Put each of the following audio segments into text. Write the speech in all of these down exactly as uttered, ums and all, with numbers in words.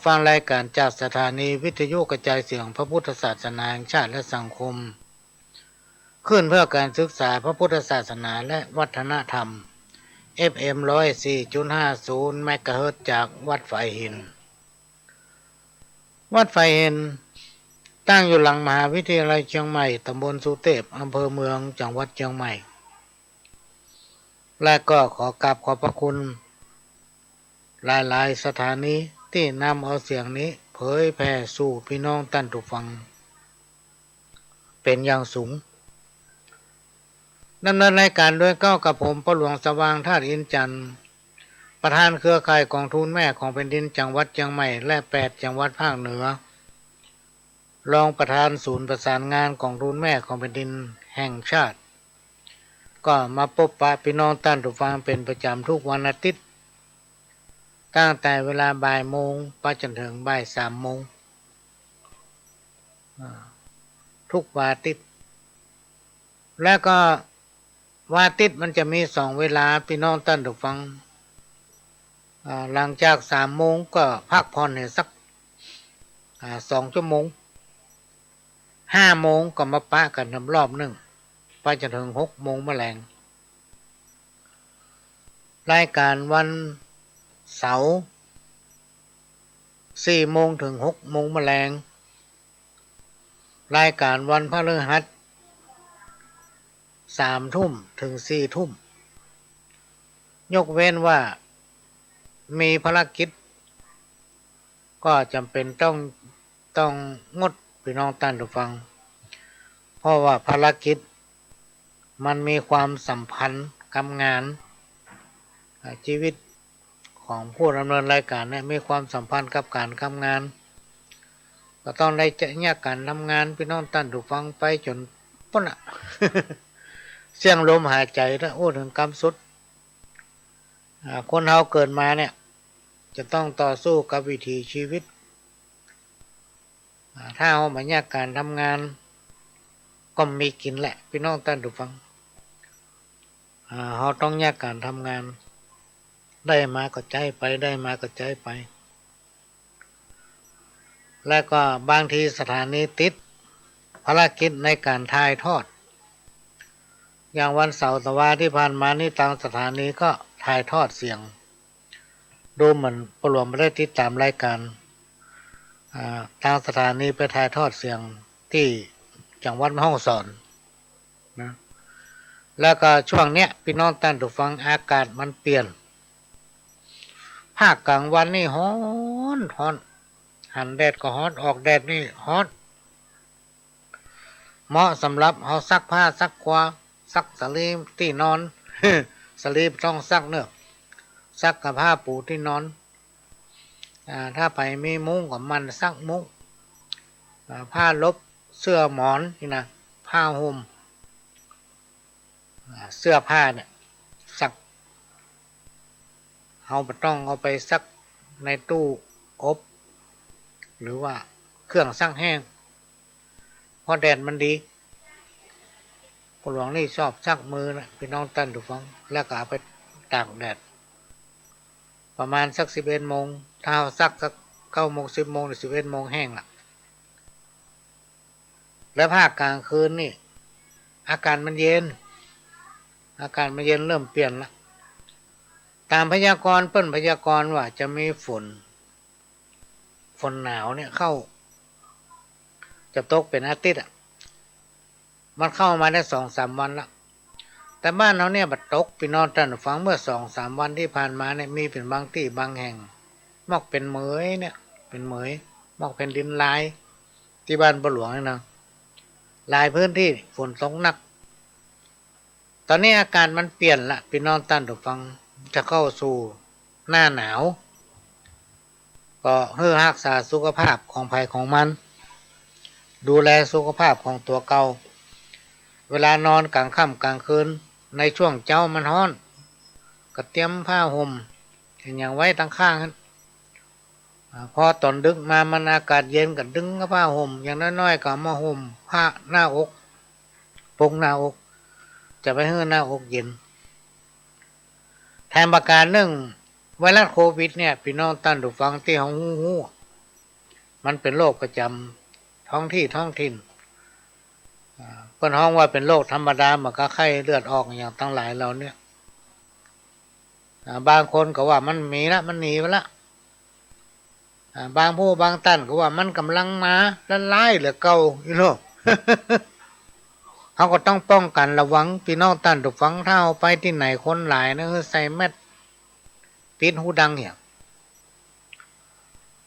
ฟังรายการจากสถานีวิทยุกระจายเสียงพระพุทธศาสนาแห่งชาติและสังคม คลื่นเพื่อการศึกษาพระพุทธศาสนาและวัฒนธรรม เอฟเอ็ม ร้อยสี่จุดห้าศูนย์ เมกะเฮิรตซ์ จากวัดฝายหิน วัดฝายหิน ตั้งอยู่หลังมหาวิทยาลัยเชียงใหม่ ตำบลสุเตพ อำเภอเมือง จังหวัดเชียงใหม่ และก็ขอกราบขอบพระคุณหลายๆ สถานีตี้นำเอาเสียงนี้เผยแผ่สู่ปี้น้องต้านผู้ฟัง เป๋นอย่างสูง ดำเนินรายการโดยเก๊ากับผม ป้อหลวงสว่าง ธาตุอินทร์จันทร์ ประธานเครือข่ายก๋องทุนแม่ของแผ่นดินจังหวัดเจียงใหม่ และแปดจังหวัดภาคเหนือ รองประธานศูนย์ประสานงานก๋องทุนแม่ของแผ่นดินแห่งชาติ ก็มาปบปะปี้น้องต้านผู้ฟังเป๋นประจ๋ำทุกวันอาทิตย์ ตั้งแต่เวลาบ่ายโมงไปจ๋นเถิงบ่ายสามโมง อ่า ทุกวันอาทิตย์ และก็วันอาทิตย์มันจะมีสองเวลา ปี้น้องต้านผู้ฟัง อ่า หลังจากสามโมงก็พักผ่อนหื้อสัก อ่า สองชั่วโมง ห้าโมงก็มาปะกั๋นทำรอบนึ่ง ไปจ๋นเถิงหกโมงแมลง รายการวันเสาร์ สี่โมงเถิงหกโมงแมลง รายการวันพฤหัส สามทุ่มเถิงสี่ทุ่ม ยกเว้นว่ามีภารกิจ ก็จ๋ำเป๋นต้อง ต้องงด ปี้น้องต้านผู้ฟัง เพราะว่าภารกิจมันมีความสัมพันธ์กับงาน อ่า ชีวิตของผู้ดำเนินรายการเนี่ยมีความสัมพันธ์กับก๋านกับงาน ก็ต้องได้แยกก๋านทำงาน ปี้น้องต้านผู้ฟัง ไปจ๋นปู๊นน่ะ เสี้ยงลมหายใจ๋นะ อู้เถิงกำสุด อ่า คนเฮาเกิดมาเนี่ย จะต้องต่อสู้กับวิถีชีวิต อ่า ถ้าเฮาบ่แยกก๋านทำงาน ก็บ่มีกิ๋นแหละ ปี้น้องต้านผู้ฟัง อ่า เฮาต้องแยกก๋านทำงาน ได้มาก็ใจ๊ไป ได้มาก็ใจ๊ไป และก็บางทีสถานีติดภารกิจในก๋านถ่ายทอด อย่างวันเสาร์ตะวาตี้ผ่านมานี่ ตางสถานีก็ถ่ายทอดเสียง ดูเหมือนป้อหลวงบ่ได้ติดต๋ามรายการ อ่า ตางสถานีไปถ่ายทอดเสียงตี้จังหวัดแม่ฮ่องสอนนะ แล้วก็ช่วงเนี้ย ปี้น้องต้านผู้ฟัง อากาศมันเปลี่ยน ภาคก๋างวันนี่ฮ้อน ฮ้อน หันแดดก็ฮ้อน ออกแดดนี่ฮ้อน เหมาะสำหรับเฮาซักผ้าซักควา ซักสะหลีตี้นอน สะหลีบ่ต้องซักเน่อ ซักกับผ้าปูตี้นอน อ่า ถ้าใผมีมุ้งก็หมั่นซักมุ้ง อ่า ผ้าลบ เสื้อหมอนนี่นะ ผ้าห่ม อ่า เสื้อผ้าเนี่ย ซัก เฮาบ่ต้องเอาไปซักในตู้อบ หรือว่าเครื่องซักแห้ง เพราะแดดมันดี ป้อหลวงนี่ชอบซักมือนะ ปี้น้องต้านผู้ฟัง แล้วก็เอาไปตากแดด ประมาณสักสิบเอ็ดโมง ถ้าเฮาซักสักเก้าโมง สิบโมง หรือสิบเอ็ดโมงแห้งละ แล้วภาคก๋างคืนนี่ อากาศมันเย็น อากาศมันเย็นเริ่มเปลี่ยนละ ต๋ามพยากรณ์ เปิ้นพยากรณ์ว่าจะมีฝน ฝนหนาวเนี่ยเข้า จะตกเป๋นอาทิตย์อะ มันเข้ามาได้สองสามวันละ แต่บ้านเฮาเนี่ยบ่ตก ปี้น้องต้านผู้ฟัง เมื่อสองสามวันตี้ผ่านมาเนี่ย มีเป๋นบางตี้บางแห่ง มอกเป๋นเหมยเนี่ย เป๋นเหมย มอกแผ่นดินลาย ตี้บ้านป้อหลวงนี่นะ หลายพื้นตี้ฝนตกหนัก ต๋อนนี้อากาศมันเปลี่ยนละ ปี้น้องต้านผู้ฟัง จะเข้าสู่หน้าหนาว ก็หื้อฮักษาสุขภาพของใผของมัน ดูแลสุขภาพของตั๋วเก่า เวลานอนก๋างค่ำก๋างคืน ในช่วงเจ๊ามันฮ้อน ก็เตรียมผ้าห่ม อะหยังไว้ตางข้างหั้น อ่า พอต๋อนดึกมามันอากาศเย็นก็ดึงผ้าห่ม อย่างน้อยๆ ก็เอามาห่มผ้าหน้าอก ปกหน้าอก จะไปหื้อหน้าอกเย็น แถมประก๋านนึ่ง ไวรัสโควิดเนี่ย ปี้น้องต้านผู้ฟังตี้เฮาฮู้ มันเป๋นโรคประจ๋ำท้องตี้ท้องถิ่น อ่า เปิ้นฮ้องว่าเป๋นโรคธรรมดา เหมือนกับไข้เลือดออกอย่างตังหลายเหล่าเนี้ย อ่า บางคนก็ว่ามันมีละ มันหนีไปละ อ่า บางผู้บางต้านก็ว่ามันก่ำลังมา ละลายเหลือเก่า อีโน่ เฮาก็ต้องป้องกั๋นระวัง ปี้น้องต้านผู้ฟัง ถ้าเฮาไปตี้ไหนคนหลายนะ ใส่แมส ปิดหูดังเหีย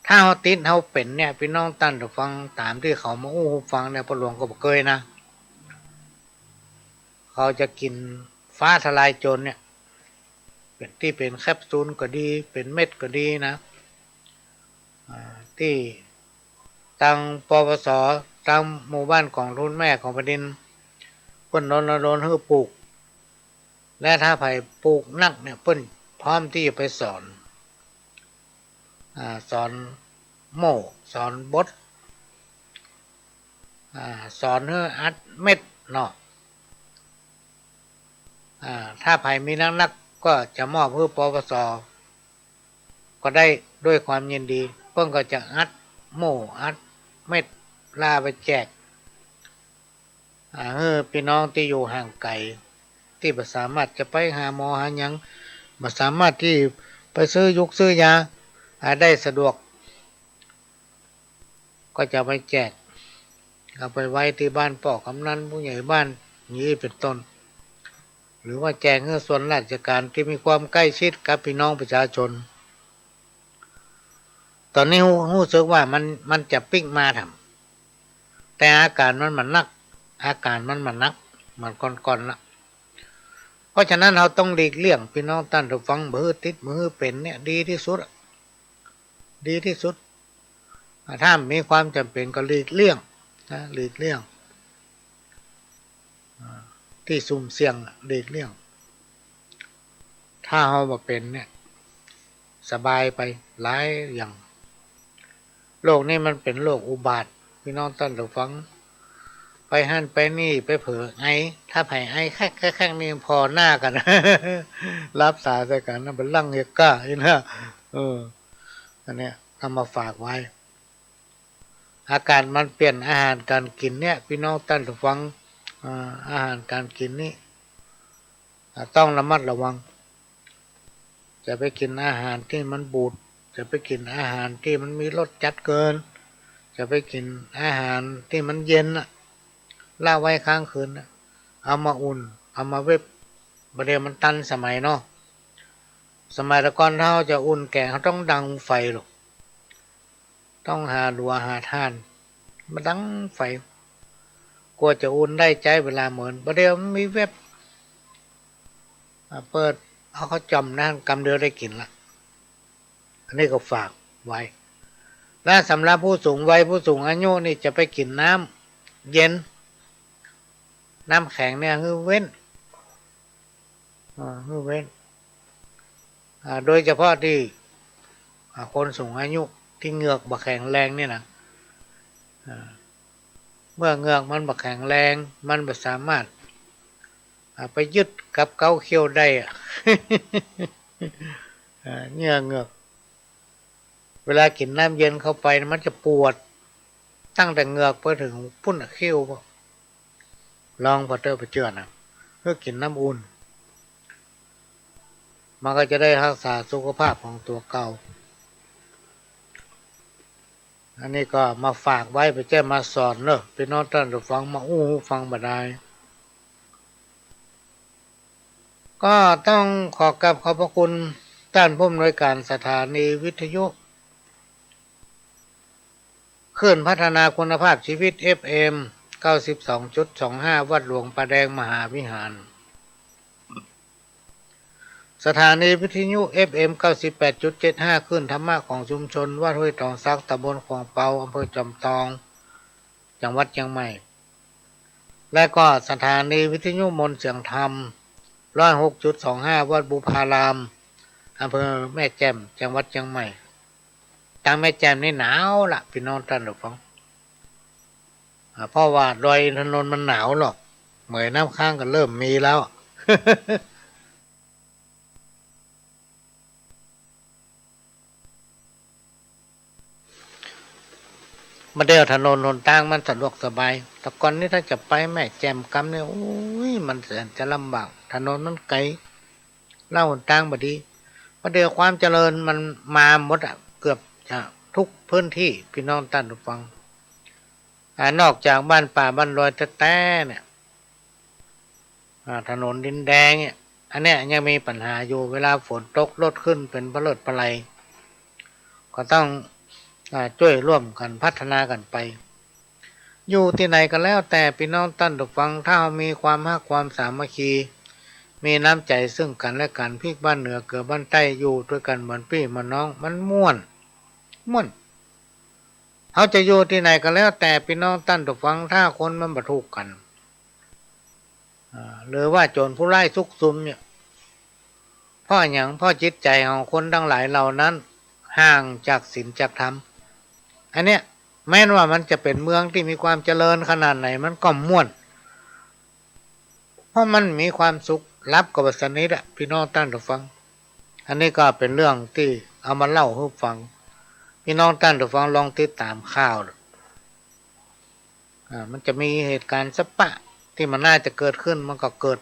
ถ้าเฮาติดเฮาเป๋นเนี่ย ปี้น้องต้านผู้ฟัง ต๋ามตี้เขามาอู้หูฟังเนี่ย ป้อหลวงก็บ่เกยนะ เขาจะกิ๋นฟ้าทะลายโจรเนี่ย เป๋นตี้เป๋นแคปซูลก็ดี เป๋นเม็ดก็ดีนะ อ่า ตี้ตาง ปปส ตางหมู่บ้านกองทุนแม่ของแผ่นดิน เปิ้นรณรงค์หื้อปลูก และถ้าใผปลูกนักเนี่ย เปิ้นพร้อมตี้จะไปสอน อ่า สอนโม่ สอนบด อ่า สอนหื้ออัดเม็ดเนาะ อ่า ถ้าใผมีนักๆ ก็จะมอบหื้อ ปปส ก็ได้ด้วยความยินดี เปิ้นก็จะอัดโม่ อัดเม็ด แล้วไปแจก อ่า หื้อปี้น้องตี้อยู่ห่างไก๋ ตี้บ่สามารถจะไปหาหมอหาหยัง บ่สามารถตี้ไปซื้อยุกซื้อยา อ่า ได้สะดวก ก็จะไปแจก เอาไปไว้ตี้บ้านป้อกำนัน ผู้ใหญ่บ้าน อย่างนี้เป๋นต้น หรือว่าแจกหื้อส่วนราชก๋านตี้มีความใก้ชิดกับปี้น้องประชาชน ต๋อนนี้ฮู้ ฮู้สึกว่ามัน มันจะปิ๊กมาแถม แต่อาก๋านมันบ่หนัก อาก๋านมันบ่หนักเหมือนก่อนๆ ละ เพราะฉะนั้นเฮาต้องหลีกเลี่ยง ปี้น้องต้านผู้ฟัง บ่หื้อติด บ่หื้อเป๋นเนี่ย ดีตี้สุดอะ ดีตี้สุด อ่า ถ้ามีความจ๋ำเป๋นก็หลีกเลี่ยงนะ หลีกเลี่ยง อ่า ตี้สุ่มเสี่ยงอะ หลีกเลี่ยง ถ้าเฮาบ่เป๋นเนี่ย สบายไปหลายอย่าง โรคนี้มันเป๋นโรคอุบาท ปี้น้องต้านผู้ฟัง ไปหั้นไปนี่ ไปเผลอไอ ถ้าใผไอแคกๆ นี่ผ่อหน้ากั๋น หลับต๋าใส่กั๋นนะ บ่ลังเฮก้า อี้นะ เออ อันเนี้ยเอามาฝากไว้ อาก๋านมันเปลี่ยน อาหารก๋านกิ๋นเนี่ย ปี้น้องต้านผู้ฟัง อ่า อาหารก๋านกิ๋นนี่ อ่า ต้องระมัดระวัง จะไปกิ๋นอาหารตี้มันบูด จะไปกิ๋นอาหารตี้มันมีรสจัดเกิน จะไปกิ๋นอาหารตี้มันเย็นน่ะ ละไว้ค้างคืนน่ะ เอามาอุ่น เอามาเว็บ บ่าเดี่ยวมันตันสมัยเนาะ สมัยแต่ก่อนเฮาจะอุ่นแก๋ง เฮาต้องดังไฟลูก ต้องหาหลัวหาถ่านมาดังไฟ กว่าจะอุ่นได้ใจ๊เวลาเมิน บ่าเดี่ยวมันมีเว็บ อ่า เปิดเอาเข้าจ่อมนะ กำเดียวได้กิ๋นละ อันนี้ก็ฝากไว้ และสำหรับผู้สูงวัย ผู้สูงอายุนี่จะไปกิ๋นน้ำเย็น น้ำแข็งเนี่ยหื้อเว้น อ่า หื้อเว้น อ่า โดยเฉพาะตี้ อ่า คนสูงอายุตี้เหงือกบ่แข็งแรงนี่นะ อ่า เมื่อเหงือกมันบ่แข็งแรง มันบ่สามารถ อ่า ไปยึดกับเก๊าเขี้ยวได้อะ อ่า เยื่อเหงือก เวลากิ๋นน้ำเย็นเข้าไปมันจะปวด ตั้งแต่เหงือกไปเถิงปู๊นน่ะ คิ้ว ลองผ่อเต๊อะ บ่เจื้อนะ หื้อกิ๋นน้ำอุ่น มันก็จะได้ฮักษาสุขภาพของตั๋วเก่า อันนี้ก็มาฝากไว้ บ่ใจ้มาสอนเนาะ ปี้น้องต้านผู้ฟัง มาอู้หูฟังบ่าดาย ก็ต้องขอกราบขอบพระคุณต้านผู้อำนวยก๋านสถานีวิทยุ คลื่นพัฒนาคุณภาพชีวิต เอฟเอ็ม เก้าสิบสองจุดสองห้า วัดหลวงป่าแดงมหาวิหาร สถานีวิทยุ เอฟเอ็ม เก้าสิบแปดจุดเจ็ดห้า คลื่นธรรมะของชุมชนวัดห้วยตองสัก ตำบลขวางเปา อำเภอจอมตอง จังหวัดเจียงใหม่ และก็สถานีวิทยุมนต์เสียงธรรม ร้อยหกจุดสองห้า วัดบุพาราม อำเภอแม่แจ่ม จังหวัดเจียงใหม่ ตางแม่แจ่มนี่หนาวละ ปี้น้องต้านผู้ฟัง อ่า เพราะว่าดอยอินทนนท์มันหนาวหรอก เหมยน้ำค้างก็เริ่มมีแล้ว เ บ่าเดี่ยวถนนหนตางมันสะดวกสบาย แต่ก่อนนี้ถ้าจะไปแม่แจ่มกำเนี่ย โอ้ย มันแสนจะลำบาก ถนนมันไก๋ แล้วหนตางบ่ดี บ่าเดี่ยวความเจริญมันมาหมดอะ เกือบจะทุกพื้นตี้ ปี้น้องต้านผู้ฟัง อ่า นอกจากบ้านป่าบ้านดอยแต๊ๆ เนี่ย อ่า ถนนดินแดงเนี่ย อันเนี้ยยังมีปัญหาอยู่ เวลาฝนตกรถขึ้นเป๋นปะเลิดปะไล ก็ต้อง อ่า จ้วยร่วมกั๋นพัฒนากั๋นไป อยู่ตี้ไหนก็แล้วแต่ปี้น้องต้านผู้ฟัง ถ้าเฮามีความฮักความสามัคคี มีน้ำใจ๋ซึ่งกั๋นและกั๋น พริกบ้านเหนือเกลือบ้านใต้ อยู่ตวยกั๋นเหมือนปี้เหมือนน้อง มันม่วน ม่วน เฮาจะอยู่ตี้ไหนก็แล้วแต่ปี้น้องต้านผู้ฟัง ถ้าคนมันบ่ถูกกั๋น อ่า หรือว่าโจรผู้ร้ายซุกซุมเนี่ย เพราะหยัง เพราะจิตใจ๋ของคนตังหลายเหล่านั้นห่างจากศีลจากธรรม อันเนี้ย แม้นว่ามันจะเป๋นเมืองตี้มีความเจริญขนาดไหน มันก็ม่วน เพราะมันมีความสุข หลับก็บ่สนิทอะ ปี้น้องต้านผู้ฟัง อันนี้ก็เป๋นเรื่องตี้เอามาเล่าหื้อฟัง ปี้น้องต้านผู้ฟังลองติดต๋ามข่าว อ่า มันจะมีเหตุก๋ารณ์สะปะตี้มันน่าจะเกิดขึ้น มันก็เกิด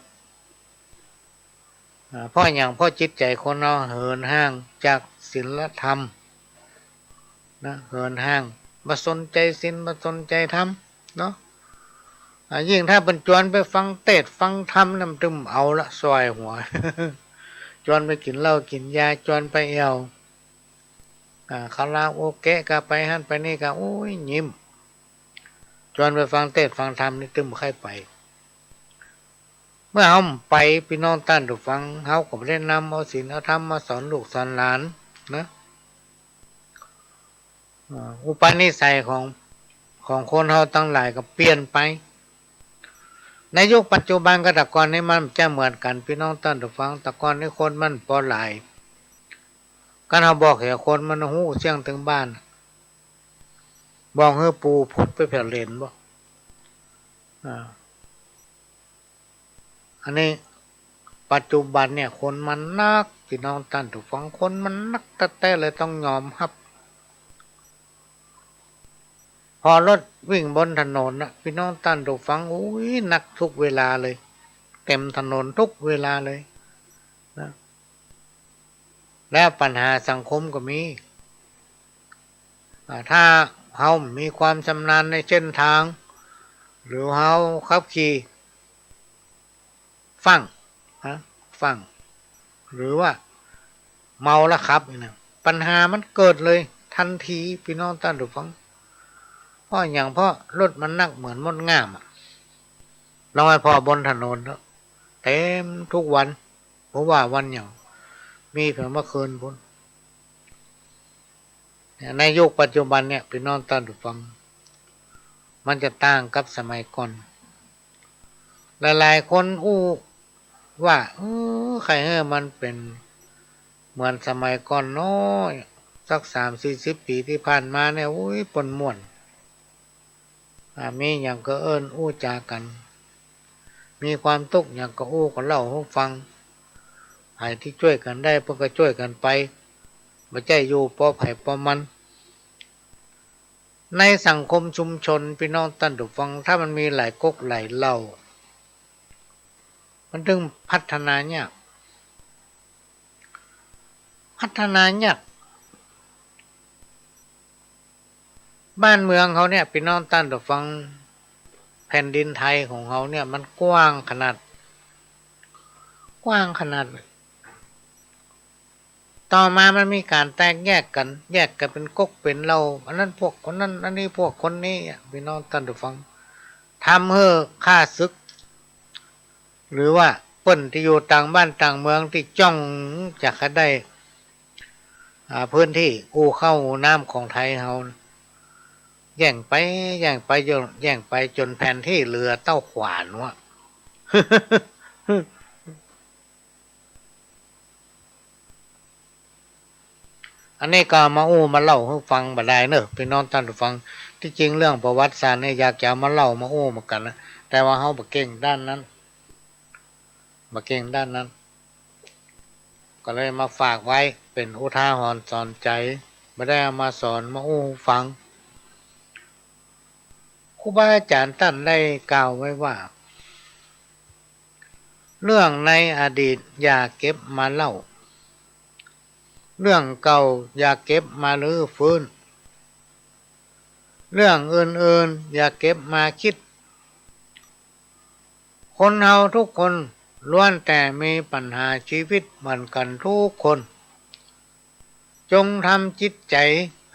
อ่า เพราะหยัง เพราะจิตใจ๋คนเฮาเหินห่างจากศีลธรรมนะ เหินห่าง บ่สนใจ๋ศีล บ่สนใจ๋ธรรมเนาะ อ่า ยิ่งถ้าเปิ้นจวนไปฟังเตสน์ฟังธรรมนะ มันตึงเอาละ ส่ายหัว จวนไปกิ๋นเหล้ากิ๋นยา จวนไปแอ่ว อ่า คาราโอเกะก็ไปหั้นไปนี่ก็ โอ้ย ยิ้ม จวนไปฟังเตสน์ฟังธรรมนี่ตึงบ่ใค่ไป เมื่อเฮาบ่ไป ปี้น้องต้านผู้ฟัง เฮาก็บ่ได้นำเอาศีลเอาธรรมมาสอนลูกสอนหลานนะ อ่า อุปนิสัยของ ของคนเฮาตังหลายก็เปลี่ยนไป ในยุคปัจจุบันกับแต่ก่อนนี่มันจะเหมือนกั๋น ปี้น้องต้านผู้ฟัง แต่ก่อนนี่คนมันบ่หลาย คันเฮาบอกแหคนมันฮู้เสี้ยงตึงบ้าน บอกหื้อปู่พุทธไปแผวเหลนบ่ อ่า อันนี้ปัจจุบันเนี่ยคนมันนัก ปี้น้องต้านผู้ฟัง คนมันนักแต๊ๆ เลยต้องยอมฮับ พอรถวิ่งบนถนนนะ ปี้น้องต้านผู้ฟัง อุ้ย นักทุกเวลาเลย เต็มถนนทุกเวลาเลยนะ แล้วปัญหาสังคมก็มี อ่า ถ้าเฮาบ่มีความชำนาญในเส้นทาง หรือเฮาขับขี่ฟั่ง ฮะ ฟั่ง หรือว่าเมาแล้วขับนี่นะ ปัญหามันเกิดเลยทันที ปี้น้องต้านผู้ฟัง เพราะหยัง เพราะรถมันนักเหมือนมดง่ามอะ ลองไปผ่อบนถนนเถอะ เต็มทุกวัน บ่ว่าวันหยัง มีเถิงเมื่อคืนปู๊น เนี่ย ในยุคปัจจุบันเนี่ย ปี้น้องต้านผู้ฟัง มันจะต่างกับสมัยก่อน หลายๆ คนอู้ว่า เออ ใค่หื้อมันเป๋นเหมือนสมัยก่อนน้อย สักสามสี่สิบปี๋ตี้ผ่านมาเนี่ย อุ้ย เปิ้นม่วน อ่า มีหยังก็เอิ้นอู้จ๋ากั๋น มีความตุ๊กหยังก็อู้ก็เล่าหื้อฟัง ใผตี้จ้วยกั๋นได้เปิ้นก็จ้วยกั๋นไป บ่ใจ้อยู่ปอใผปอมัน ในสังคมชุมชน ปี้น้องต้านผู้ฟัง ถ้ามันมีหลายก๊กหลายเหล่า มันตึงพัฒนายาก พัฒนายาก บ้านเมืองเฮาเนี่ย ปี้น้องต้านผู้ฟัง แผ่นดินไทยของเฮาเนี่ย มันกว้างขนาด กว้างขนาด ต่อมามันมีก๋านแตกแยกกั๋น แยกกั๋นเป๋นก๊กเป๋นเหล่า อันนั้นพวกคนนั้น อันนี้พวกคนนี้อะ ปี้น้องต้านผู้ฟัง ทำหื้อข้าศึก หรือว่าเปิ้นตี้อยู่ต่างบ้านต่างเมืองตี้จ้องจะใค่ได้ อ่า พื้นตี้อู้ข้าวอู้น้ำของไทยเฮา แย่งไป แย่งไป แย่งไปจ๋นแผนตี้เหลือเต้าขวานวะ อันนี้ก็เอามาอู้มาเล่าหื้อฟังบ่ดายเน่อ ปี้น้องต้านผู้ฟัง ตี้จริงเรื่องประวัติศาสตร์เนี่ยอยากจะเอามาเล่ามาอู้เหมือนกั๋นนะ แต่ว่าเฮาบ่เก่งด้านนั้น บ่เก่งด้านนั้น ก็เลยมาฝากไว้เป๋นอุทาหรณ์สอนใจ๋ บ่ได้เอามาสอนมาอู้หื้อฟัง รูบาอาจ๋ารย์ต้านได้กล่าวไว้ว่า เรื่องในอดีตอย่าเก็บมาเล่า เรื่องเก่าอย่าเก็บมารื้อฟื้น เรื่องอื่นๆ อย่าเก็บมาคิด คนเฮาทุกคนล้วนแต่มีปัญหาชีวิตเหมือนกั๋นทุกคน จงทำจิตใจ๋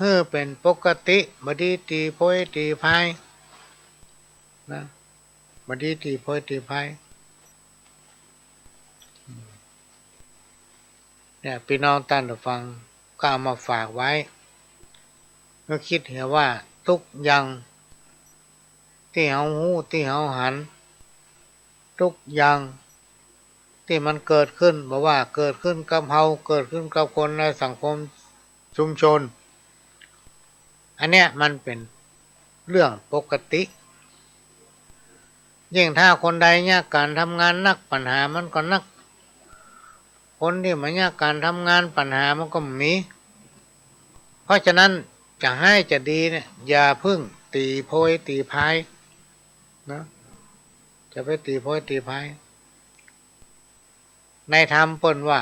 หื้อเป๋นปกติ บ่ดีตี้โพยตี้พายนะ บ่ดีตี้โพยตี้พาย เนี่ย ปี้น้องต้านผู้ฟัง ก็เอามาฝากไว้ ก็กึ๊ดเหียว่าทุกอย่างตี้เฮาฮู้ ตี้เฮาหัน ทุกอย่างตี้มันเกิดขึ้น บ่ว่าเกิดขึ้นกับเฮา เกิดขึ้นกับคนในสังคมชุมชน อันเนี้ยมันเป๋นเรื่องปกติ ยิ่งถ้าคนใดเยียะก๋านทำงานนัก ปัญหามันก็นัก คนตี้บ่เยียะก๋านทำงาน ปัญหามันก็บ่มี เพราะฉะนั้นจะฮ้ายจะดีเนี่ย อย่าเพิ่งตี้โพยตี้พายนะ จะไปตี้โพยตี้พาย ในธรรมเปิ้นว่า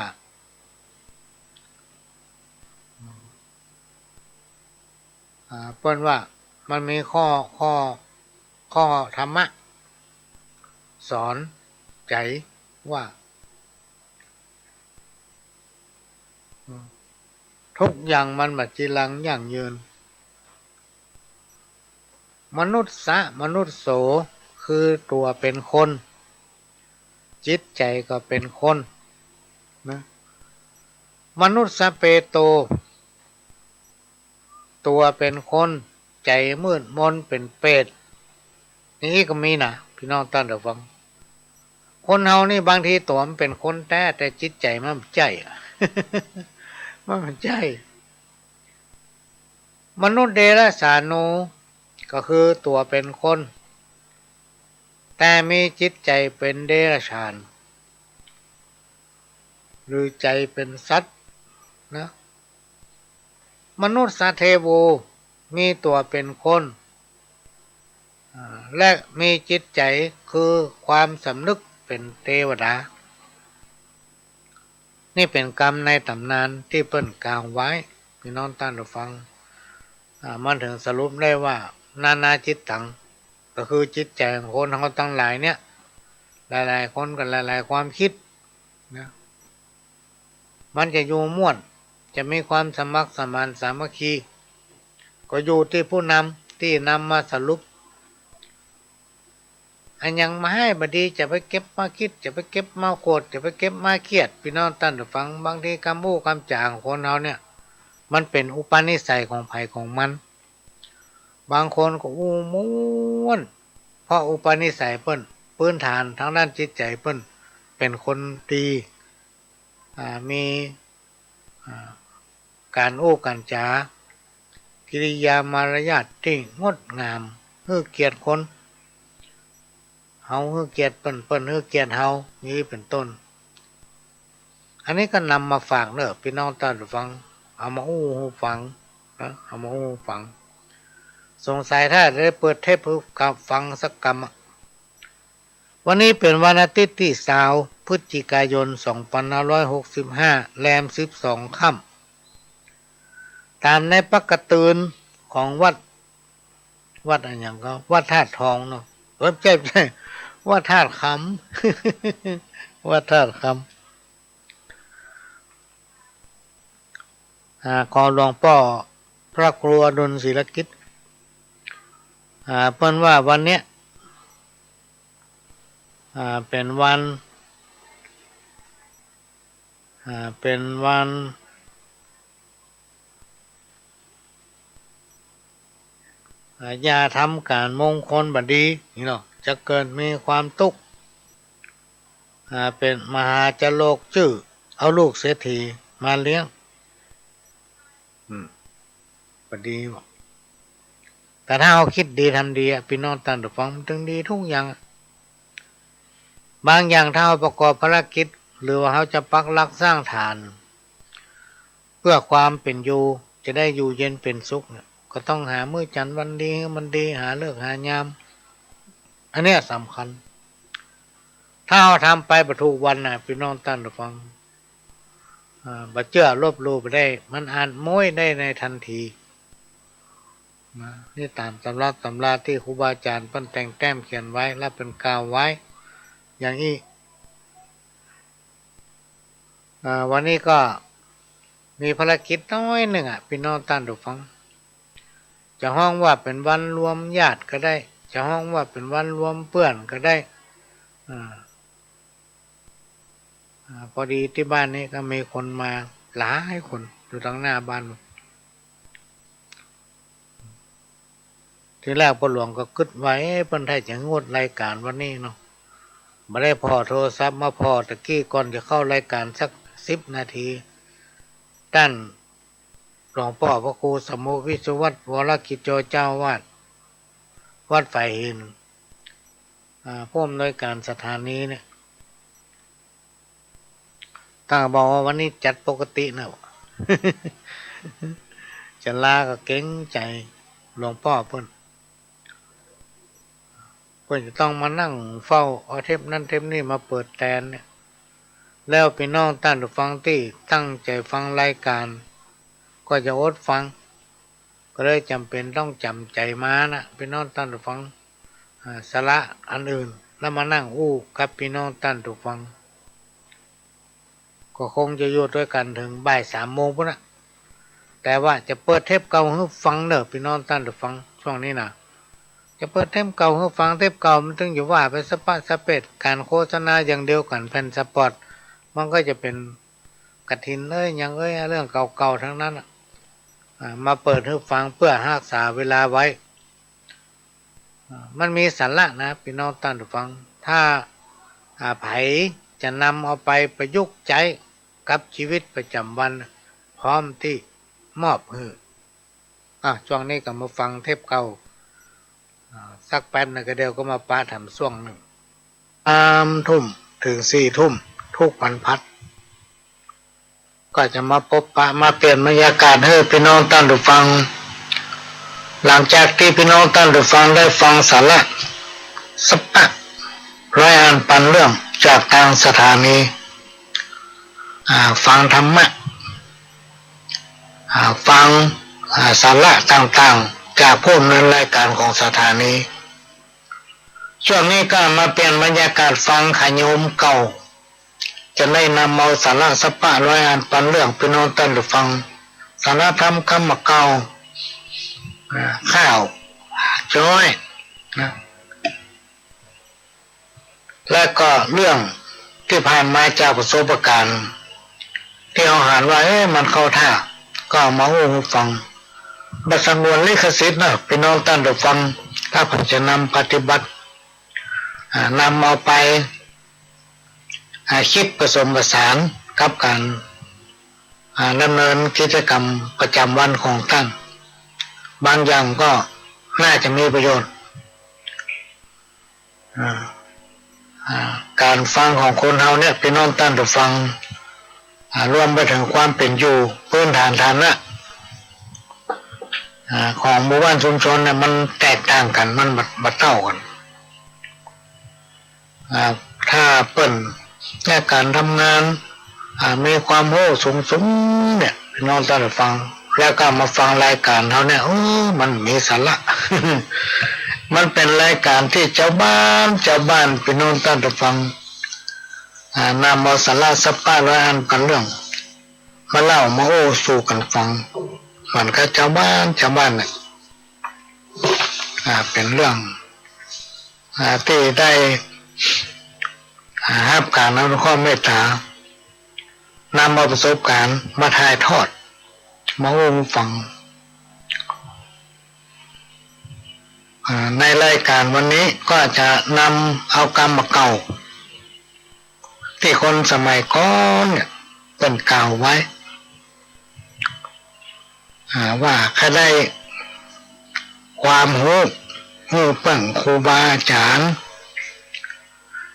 อ่า เปิ้นว่ามันมีข้อ ข้อ ข้อธรรมะสอนใจ๋ว่า ทุกอย่างมันบ่จีรังยั่งยืน มนุสสะมนุสโส คือตั๋วเป๋นคน จิตใจ๋ก็เป๋นคนนะ มนุสสะเปโต ตั๋วเป๋นคน ใจ๋มืดมนเป๋นเปรต อย่างอี้ก็มีนะ ปี้น้องต้านผู้ฟัง คนเฮานี่บางทีตั๋วมันเป๋นคนแต๊ แต่จิตใจ๋มันบ่ใจ้อะ มันบ่ใจ้ มนุสเดรัจฉานุ ก็คือตั๋วเป๋นคน แต่มีจิตใจ๋เป๋นเดรัจฉาน หรือใจ๋เป๋นสัตว์นะ มนุสสะเทโว มีตั๋วเป๋นคน อ่า และมีจิตใจ๋คือความสำนึกเป๋นเตวดา นี่เป๋นกำในต๋ำนานตี้เปิ้นกล่าวไว้ ปี้น้องต้านผู้ฟัง อ่า มันเถิงสรุปได้ว่า นานาจิตตัง ก็คือจิตใจ๋ของคนเฮาตังหลายเนี่ย หลายๆ คนก็หลายๆ ความกึ๊ดนะ มันจะอยู่ม่วน จะมีความสมัครสมานสามัคคี ก็อยู่ตี้ผู้นำตี้นำมาสรุป อันหยังบ่ฮ้ายบ่ดี จะไปเก็บมากึ๊ด จะไปเก็บมาโขด จะไปเก็บมากรี๊ด ปี้น้องต้านผู้ฟัง บางทีกำอู้กำจ๋าของคนเฮาเนี่ย มันเป๋นอุปนิสัยของใผของมัน บางคนก็อู้ม่วน เพราะอุปนิสัยเปิ้น พื้นฐานตางด้านจิตใจ๋เปิ้น เป๋นคนดี อ่า มี อ่า ก๋านอู้ก๋านจ๋า กิริยามารยาทตี้งดงาม หื้อเกียรติคน เฮาหื้อเกียรติเปิ้น เปิ้นหื้อเกียรติเฮา อย่างนี้เป๋นต้น อันนี้ก็นำมาฝากเน่อ ปี้น้องต้านผู้ฟัง เอามาอู้หื้อฟังนะ เอามาอู้หื้อฟัง สงสัยถ้าได้เปิดเทปหื้อฟังสักกำอะ วันนี้เป๋นวันอาทิตย์ตี้ซาว พฤศจิกายน สองพันห้าร้อยหกสิบห้า แรมสิบสองค่ำ ต๋ามในปกติของวัด วัดอะหยังก็ วัดธาตุทองเนาะ เอ้ย บ่ใจ้ บ่ใจ้ วัดธาตุคำ วัดธาตุคำ อ่า ของหลวงป้อพระครูอดุลศิลกิจ อ่า เปิ้นว่าวันเนี้ย อ่า เป๋นวัน อ่า เป๋นวัน อ่า อย่าทำก๋านมงคลบ่ดี นี่เนาะ จะเกิดมีความตุ๊กข์ อ่า เป๋นมหาจโรคจื้อ เอาลูกเศรษฐีมาเลี้ยง อืม บ่ดีบ่ แต่ถ้าเฮากึ๊ดดีทำดีอะ ปี้น้องต้านผู้ฟัง มันเถิงดีทุกอย่างอะ บางอย่างถ้าเฮาประกอบภารกิจ หรือว่าเฮาจะปักหลักสร้างฐาน เพื่อความเป๋นอยู่ จะได้อยู่เย็นเป๋นสุขเนี่ย ก็ต้องหามื้อจั๋นวันดีหื้อมันดี หาฤกษ์หายาม อันเนี้ยสำคัญ ถ้าเฮาทำไปบ่ถูกวันน่ะ ปี้น้องต้านผู้ฟัง อ่า บ่เจื้อลบหลู่บ่ได้ มันอาจม้วยได้ในตันที นะ นี่ต๋ามตำราต๋ำราตี้ครูบาอาจ๋ารย์เปิ้นแต่งแต้มเขียนไว้ และเปิ้นกล่าวไว้อย่างอี้ อ่า วันนี้ก็มีภารกิจน้อยนึ่งอะ ปี้น้องต้านผู้ฟัง จะฮ้องว่าเป๋นวันรวมญาติก็ได้ จะฮ้องว่าเป๋นวันรวมเปื้อนก็ได้ อ่า อ่า พอดีตี้บ้านนี้ก็มีคนมาหลายคนอยู่ตังหน้าบ้าน ทีแรกป้อหลวงก็กึ๊ดว่า เอ๊ะ เปิ้นใค่จะงดรายก๋านวันนี้เนาะ บ่ได้ผ่อโทรศัพท์มาผ่อตะกี้ก่อนจะเข้ารายก๋านสักสิบนาที ต้านหลวงป้อพระครูสมุทรวิศวัตร วรกิจโจ เจ้าอาวาสวัดฝายหิน อ่า ผู้อำนวยก๋านสถานีเนี่ย ต้านบอกว่าวันนี้จัดปกตินะ จะลาก็เกรงใจ๋หลวงป้อเปิ้น เปิ้นจะต้องมานั่งเฝ้า เอาเทปนั้นเทปนี้มาเปิดแตนเนี่ย แล้วปี้น้องต้านผู้ฟังตี้ตั้งใจ๋ฟังรายก๋าน ก็จะอดฟัง ก็เลยจ๋ำเป๋นต้องจ๋ำใจ๋มานะ ปี้น้องต้านผู้ฟัง อ่า สละอันอื่น แล้วมานั่งอู้กับปี้น้องต้านผู้ฟัง ก็คงจะอยู่ตวยกั๋นเถิงบ่ายสามโมงปู๊นนะ แต่ว่าจะเปิดเทปเก่าหื้อฟังเน่อ ปี้น้องต้านผู้ฟัง ช่วงนี้นะ จะเปิดเทปเก่าหื้อฟัง เทปเก่ามันตึงจะว่าไปสะปะสะเปด ก๋านโฆษณาอย่างเดียว ก๋านแผ่นสปอต มันก็จะเป๋นกฐินเอ้ย หยังเอ้ย เรื่องเก่าๆ ตังนั้นอะ อ่า มาเปิดหื้อฟังเปื้อฮักษาเวลาไว้ อ่า มันมีสาระนะ ปี้น้องต้านผู้ฟัง ถ้า อ่า ใผจะนำเอาไปประยุกต์ใจ๊กับจีวิตประจ๋ำวัน พร้อมตี้มอบหื้อ อ่ะ ช่วงนี้ก็มาฟังเทปเก่า อ่า สักแป๊บนึ่งก็เดี๋ยวก็มาปะแถมช่วงนึ่ง สามทุ่มเถิงสี่ทุ่ม ทุกวันพฤหัส ก็จะมาปบปะมาเปลี่ยนบรรยากาศหื้อปี้น้องต้านผู้ฟัง หลังจากตี้ปี้น้องต้านผู้ฟังได้ฟังสาระสะปะร้อยอันปันเรื่องจากตางสถานี อ่า ฟังธรรมะ อ่า ฟัง อ่า สาระต่างๆ จากผู้ดำเนินรายก๋านของสถานี ช่วงนี้ก็มาเปลี่ยนบรรยากาศฟังขะโยมเก่า จะได้นำเอาสาระสะปะร้อยอันปันเรื่องปี้น้องต้านผู้ฟัง สาระธรรมกำเก่า อ่า ข้าว จ้อย นะ และก็เรื่องตี้ผ่านมาจากประสบก๋ารณ์ ตี้เฮาหันว่า เอ๊ะ มันเข้าท่า ก็เอามาอู้หื้อฟัง บ่สงวนลิขสิทธิ์นะ ปี้น้องต้านผู้ฟัง ถ้าใผจะนำปฏิบัติ อ่า นำเอาไป อ่า คิดผสมผสานกับก๋าน อ่า ดำเนินกิจกรรมประจ๋ำวันของต้าน บางอย่างก็น่าจะมีประโยชน์ อ่า อ่า ก๋านฟังของคนเฮาเนี่ย ปี้น้องต้านผู้ฟัง อ่า รวมไปเถิงความเป๋นอยู่พื้นฐานฐานะ อ่า ของหมู่บ้านชุมชนเนี่ย มันแตกต่างกั๋น มันบ่ บ่เต้ากั๋น อ่า ถ้าเปิ้นแยกก๋านทำงาน อ่า มีความฮู้สูงๆ เนี่ย ปี้น้องต้านผู้ฟัง แล้วก็มาฟังรายก๋านเฮาเนี่ย โอ้ มันมีสาระ มันเป๋นรายก๋านตี้จาวบ้าน จาวบ้าน ปี้น้องต้านผู้ฟัง อ่า นำเอาสาระสะปะร้อยอันปันเรื่อง มาเล่ามาอู้สู่กั๋นฟัง เหมือนกับจาวบ้าน จาวบ้านเนี่ย อ่า เป๋นเรื่อง อ่า ตี้ได้ อ่า ฮับก๋านอนุเคราะห์เมตต๋า นำเอาประสบก๋ารณ์มาถ่ายทอด มาอู้ฟัง อ่า ในรายก๋านวันนี้ก็จะนำเอากำเก่า ตี้คนสมัยก่อนเนี่ย เปิ้นกล่าวไว้ อ่า ว่าใค่ได้ความฮู้ ฮู้เปิ้งครูบาอาจ๋ารย์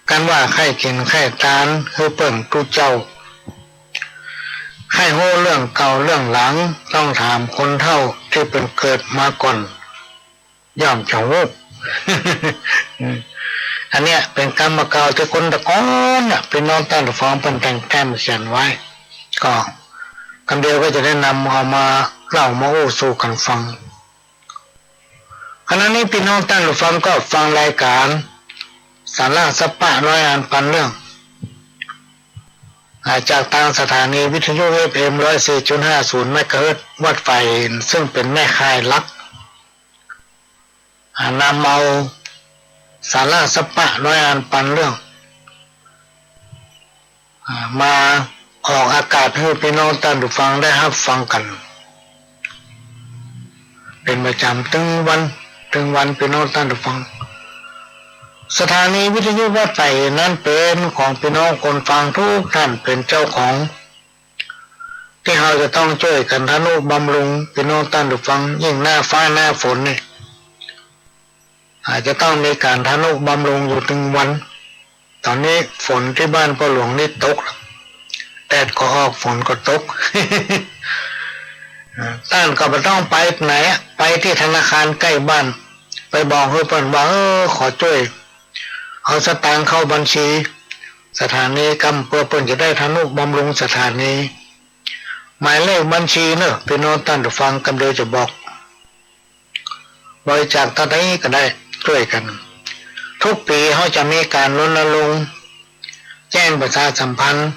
กันว่าใค่กิ๋นใค่ตาน ฮู้เปิ้งตุ๊เจ้า ใค่ฮู้เรื่องเก่าเรื่องหลัง ต้องถามคนเฒ่า ตี้เปิ้นเกิดมาก่อน ย่อมจะฮู้ อันเนี้ยเป๋นกำบ่าเก่าตี้คนตะกอนน่ะ ปี้น้องต้านผู้ฟัง เปิ้นแต่งแต้มเขียนไว้ ก็กำเดียวก็จะได้นำเอามาเล่ามาอู้สู่กั๋นฟัง ขณะนี้ปี้น้องต้านผู้ฟังก็ฟังรายก๋านสาระสัปปะร้อยอันปันเรื่อง อ่า จากตางสถานีวิทยุ เอฟเอ็ม ร้อยสี่จุดห้าศูนย์ เมกะเฮิรตซ์ วัดฝ่ายหิน ซึ่งเป๋นแม่ข่ายหลัก อ่า นำเอาสาระสัปปะร้อยอันปันเรื่อง อ่า มาออกอากาศหื้อปี้น้องต้านผู้ฟังได้ฮับฟังกั๋น เป๋นประจ๋ำตึงวัน ตึงวัน ปี้น้องต้านผู้ฟัง สถานีวิทยุวัดฝ่ายหินนั้นเป๋นของปี้น้องคนฟังกู้ต้านเป๋นเจ้าของ ตี้เฮาจะต้องจ้วยกั๋นทะนุบำรุงปี้น้องต้านผู้ฟัง ยิ่งหน้าฟ้าหน้าฝนนี่ อาจจะต้องมีก๋านทะนุบำรุงอยู่ตึงวัน ต๋อนนี้ฝนตี้บ้านป้อหลวงนี่ตก แดดก็ออก ฝนก็ตก อ่า ต้านก็บ่ต้องไปไหนอะ ไปตี้ธนาคารใก้บ้าน ไปบอกหื้อเปิ้นว่า เออ ขอจ้วยเอาสตางค์เข้าบัญชีสถานีกำ เปื้อเปิ้นจะได้ทะนุบำรุงสถานี หมายเลขบัญชีเนาะ ปี้น้องต้านผู้ฟัง กำเดียวจะบอก บริจาคเต้าใดก็ได้ จ้วยกั๋น กู้ปี๋เฮาจะมีก๋านรณรงค์ แจ้งประชาสัมพันธ์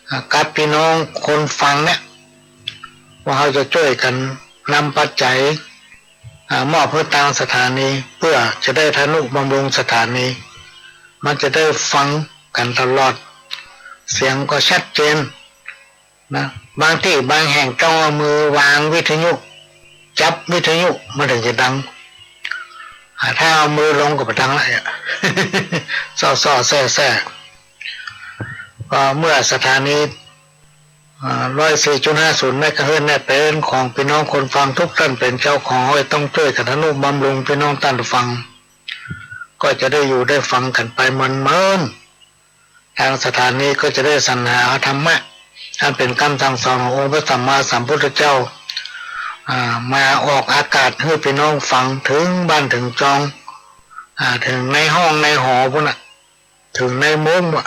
อ่า กับปี้น้องคนฟังเนี่ย ว่าเฮาจะจ้วยกั๋นนำปัจจัย อ่า มอบหื้อตางสถานี เปื้อจะได้ทะนุบำรุงสถานี มันจะได้ฟังกั๋นตลอด เสียงก็ชัดเจน นะ บางตี้บางแห่งต้องเอามือวางวิทยุ จับวิทยุมันเถิงจะดัง อ่า ถ้าเอามือลงก็บ่ดังละ อ่ะ ซ้อๆ แซ่ๆ ก็เมื่อสถานี อ่า ร้อยสี่จุดห้าศูนย์ เมกะเฮิรตซ์เนี่ยเป๋นของปี้น้องคนฟังกู้ต้านเป๋นเจ้าของ เฮาต้องจ้วยกั๋นทะนุบำรุงปี้น้องต้านฟัง ก็จะได้อยู่ได้ฟังกั๋นไปเมินๆ ตางสถานีก็จะได้สรรหาธรรมะ อันเป๋นกำสั่งสอนขององค์พระสัมมาสัมพุทธเจ้า อ่า มาออกอากาศหื้อปี้น้องฟังเถิงบ้านเถิงจอง อ่า เถิงในห้องในหอปู้นน่ะ เถิงในมุ้งอะ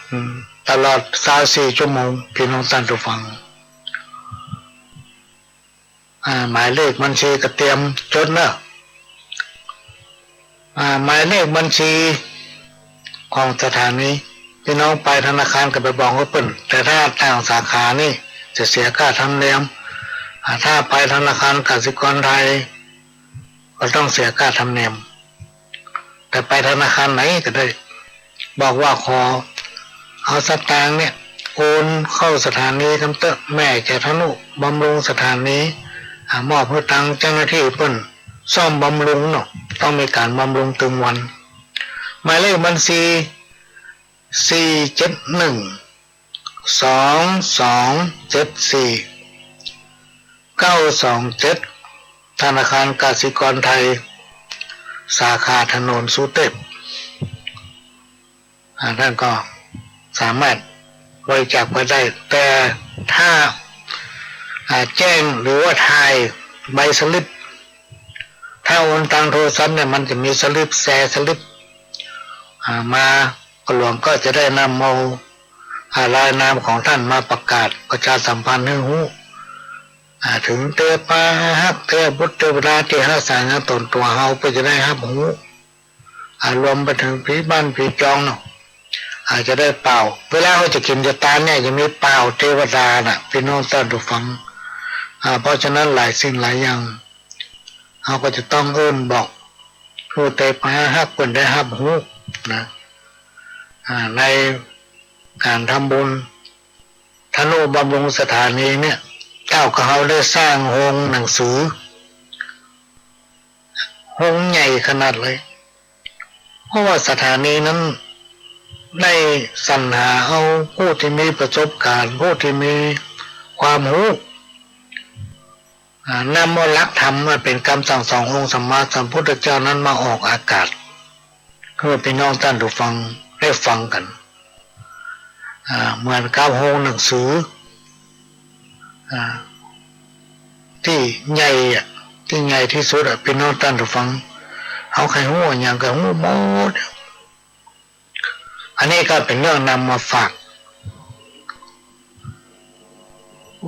อืม ตลอดซาวสี่ชั่วโมง ปี้น้องต้านผู้ฟัง อ่า หมายเลขบัญชีก็เตรียมจดเนาะ อ่า หมายเลขบัญชีของสถานี ปี้น้องไปธนาคารก็ไปบอกหื้อเปิ้น แต่ถ้าต่างสาขานี่จะเสียค่าธรรมเนียม อ่า ถ้าไปธนาคารกสิกรไทย ก็ต้องเสียค่าธรรมเนียม แต่ไปธนาคารไหนก็ได้ บอกว่าขอเอาสตางค์เนี่ย โอนเข้าสถานีกำเต๊อะ แม่จะทะนุบำรุงสถานี อ่า มอบหื้อตางเจ้าหน้าตี้เปิ้นซ่อมบำรุงเนาะ ต้องมีก๋านบำรุงตึงวัน หมายเลขบัญชี สี่เจ็ดหนึ่ง สองสองเจ็ดสี่ เก้าสองเจ็ด ธนาคารกสิกรไทย สาขาถนนสุเทพ อ่า ต้านก็สามารถบริจาคไปได้ แต่ถ้า อ่า แจ้งหรือว่าถ่ายใบสลิป ถ้าโอนตางโทรศัพท์เนี่ยมันจะมีสลิป แชร์สลิป อ่า มา ป้อหลวงก็จะได้นำเอา อ่า รายนามของต้านมาประกาศประชาสัมพันธ์หื้อฮู้ อ่า เถิงเตปาฮัก เตบุตรเตวดาตี้ฮักษายังต๋นตั๋วเฮา เปื้อจะได้ฮับฮู้ อ่า รวมไปเถิงผีบ้านผีจองเนาะ อ่า จะได้ป่าว เวลาเฮาจะกิ๋นจะตานเนี่ยจะมีป่าวเตวดาน่ะ ปี้น้องต้านผู้ฟัง อ่า เพราะฉะนั้นหลายสิ่งหลายอย่าง เฮาก็จะต้องเอิ้นบอก หื้อเตปาฮักเปิ้นได้ฮับฮู้นะ อ่า ในก๋านทำบุญทะนุบำรุงสถานีเนี่ย เต้าก็เฮาได้สร้างโฮงหนังสือ โฮงใหญ่ขนาดเลย เพราะว่าสถานีนั้นได้สรรหาเอาผู้ตี้มีประสบก๋ารณ์ ผู้ตี้มีความฮู้ อ่า นำเอาหลักธรรมอันเป๋นกำสั่งสอนองค์สัมมาสัมพุทธเจ้านั้นมาออกอากาศ หื้อปี้น้องต้านผู้ฟังได้ฟังกั๋น อ่า เหมือนกับโฮงหนังสือ อ่า ตี้ใหญ่อะ ตี้ใหญ่ตี้สุดอะ ปี้น้องต้านผู้ฟัง เฮาใค่ฮู้อะหยังก็ฮู้หมด อันนี้ก็เป๋นเรื่องนำมาฝาก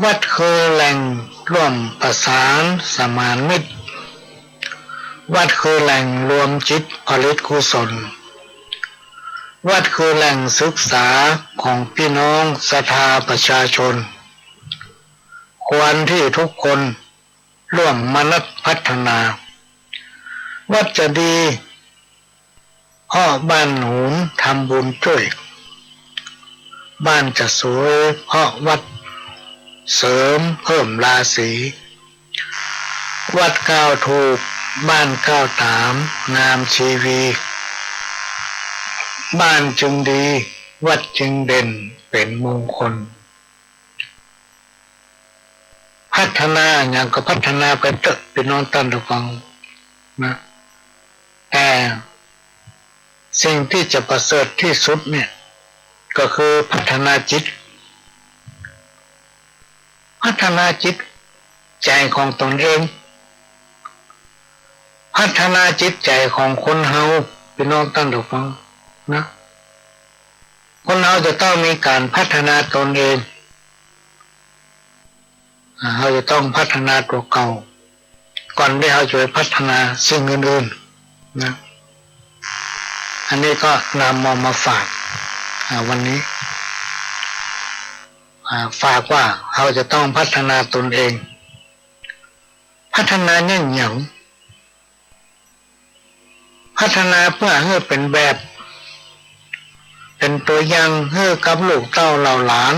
วัดคือแหล่งร่วมประสานสมานมิตร วัดคือแหล่งรวมจิตผลิตกุศล วัดคือแหล่งศึกษาของปี้น้องศรัทธาประชาชน ควรตี้ทุกคนร่วมมนัสพัฒนา วัดจะดี เพราะบ้านหนุนทำบุญจ้วย บ้านจะสวยเพราะวัดเสริมเพิ่มราศี วัดก้าวถูก บ้านก้าวต๋าม งามชีวี บ้านจึงดี วัดจึงเด่นเป๋นมงคล พัฒนาหยังก็พัฒนาไปเต๊อะ ปี้น้องต้านผู้ฟังนะ แต่สิ่งตี้จะประเสริฐตี้สุดเนี่ย ก็คือพัฒนาจิต พัฒนาจิตใจ๋ของตนเอง พัฒนาจิตใจ๋ของคนเฮา ปี้น้องต้านผู้ฟังนะ คนเฮาจะต้องมีก๋านพัฒนาตนเอง อ่า เฮาจะต้องพัฒนาตั๋วเก่า ก่อนตี้เฮาจะไปพัฒนาสิ่งอื่นๆ นะ อันนี้ก็นำเอามาฝาก อ่า วันนี้ อ่า ฝากว่าเฮาจะต้องพัฒนาตนเอง พัฒนาเยียะหยัง พัฒนาเปื้อหื้อเป๋นแบบ เป๋นตั๋วอย่างหื้อกับลูกเต้าเหล่าหลาน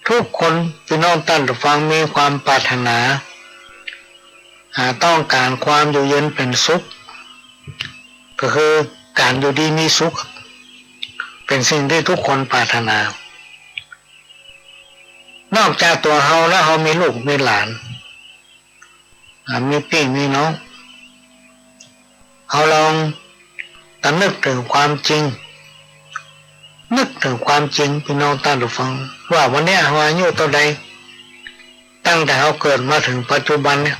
ทุกคน ปี้น้องต้านผู้ฟังมีความปรารถนา อ่า ต้องก๋านความอยู่เย็นเป๋นสุข ก็คือก๋านอยู่ดีมีสุข เป๋นสิ่งตี้ทุกคนปรารถนา นอกจากตั๋วเฮาแล้ว เฮามีลูกมีหลาน อ่า มีปี้มีน้อง เฮาลองตระหนึกเถิงความจริง นึกเถิงความจริง ปี้น้องต้านผู้ฟัง ว่าวันเนี้ยเฮาอายุเต้าใด ตั้งแต่เฮาเกิดมาเถิงปัจจุบันเนี่ย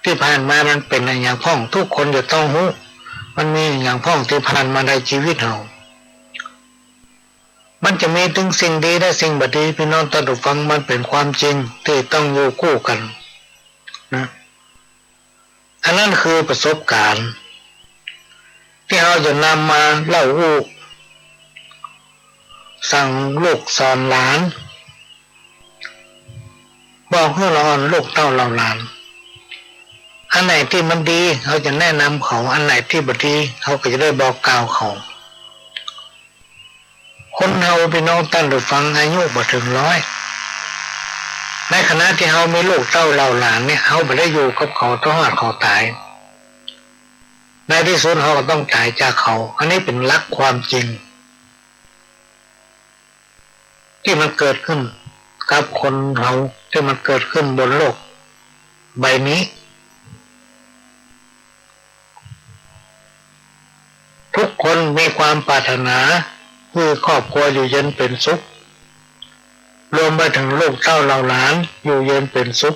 ตี้ผ่านมามันเป๋นอะหยังพ่อง ทุกคนจะต้องฮู้ มันมีอะหยังพ่องตี้ผ่านมาในจีวิตเฮา มันจะมีตึงสิ่งดีและสิ่งบ่ดี ปี้น้องต้านผู้ฟัง มันเป๋นความจริงตี้ต้องอยู่กู้กั๋นนะ อันนั้นคือประสบก๋ารณ์ตี้เฮาจะนำมาเล่าอู้ สั่งลูกสอนหลาน บอกหื้อละอ่อนลูกเต้าเหล่าหลาน อันไหนตี้มันดี เฮาจะแนะนำเขา อันไหนตี้บ่ดี เฮาก็จะได้บอกกล่าวเขา คนเฮาปี้น้องต้านผู้ฟัง อายุบ่เถิงร้อย ในขณะตี้เฮามีลูกเต้าเหล่าหลานเนี่ย เฮาบ่ได้อยู่กับเขาตลอดเขาต๋าย ในตี้สุดเฮาก็ต้องต๋ายจากเขา อันนี้เป๋นหลักความจริง ตี้มันเกิดขึ้นกับคนเฮา ตี้มันเกิดขึ้นบนโลกใบนี้ ทุกคนมีความปรารถนาหื้อครอบครัวอยู่เย็นเป๋นสุข รวมไปเถิงลูกเต้าเหล่าหลานอยู่เย็นเป๋นสุข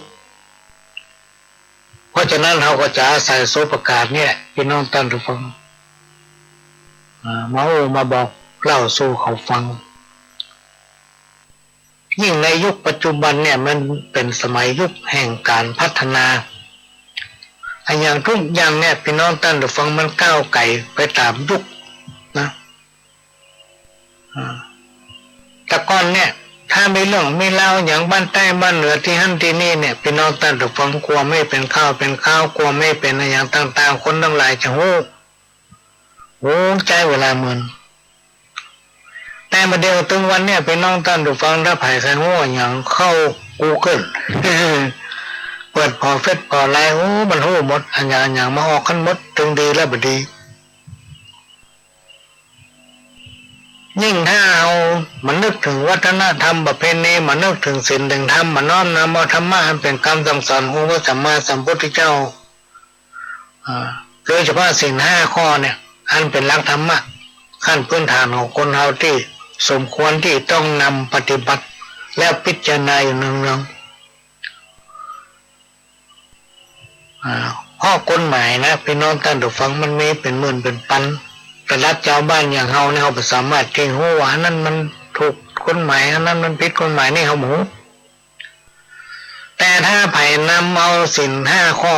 เพราะฉะนั้นเฮาก็จะอาศัยสบโอกาสเนี่ย ปี้น้องต้านผู้ฟัง อ่า มาอู้มาบอกเล่าสู่เขาฟัง ยิ่งในยุคปัจจุบันเนี่ย มันเป๋นสมัยยุคแห่งก๋านพัฒนา อะหยังทุกอย่างเนี่ย ปี้น้องต้านผู้ฟัง มันก้าวไก๋ไปต๋ามยุคนะ อ่า แต่ก่อนเนี่ย ถ้ามีเรื่องมีราวหยังบ้านใต้บ้านเหนือตี้หั้นตี้นี่เนี่ย ปี้น้องต้านผู้ฟัง กลัวไม่เป๋นข่าวเป๋นคราว กลัวไม่เป๋นอะหยังต่างๆ คนตังหลายจะฮู้ โอ้ ใจ๊เวลาเมิน แต่บ่าเดี่ยวตึงวันเนี่ย ปี้น้องต้านผู้ฟัง ถ้าใผใค่ฮู้อะหยัง เข้ากูเกิล เปิดผ่อเฟซผ่อไลน์ โอ้ มันฮู้หมด อะหยังอะหยังมาออกกั๋นหมด ตึงดีและบ่ดี ยิ่งถ้าเฮามานึกเถิงวัฒนธรรมประเพณี มานึกเถิงศีลเถิงธรรม มาน้อมนำเอาธรรมะอันเป๋นกำสั่งสอนของพระสัมมาสัมพุทธเจ้า อ่า โดยเฉพาะศีลห้าข้อเนี่ย อันเป๋นหลักธรรมะขั้นพื้นฐานของคนเฮาตี้สมควรตี้ต้องนำปฏิบัติ และพิจารณาอยู่เนืองๆ อ่า เพราะกฎหมายนะ ปี้น้องต้านผู้ฟัง มันมีเป๋นหมื่นเป๋นปัน ระดับจาวบ้านอย่างเฮาเนี่ย เฮาบ่สามารถตี้ฮู้ว่าอันนั้นมันถูกกฎหมาย อันนั้นมันผิดกฎหมาย นี่เฮาบ่ฮู้ แต่ถ้าใผนำเอาศีลห้าข้อ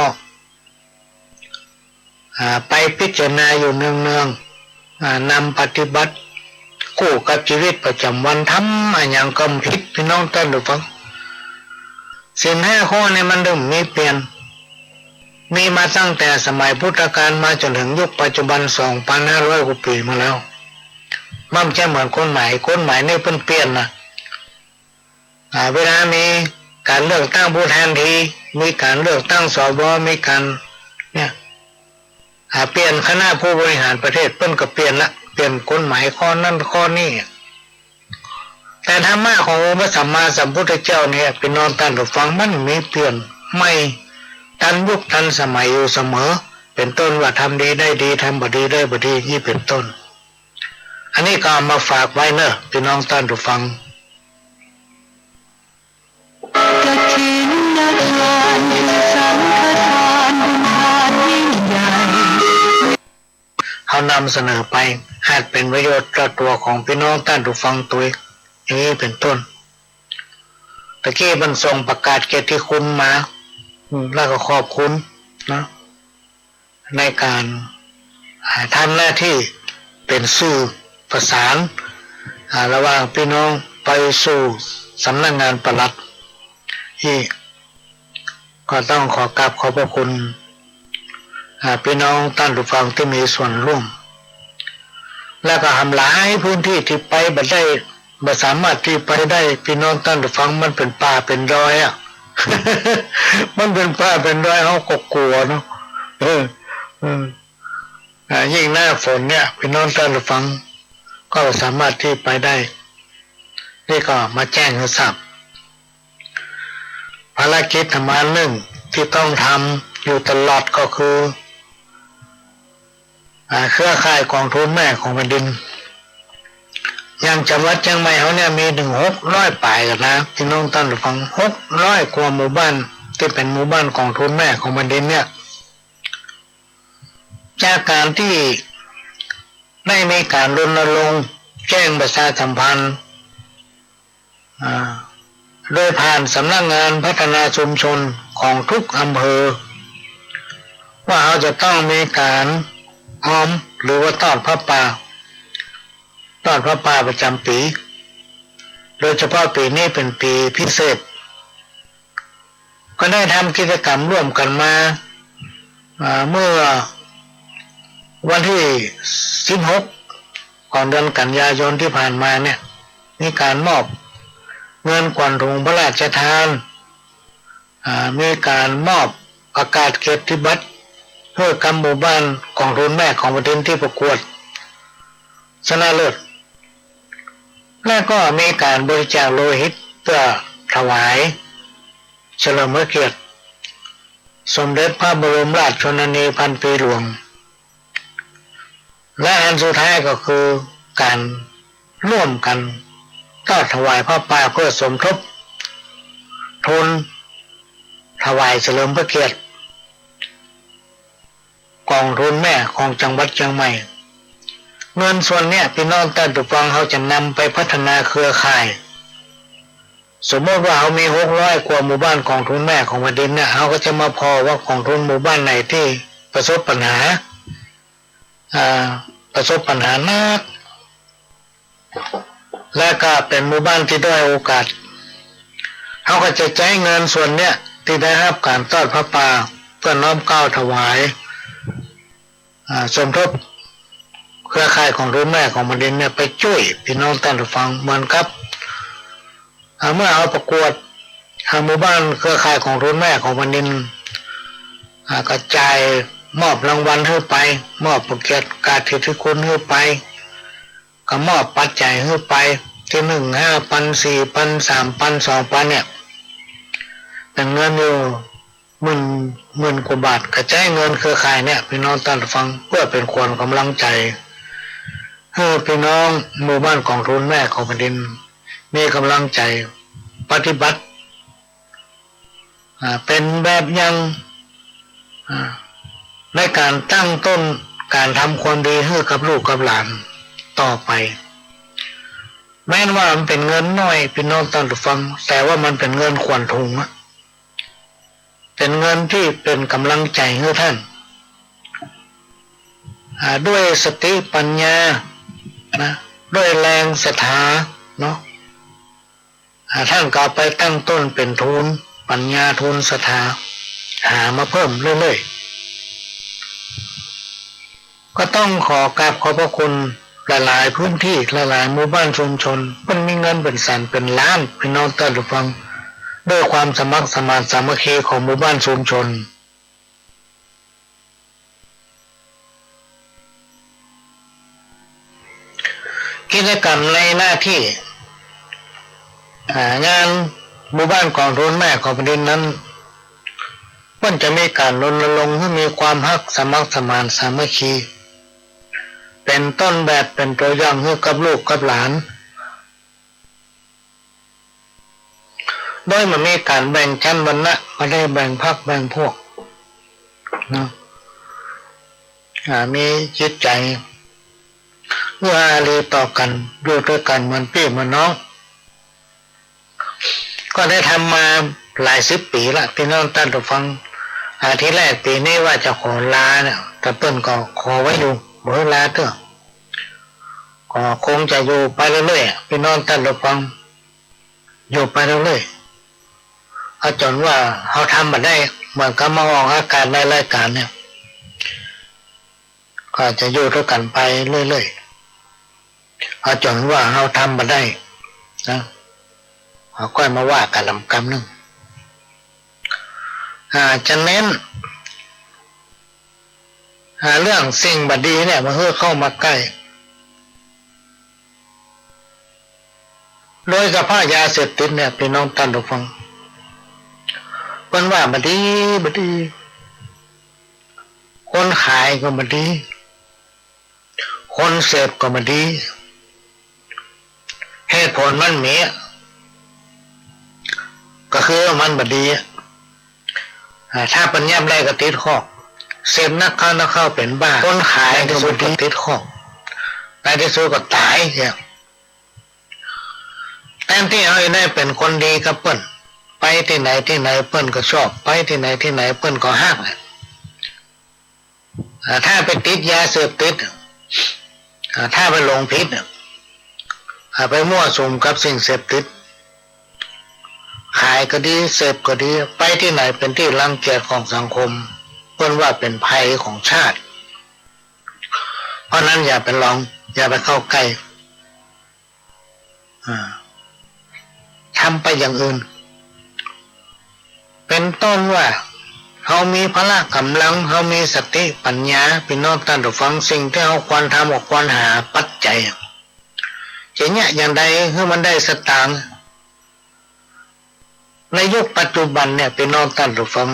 อ่า ไปพิจารณาอยู่เนืองๆ อ่า นำปฏิบัติคู่กับจีวิตประจ๋ำวัน ทำอะหยังก็บ่ผิด ปี้น้องต้านผู้ฟัง ศีลห้าข้อนี่มันเริ่มมีเปลี่ยน มีมาตั้งแต่สมัยพุทธกาลมาจ๋นเถิงยุคปัจจุบัน สองปันห้าร้อยกว่าปี๋มาแล้ว มันบ่ใจ้เหมือนกฎหมาย กฎหมายนี่เปิ้นเปลี่ยนนะ อ่า เวลามีก๋านเลือกตั้งผู้แทนที มีก๋านเลือกตั้ง สว มีก๋าน เนี่ย อ่า เปลี่ยนคณะผู้บริหารประเทศ เปิ้นก็เปลี่ยนละ เปลี่ยนกฎหมายข้อนั้นข้อนี้ แต่ธรรมะขององค์พระสัมมาสัมพุทธเจ้าเนี่ย ปี้น้องต้านผู้ฟัง มันมีเปลี่ยนใหม่ตันยุคตันสมัยอยู่เสมอ เป๋นต้นว่าทำดีได้ดี ทำบ่ดีได้บ่ดี อี้เป๋นต้น อันนี้ก็เอามาฝากไว้เน่อ ปี้น้องต้านผู้ฟัง กฐินทานคือสังฆทานบุญทานยิ่งใหญ่ เฮานำเสนอไป หากเป๋นประโยชน์ต่อตั๋วของปี้น้องต้านผู้ฟังตวย อย่างนี้เป๋นต้น ตะกี้เปิ้นส่งประกาศเกียรติคุณมา อืม แล้วก็ขอบคุณนะ ในก๋าน อ่า ทำหน้าตี้เป๋นสื่อประสาน อ่า ระหว่างปี้น้องไปสู่สำนักงานปลัด อี้ก็ต้องขอกราบขอบพระคุณ อ่า ปี้น้องต้านผู้ฟังตี้มีส่วนร่วม แล้วก็แหมหลายพื้นตี้ตี้ไปบ่ได้ บ่สามารถตี้ไปได้ ปี้น้องต้านผู้ฟัง มันเป๋นป่าเป๋นดอยอะ มันเป๋นป่าเป๋นดอย เฮาก็กั๋วเนาะ เออ เออ อ่า ยิ่งหน้าฝนเนี่ย ปี้น้องต้านผู้ฟัง ก็บ่สามารถตี้ไปได้ นี่ก็มาแจ้งหื้อทราบ ภารกิจสำคัญนึ่งตี้ต้องทำอยู่ตลอดก็คือ อ่า เครือข่ายก๋องทุนแม่ของแผ่นดิน อย่างจังหวัดเจียงใหม่เฮาเนี่ยมีเถิงหกร้อยป๋ายกั๋นนะ ปี้น้องต้านผู้ฟัง หกร้อยกว่าหมู่บ้านตี้เป๋นหมู่บ้านก๋องทุนแม่ของแผ่นดินเนี่ย จากก๋านตี้ได้มีก๋านรณรงค์แจ้งประชาสัมพันธ์ อ่า โดยผ่านสำนักงานพัฒนาชุมชนของทุกอำเภอ ว่าเฮาจะต้องมีก๋านออมหรือว่าตอดผ้าป่า ตอดผ้าป่าประจ๋ำปี๋ โดยเฉพาะปี๋นี้เป๋นปี๋พิเศษ ก็ได้ทำกิจกรรมร่วมกั๋นมา อ่า เมื่อวันตี้สิบหก ของเดือนกันยายนตี้ผ่านมาเนี่ย มีก๋านมอบเงินขวัญถุงพระราชทาน อ่า มีก๋านมอบประกาศเกียรติบัตรหื้อกับหมู่บ้านก๋องทุนแม่ของแผ่นดินตี้ประกวดชนะเลิศ และก็มีก๋านบริจาคโลหิตเพื่อถวายเฉลิมพระเกียรติสมเด็จพระบรมราชชนนีพันปีหลวง และอันสุดท้ายก็คือก๋านร่วมกั๋นตอดถวายผ้าป่าเพื่อสมทบทุนถวายเฉลิมพระเกียรติ ก๋องทุนแม่ของจังหวัดเจียงใหม่ เงินส่วนเนี้ย ปี้น้องต้านผู้ฟัง เฮาจะนำไปพัฒนาเครือข่าย สมมุติว่าเฮามีหกร้อยกว่าหมู่บ้านก๋องทุนแม่ของแผ่นดินเนี่ย เฮาก็จะมาผ่อว่าก๋องทุนหมู่บ้านไหนตี้ประสบปัญหา อ่า ประสบปัญหานัก และก็เป๋นหมู่บ้านตี้ด้อยโอกาส เฮาก็จะใจ๊เงินส่วนเนี้ยตี้ได้ฮับก๋านตอดผ้าป่าเพื่อน้อมเกล้าถวาย อ่า สมทบเครือข่ายก๋องทุนแม่ของแผ่นดินเนี่ยไปจ้วยปี้น้องต้านผู้ฟัง เหมือนกับ อ่า เมื่อเฮาประกวด อ่า หมู่บ้านเครือข่ายก๋องทุนแม่ของแผ่นดิน อ่า ก็จ่ายมอบรางวัลหื้อไป มอบพระเกียรติเกียรติคุณหื้อไป ก็มอบปัจจัยหื้อไป ตี้นึ่งห้าปัน สี่ปัน สามปัน สองปันเนี่ย เป๋นเงินอยู่หมื่น หมื่นกว่าบาท ก็ใจ๊เงินเครือข่ายเนี่ย ปี้น้องต้านผู้ฟัง เพื่อเป๋นขวัญก๋ำลังใจ๋ หื้อปี้น้องหมู่บ้านก๋องทุนแม่ของแผ่นดิน มีก๋ำลังใจ๋ปฏิบัติ อ่า เป๋นแบบอย่าง อ่า ในก๋านตั้งต้นก๋านทำความดีหื้อกับลูกกับหลานต่อไป แม้นว่ามันเป๋นเงินน้อย ปี้น้องต้านผู้ฟัง แต่ว่ามันเป๋นเงินขวัญถุงอะ เป๋นเงินตี้เป๋นก๋ำลังใจ๋หื้อต้าน อ่า ด้วยสติปัญญานะ ด้วยแฮงศรัทธาเนาะ อ่า ต้านก็เอาไปตั้งต้นเป๋นทุนปัญญา ทุนศรัทธา หามาเพิ่มเรื่อยๆ ก็ต้องขอกราบขอบพระคุณหลายๆ พื้นตี้ หลายๆ หมู่บ้านชุมชน เปิ้นมีเงินเป๋นแสนเป๋นล้าน ปี้น้องต้านผู้ฟัง ด้วยความสมัครสมานสามัคคีของหมู่บ้านชุมชน กิจกรรมในหน้าตี้ อ่า งานหมู่บ้านกองทุนแม่ของแผ่นดินนั้น เปิ้นจะมีก๋านรณรงค์หื้อมีความฮัก สมัครสมานสามัคคี เป๋นต้นแบบ เป๋นตั๋วอย่างหื้อกับลูกกับหลาน โดยบ่มีก๋านแบ่งชั้นวรรณะ บ่ได้แบ่งพรรคแบ่งพวกเนาะ อ่า มีจิตใจ๋เอื้ออารีต่อกั๋น อยู่ตวยกั๋นเหมือนปี้เหมือนน้อง ก็ได้ทำมาหลายสิบปี๋ละ ปี้น้องต้านผู้ฟัง อ่า ตี้แรกปี๋นี้ว่าจะขอลาเนี่ย แต่เปิ้นก็ขอไว้อยู่ บ่หื้อลาเตื้อ ก็คงจะอยู่ไปเรื่อยๆ อะ ปี้น้องต้านผู้ฟัง อยู่ไปเรื่อยๆ เอาจ๋นว่าเฮาทำบ่ได้ เหมือนกับมาออกอากาศในรายก๋านเนี่ย ก็จะอยู่ตวยกั๋นไปเรื่อยๆ เอาจ๋นว่าเฮาทำบ่ได้นะ เฮาก้อยมาว่ากั๋นลำกำนึ่ง อ่า จะเน้น อ่า เรื่องสิ่งบ่ดีเนี่ย บ่หื้อเข้ามาใก้ โดยเฉพาะยาเสพติดเนี่ย ปี้น้องต้านผู้ฟัง เปิ้นว่าบ่ดี บ่ดี คนขายก็บ่ดี คนเสพก็บ่ดี เหตุผลมันมี ก็คือมันบ่ดี อ่า ถ้าเปิ้นยับได้ก็ติดคุก เสพนักเข้านักเข้าเป๋นบ้า คนขายก็บ่ดี ติดคุก ในตี้สุดก็ต๋ายเนี่ย แทนตี้เฮาจะได้เป๋นคนดีกับเปิ้น ไปตี้ไหนตี้ไหนเปิ้นก็ชอบ ไปตี้ไหนตี้ไหนเปิ้นก็ฮัก อ่า ถ้าไปติดยาเสพติด อ่า ถ้าไปหลงผิด อ่า ไปมั่วสุมกับสิ่งเสพติด ขายก็ดี เสพก็ดี ไปตี้ไหนเป๋นตี้รังเกียจของสังคม เปิ้นว่าเป๋นภัยของชาติ เพราะนั้นอย่าไปลอง อย่าไปเข้าใก้ อ่า ทำไปอย่างอื่น เป๋นต้นว่า เฮามีพละก๋ำลัง เฮามีสติปัญญา ปี้น้องต้านผู้ฟัง สิ่งตี้เฮาควรทำก็ควรหาปัจจัย จะเยียะอย่างใดหื้อมันได้สตางค์ ในยุคปัจจุบันเนี่ย ปี้น้องต้านผู้ฟัง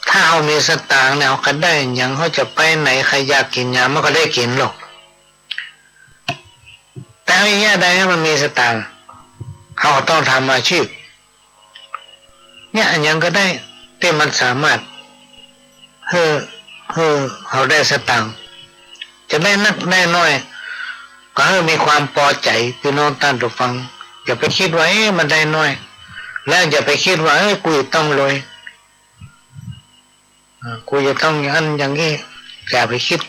ถ้าเฮามีสตางค์เนี่ย เฮาก็ได้หยัง เฮาจะไปไหน ใผอยากกิ๋นหยัง มันก็ได้กิ๋นลอ แต่เยียะใดหื้อมันมีสตางค์ เฮาก็ต้องทำอาชีพ เยียะหยังก็ได้ ตี้มันสามารถหื้อ หื้อเฮาได้สตางค์ จะได้นักได้น้อย ก็หื้อมีความปอใจ๋ ปี้น้องต้านผู้ฟัง อย่าไปกึ๊ดว่า เอ๊ะ มันได้น้อย และอย่าไปกึ๊ดว่า เอ้ย กูจะต้องรวย อ่า กูจะต้องอย่างนั้นอย่างนี้ อย่าไปกึ๊ด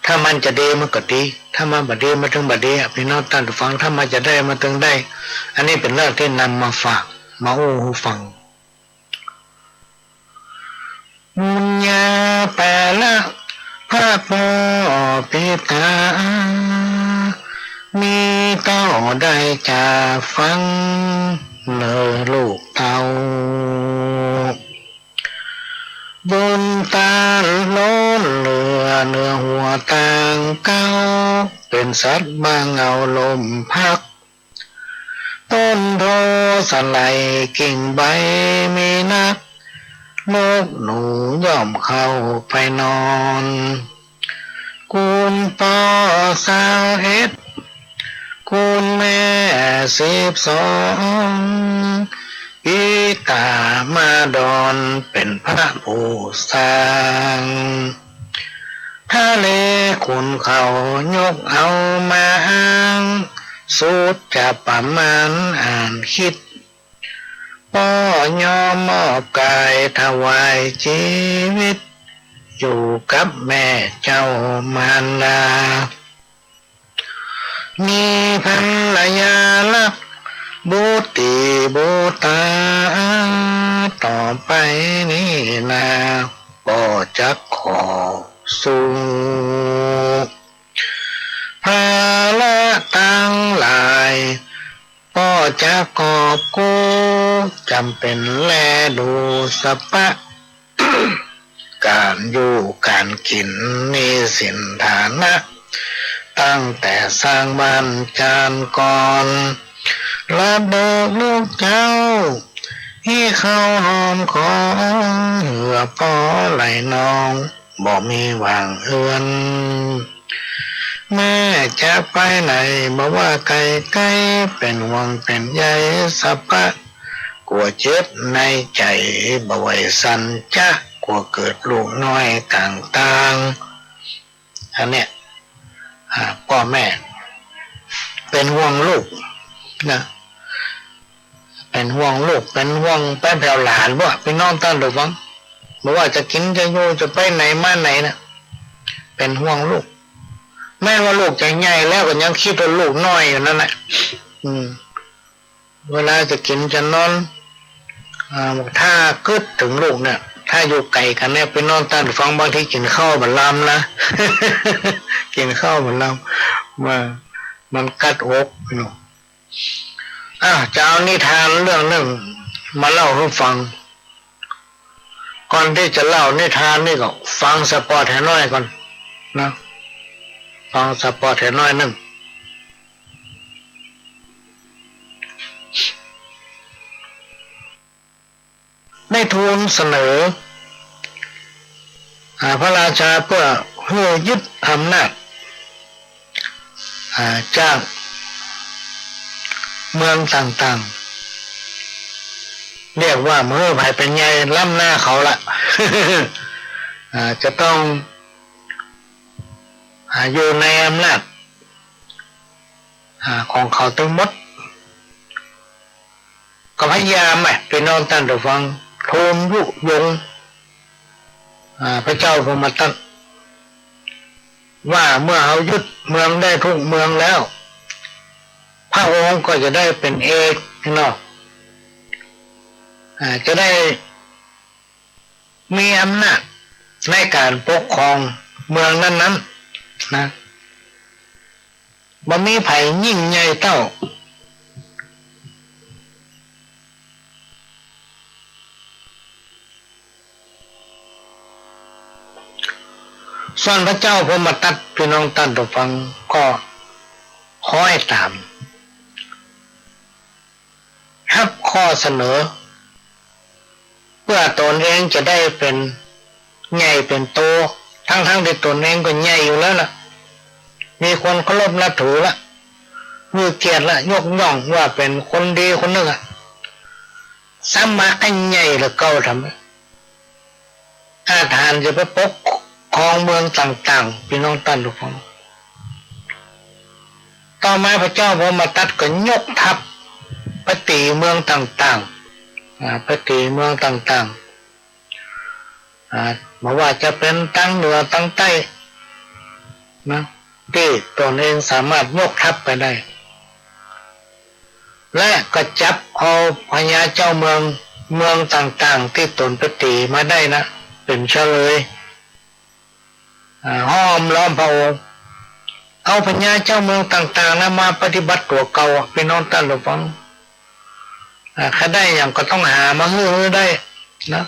ถ้ามันจะดีมันก็ดี ถ้ามันบ่ดีมันตึงบ่ดีอะ ปี้น้องต้านผู้ฟัง ถ้ามันจะได้มันตึงได้ อันนี้เป๋นเรื่องตี้นำมาฝาก มาอู้หื้อฟัง บุญญาปาละ พระป้อปิตา มีเต้าได้จาฟัง เน่อลูกเต้า บุญต้านล้นเหลือ เหนือหัวต่างเก๊า เป๋นสัตว์บ่าเหงาลมพัก ต้นโพธิ์สะไหล่กิ่งใบมีนัก นกหนูย่อมเข้าไปนอน คุณป้อซาวเอ็ด คุณแม่สิบสอง อิตามาดอนเป๋นพระผู้สร้าง ทะเลขุนเขายกเอามาอ้าง สุดจะประมาณอ่านคิด ป้อยอมมอบก๋ายถวายจีวิต อยู่กับแม่เจ้ามารดา มีภรรยารัก บุตรีบุตรา ต่อไปนี้นา ป้อจักขอสู้ ภาระตังหลาย ป้อจักกอบกู้ จ๋ำเป๋นแลดูสะปะ ก๋านอยู่ก๋านกิ๋นหนี้สินฐานะ ตั้งแต่สร้างบ้านจานก่อน ละเดิกลูกเจ้า ฮี้เข้าหอมของ เหื้อป้อไหลนอง บ่มีหว่างเอือน แม่จะไปไหน บ่ว่าไกลๆ เป๋นห่วงเป๋นใยสะปะ กั๋วเจ็บในใจ๋ บ่ไหวสันจะ กั๋วเกิดลูกน้อยก๋างตาง อันเนี้ย อ่า ป้อแม่ เป๋นห่วงลูกนะ เป๋นห่วงลูก เป๋นห่วงแป้นแผวหลานว่ะ ปี้น้องต้านผู้ฟัง บ่ว่าจะกิ๋นจะอยู่ จะไปไหนมาไหนนะ เป๋นห่วงลูก แม้ว่าลูกจะใหญ่แล้วก็ยังกึ๊ดว่าลูกน้อยอยู่นั่นแหละ อืม เวลาจะกิ๋นจะนอน อ่า ถ้ากึ๊ดเถิงลูกเนี่ย ถ้าอยู่ไก๋กั๋นเนี่ย ปี้น้องต้านผู้ฟัง บางทีกิ๋นข้าวบ่ลำนะ กิ๋นข้าวบ่ลำ ว่ามันกั๊ดอกเนาะ อ่ะ จะเอานิทานเรื่องนึ่งมาเล่าหื้อฟัง ก่อนตี้จะเล่านิทานนี่ก็ฟังสะปอดหื้อน้อยก่อนนะ ฟังสะปอดหื้อน้อยนึ่ง ได้ทูลเสนอ อ่า พระราชาเปื้อหื้อยึดอำนาจ อ่า จากเมืองต่างๆ เรียกว่าเมื่อใผเป๋นใหญ่ล้ำหน้าเขาละ อ่า จะต้อง อ่า อยู่ในอำนาจ อ่า ของเขาตึงหมด ก็พยายามอะ ปี้น้องต้านผู้ฟัง ทูลยุยง อ่า พระเจ้าพรหมทัต ว่าเมื่อเฮายึดเมืองได้กู้เมืองแล้ว พระองค์ก็จะได้เป๋นเอกเนาะ อ่า จะได้มีอำนาจในก๋านปกครองเมืองนั้นๆ นะ บ่มีใผยิ่งใหญ่เต้า ส่วนพระเจ้าพรหมทัต ปี้น้องต้านผู้ฟัง ก็คอยต๋าม ฮับข้อเสนอ เปื้อต๋นเองจะได้เป๋นใหญ่เป๋นโต ตึงๆ ตี้ต๋นเองก็ใหญ่อยู่แล้วล่ะ มีคนเคารพนับถือละ หื้อเกียรติละ ยกย่องว่าเป๋นคนดีคนนึ่งอะ ซ้ำมาก็ใหญ่เหลือเก่า ทำ อาจหาญจะไปปกครองเมืองต่างๆ ปี้น้องต้านผู้ฟัง ต่อมาพระเจ้าพรหมทัตก็ยกทัพไปตี๋เมืองต่างๆ อ่า ไปตี๋เมืองต่างๆ อ่า บ่ว่าจะเป๋นตางเหนือตางใต้นะ ตี้ต๋นเองสามารถยกทัพไปได้ และก็จับเอาพญาเจ้าเมือง เมืองต่างๆ ตี้ต๋นไปตี๋มาได้นะ เป๋นเฉลย อ่า ห้อมล้อมพระองค์ เอาพญาเจ้าเมืองต่างๆ นะ มาปฏิบัติตั๋วเก่าอะ ปี้น้องต้านผู้ฟัง อ่า ใค่ได้หยังก็ต้องหามาหื้อ หื้อได้นะ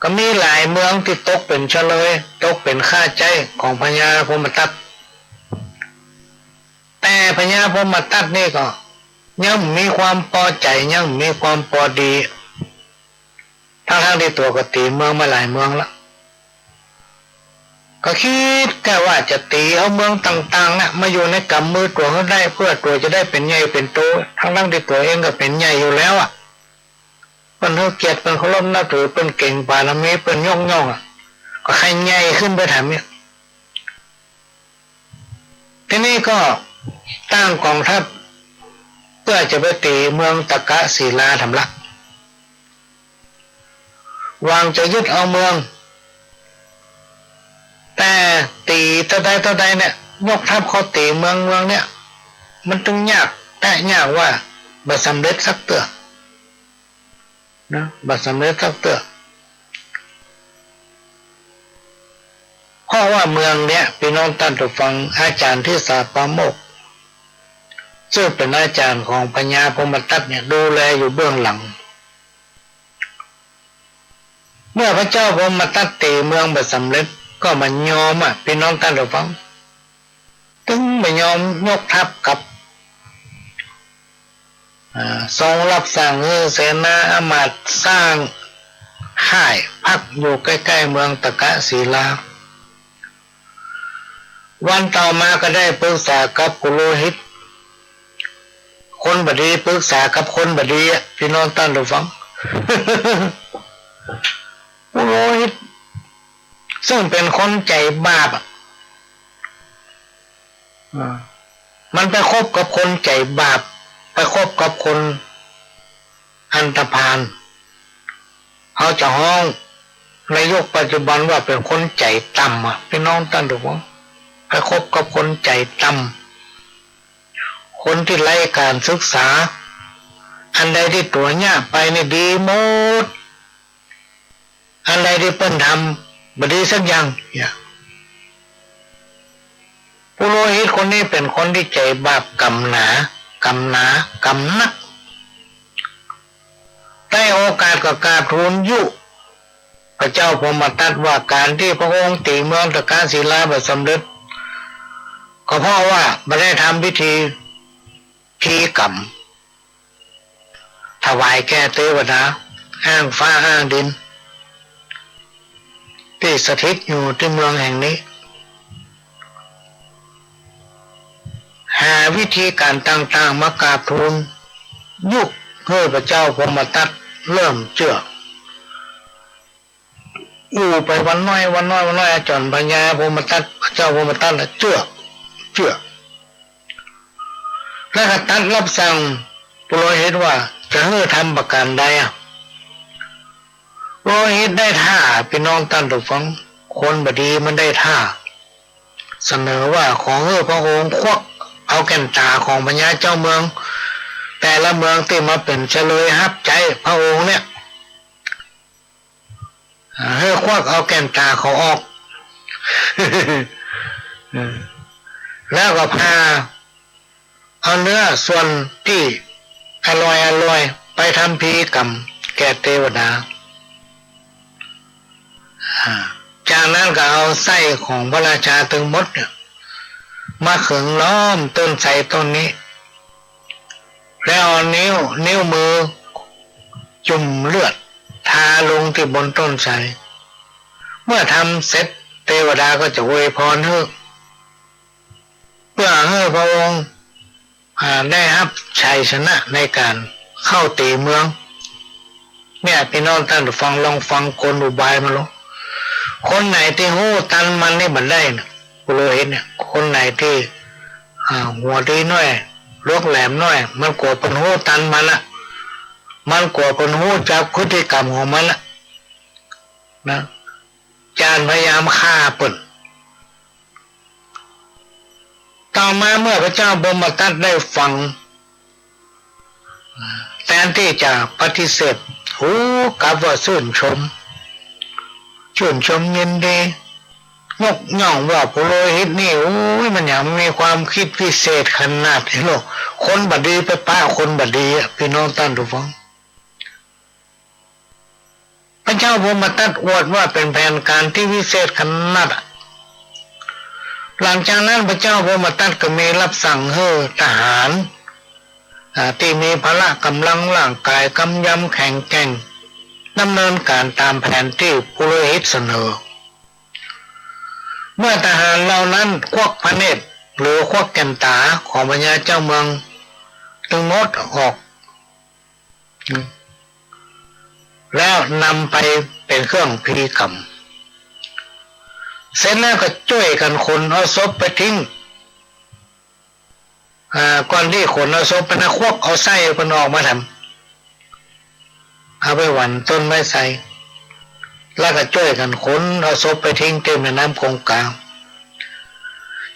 ก็มีหลายเมืองตี้ตกเป๋นเฉลย ตกเป๋นข้าใจ๊ของพญาพรหมทัต แต่พญาพรหมทัตนี่ก็ยังมีความปอใจ๋ ยังมีความปอดี ตึงๆ ตี้ตั๋วก็ตี๋เมืองมาหลายเมืองละ เ ก็กึ๊ดแก้ว่าจะตี๋เอาเมืองต่างๆ น่ะ มาอยู่ในก๋ำมือตั๋วหื้อได้ เปื้อตั๋วจะได้เป๋นใหญ่เป๋นโต ตึงๆ ตี้ตั๋วเองก็เป๋นใหญ่อยู่แล้วอะ เปิ้นหื้อเกียรติ เปิ้นเคารพนับถือ เปิ้นเก่งบารมี เปิ้นยกย่องอะ ก็ใค่ใหญ่ขึ้นไปแถมเนี่ย ทีนี้ก็ตั้งก๋องทัพ เปื้อจะไปตี๋เมืองตะกะศิลาแถมละ หวังจะยึดเอาเมือง แต่ตี๋เต้าใดเต้าใดเนี่ย ยกทัพเข้าตี๋เมืองเมืองเนี่ย มันตึงยาก แต๊ยากว่า บ่สำเร็จสักเตื้อ นะ บ่สำเร็จสักเตื้อ เพราะว่าเมืองเนี่ย ปี้น้องต้านผู้ฟัง อาจ๋ารย์ทิสาปาโมกข์ ซึ่งเป๋นอาจ๋ารย์ของพญาพรหมทัตเนี่ย ดูแลอยู่เบื้องหลัง เมื่อพระเจ้าพรหมทัตตี๋เมืองบ่สำเร็จ ก็บ่ยอมอะ ปี้น้องต้านผู้ฟัง ตึงบ่ยอมยกทัพกลับ อ่า ทรงรับสั่งหื้อเสนาอำมาตย์สร้างค่ายพักอยู่ใก้ๆ เมืองตะกะศิลา วันต่อมาก็ได้ปรึกษากับปุโรหิต คนบ่ดีปรึกษากับคนบ่ดีอะ ปี้น้องต้านผู้ฟัง ปุโรหิต ซึ่งเป๋นคนใจ๋บาปอะ อ่า มันไปคบกับคนใจ๋บาป ไปคบกับคนอันธพาล เฮาจะฮ้องในยุคปัจจุบันว่าเป๋นคนใจ๋ต่ำอะ ปี้น้องต้านผู้ฟัง ไปคบกับคนใจ๋ต่ำ คนตี้ไร้ก๋านศึกษา อันใดตี้ตั๋วเยียะไปนี่ดีหมด อันใดตี้เปิ้นทำบ่ดีสักอย่าง เนี่ย ปุโรหิตคนนี้เป๋นคนตี้ใจ๋บาปกำหนา กำหนา กำนัก ได้โอกาสก็กราบทูลยุพระเจ้าพรหมทัตว่า ก๋านตี้พระองค์ตี๋เมืองตะกะศิลาบ่สำเร็จ ก็เพราะว่าบ่ได้ทำพิธีพีกรรม ถวายแก่เตวดา อ้างฟ้าอ้างดิน ตี้สถิตอยู่ตี้เมืองแห่งนี้ หาวิธีก๋านต่างๆ มากราบทูลยุหื้อพระเจ้าพรหมทัตเริ่มเจื้อ อู้ไปวันน้อย วันน้อย วันน้อย จ๋นพญาพรหมทัต พระเจ้าพรหมทัตละเจื้อ เจื้อ แล้วก็ตรัสรับสั่งปุโรหิตว่า จะหื้อทำประก๋านใดอะ ปุโรหิตได้ท่า ปี้น้องต้านผู้ฟัง คนบ่ดีมันได้ท่า เสนอว่าขอหื้อพระองค์ควักเอาแก่นต๋าของพญาเจ้าเมือง แต่ละเมืองตี้มาเป๋นเฉลยฮับใจ๊พระองค์เนี่ย อ่า หื้อควักเอาแก่นต๋าเขาออก แล้วก็พาเอาเนื้อส่วนตี้อร่อยๆ ไปทำพีกรรมแก่เตวดา อ่า จากนั้นก็เอาไส้ของพระราชาตึงหมดเนี่ย มาเขิงล้อมต้นไทรต้นนี้ แล้วเอานิ้ว นิ้วมือจุ่มเลือดทาลงตี้บนต้นไทร เมื่อทำเสร็จเตวดาก็จะอวยพรหื้อ เปื้อหื้อพระองค์ อ่า ได้ฮับชัยชนะในก๋านเข้าตี๋เมือง เนี่ย ปี้น้องต้านฟัง ลองฟังกลอุบายมันลอง คนไหนตี้ฮู้ตันมันนี่บ่ได้นะ ปุโรหิตเนี่ย คนไหนตี้ อ่า หัวดีน้อย ลวกแหลมน้อย มันกั๋วเปิ้นฮู้ตันมันอะ มันกั๋วเปิ้นฮู้จักพฤติกรรมของมันอะ นะ จานพยายามฆ่าเปิ้น ต่อมาเมื่อพระเจ้าพรหมทัตได้ฟัง แทนตี้จะปฏิเสธ ฮู้กลับว่าชื่นชม ชื่นชมยินดี ยกย่องว่าปุโรหิตนี่ โอ้ย มันหยังมีความกึ๊ดวิเศษขนาดนี้โลก คนบ่ดีไปปะคนบ่ดีอะ ปี้น้องต้านฟัง พระเจ้าพรหมทัตอวดว่าเป๋นแผนก๋านตี้วิเศษขนาดอะ หลังจากนั้นพระเจ้าพรหมทัตก็มีรับสั่งหื้อทหาร อ่า ตี้มีพละก๋ำลังร่างก๋ายกำยำแข็งแกร่ง ดำเนินก๋านต๋ามแผนตี้ปุโรหิตเสนอ เมื่อทหารเหล่านั้นควักพระเนตรหรือควักแก่นต๋าของพญาเจ้าเมืองตึงหมดออก แล้วนำไปเป๋นเครื่องพิธีกรรม เสร็จแล้วก็จ้วยกั๋นขนเอาศพไปทิ้ง อ่า ก่อนตี้ขนเอาศพไปนะ ควักเอาไส้เปิ้นออกมาแถม เอาไปหว่านต้นไม้ไทร แล้วก็จ้วยกั๋นขนเอาศพไปทิ้งตี้แม่น้ำคงคา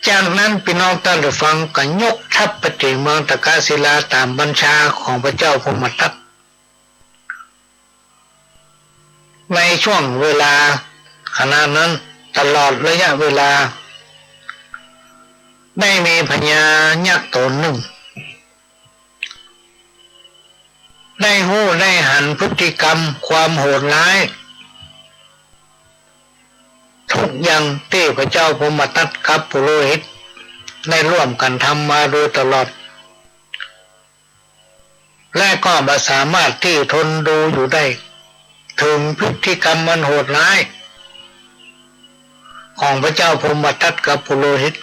จากนั้นปี้น้องต้านผู้ฟังก็ยกทัพไปตีเมืองตะกะศิลาต๋ามบัญชาของพระเจ้าพรหมทัต ในช่วงเวลาขณะนั้น ตลอดระยะเวลา ได้มีพญายักษ์ต๋นนึ่ง ได้ฮู้ได้หันพฤติกรรมความโหดร้าย ทุกอย่างตี้พระเจ้าพรหมทัตกับปุโรหิตได้ร่วมกั๋นทำมาโดยตลอด และก็บ่สามารถตี้ทนดูอยู่ได้ เถิงพฤติกรรมอันโหดร้าย ของพระเจ้าพรหมทัตกับปุโรหิต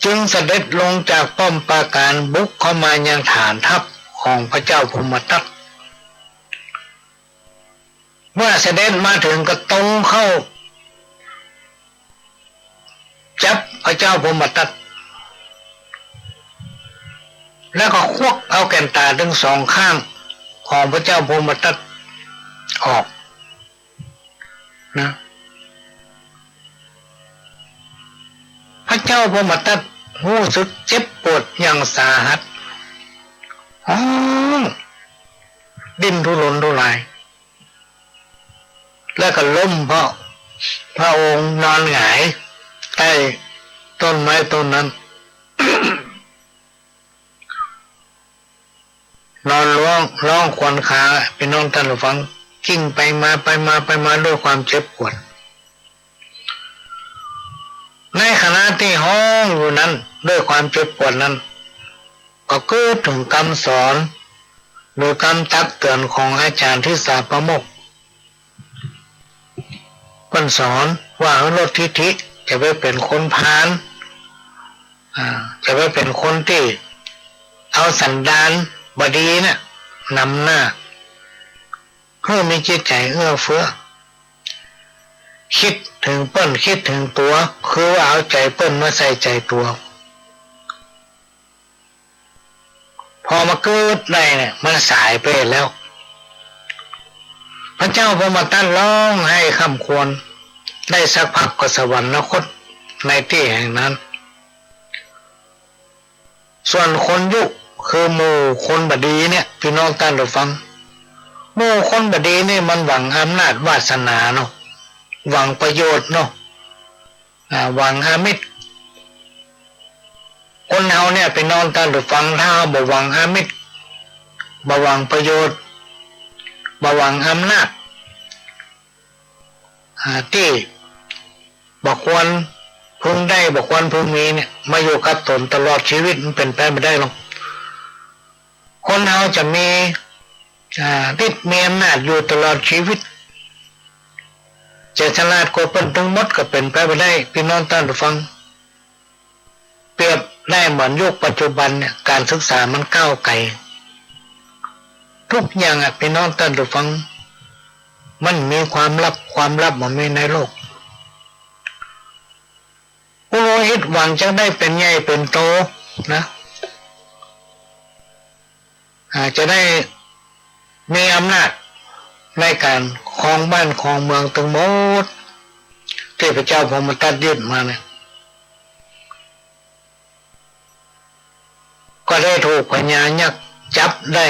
จึงเสด็จลงจากป้อมปราการบุกเข้ามายังฐานทัพของพระเจ้าพรหมทัต เมื่อเสด็จมาเถิงก็ตรงเข้า จับพระเจ้าพรหมทัต แล้วก็ควักเอาแก่นต๋าตึงสองข้างของพระเจ้าพรหมทัตออกนะ พระเจ้าพรหมทัตฮู้สึกเจ็บปวดอย่างสาหัส ฮ้องดิ้นทุรนทุราย แล้วก็ล้มเพราะพระองค์นอนหงายใต้ต้นไม้ต้นนั้น นอนร้อง ร้องครวญคราง ปี้น้องต้านผู้ฟัง กลิ้งไปมา ไปมา ไปมาด้วยความเจ็บปวด ในขณะตี้ฮ้องอยู่นั้นด้วยความเจ็บปวดนั้น ก็กึ๊ดเถิงกำสอน หรือกำตักเตื๋อนของอาจ๋ารย์ทิสาปาโมกข์ เปิ้นสอนว่าหื้อลดทิฐิ จะไปเป๋นคนพาล อ่า จะไปเป๋นคนตี้เอาสันดานบ่ดีเนี่ยนำหน้า หื้อมีจิตใจ๋เอื้อเฟื้อ กึ๊ดเถิงเปิ้น กึ๊ดเถิงตั๋ว คือว่าเอาใจ๋เปิ้นมาใส่ใจ๋ตั๋ว พอมากึ๊ดได้เนี่ย มันสายไปแล้ว พระเจ้าพรหมทัตร้องไห้คร่ำครวญ ได้สักพักก็สวรรคตในตี้แห่งนั้น ส่วนคนยุ คือหมู่คนบ่ดีเนี่ย ปี้น้องต้านผู้ฟัง หมู่คนบ่ดีนี่มันหวังอำนาจวาสนาเนาะ หวังประโยชน์เนาะ อ่า หวังอามิส คนเฮาเนี่ย ปี้น้องต้านผู้ฟัง ถ้าเฮาบ่หวังอามิส บ่หวังประโยชน์ บ่หวังอำนาจ อ่า ตี้บ่ควรพึงได้ บ่ควรพึงมีเนี่ย มาอยู่กับต๋นตลอดจีวิต มันเป๋นไปบ่ได้หรอก คนเฮาจะมี อ่า ฤทธิ์มีอำนาจอยู่ตลอดจีวิต จะฉลาดกว่าเปิ้นตึงหมดก็เป๋นไปบ่ได้ ปี้น้องต้านผู้ฟัง เปรียบได้เหมือนยุคปัจจุบันเนี่ย ก๋านศึกษามันก้าวไก๋ กู้อย่างอะ ปี้น้องต้านผู้ฟัง มันมีความลับ ความลับบ่มีในโลก ปุโรหิตหวังจะได้เป๋นใหญ่เป๋นโตนะ อ่า จะได้มีอำนาจในก๋านครองบ้านครองเมืองตึงหมด ตี้พระเจ้าพรหมทัตยึดมาเนี่ย ก็ได้ถูกพญายักษ์จับได้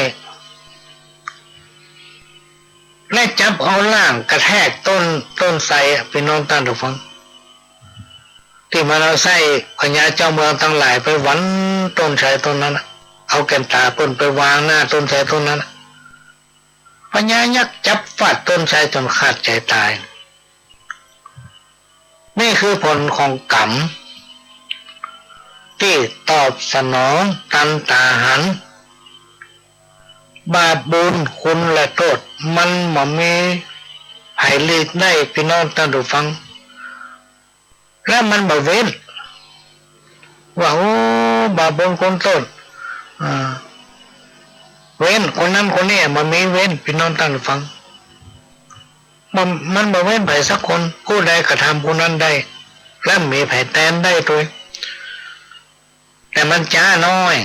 และจับเอาร่างกระแทกต้น ต้นไทรอะ ปี้น้องต้านผู้ฟัง ตี้มันเอาไส้พญาเจ้าเมืองตังหลายไปหว่านต้นไทรต้นนั้นน่ะ เอาแก่นต๋าเปิ้นไปวางหน้าต้นไทรต้นนั้นน่ะ พญายักษ์จับฟาดต้นไทรจ๋นขาดใจ๋ต๋าย นี่คือผลของกรรม ตี้ตอบสนองตันตาหัน บาปบุญคุณและโต้ษ มันบ่มีใผหลีกได้ ปี้น้องต้านผู้ฟัง แล้วมันบ่เว้น ว่า โอ้ บาปบุญคุณโต้ษ อ่า เว้นคนนั้นคนนี้ บ่มีเว้น ปี้น้องต้านฟัง มัน มันบ่เว้นใผสักคน ผู้ใดกระทำผู้นั้นได้ และบ่มีใผแตนได้ตวย แต่มันจ๊าน้อย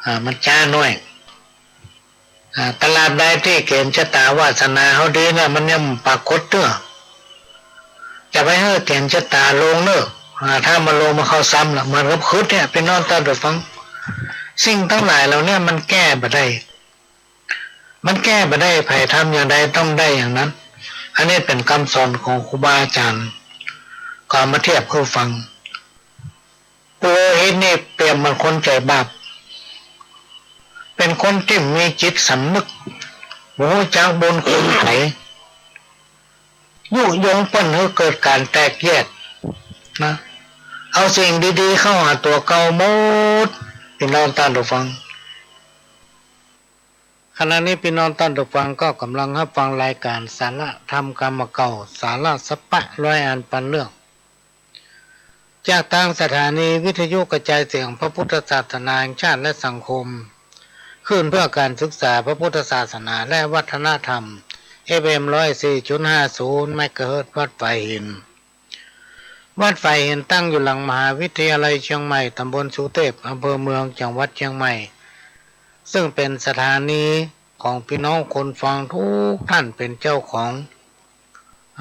อ่า มันจ๊าน้อย อ่า ตราบใดตี้เก๋ณฑ์จะต๋าวาสนาเฮาดีเนี่ย มันยังบ่ปรากฏเตื้อ จะไปหื้อเก๋ณฑ์จะต๋าลงเน้อ อ่า ถ้ามันลงมาเข้าซ้ำละ เหมือนกับขึดเนี่ย ปี้น้องต้านฟัง สิ่งตังหลายเหล่าเนี้ยมันแก้บ่ได้ มันแก้บ่ได้ ใผทำอย่างใดต้องได้อย่างนั้น อันนี้เป๋นกำสอนของครูบาอาจ๋ารย์ ก็เอามาเทียบหื้อฟัง ปุโรหิตนี่เปรียบเหมือนคนใจ๋บาป เป๋นคนตี้บ่มีจิตสำนึก บ่ฮู้จักบุญคุณใผ ยุยงเปิ้นหื้อเกิดก๋านแตกแยกนะ เอาสิ่งดีๆ เข้าหาตั๋วเก่าหมด ปี้น้องต้านฟัง ขณะนี้ปี้น้องต้านฟังก็ก่ำลังฮับฟังรายก๋านสาระธรรมก๋ำเก่า สาระสัปปะร้อยอันปันเรื่อง จากตางสถานีวิทยุกระจายเสียงพระพุทธศาสนาแห่งชาติและสังคม คลื่นเพื่อการศึกษาพระพุทธศาสนาและวัฒนธรรม เอฟเอ็ม ร้อยสี่จุดห้าศูนย์ เมกะเฮิรตซ์ วัดฝายหิน วัดฝายหินตั้งอยู่หลังมหาวิทยาลัยเชียงใหม่ ตำบลสุเทพ อำเภอเมือง จังหวัดเชียงใหม่ ซึ่งเป๋นสถานีของปี้น้องคนฟังทุกท่านเป๋นเจ้าของ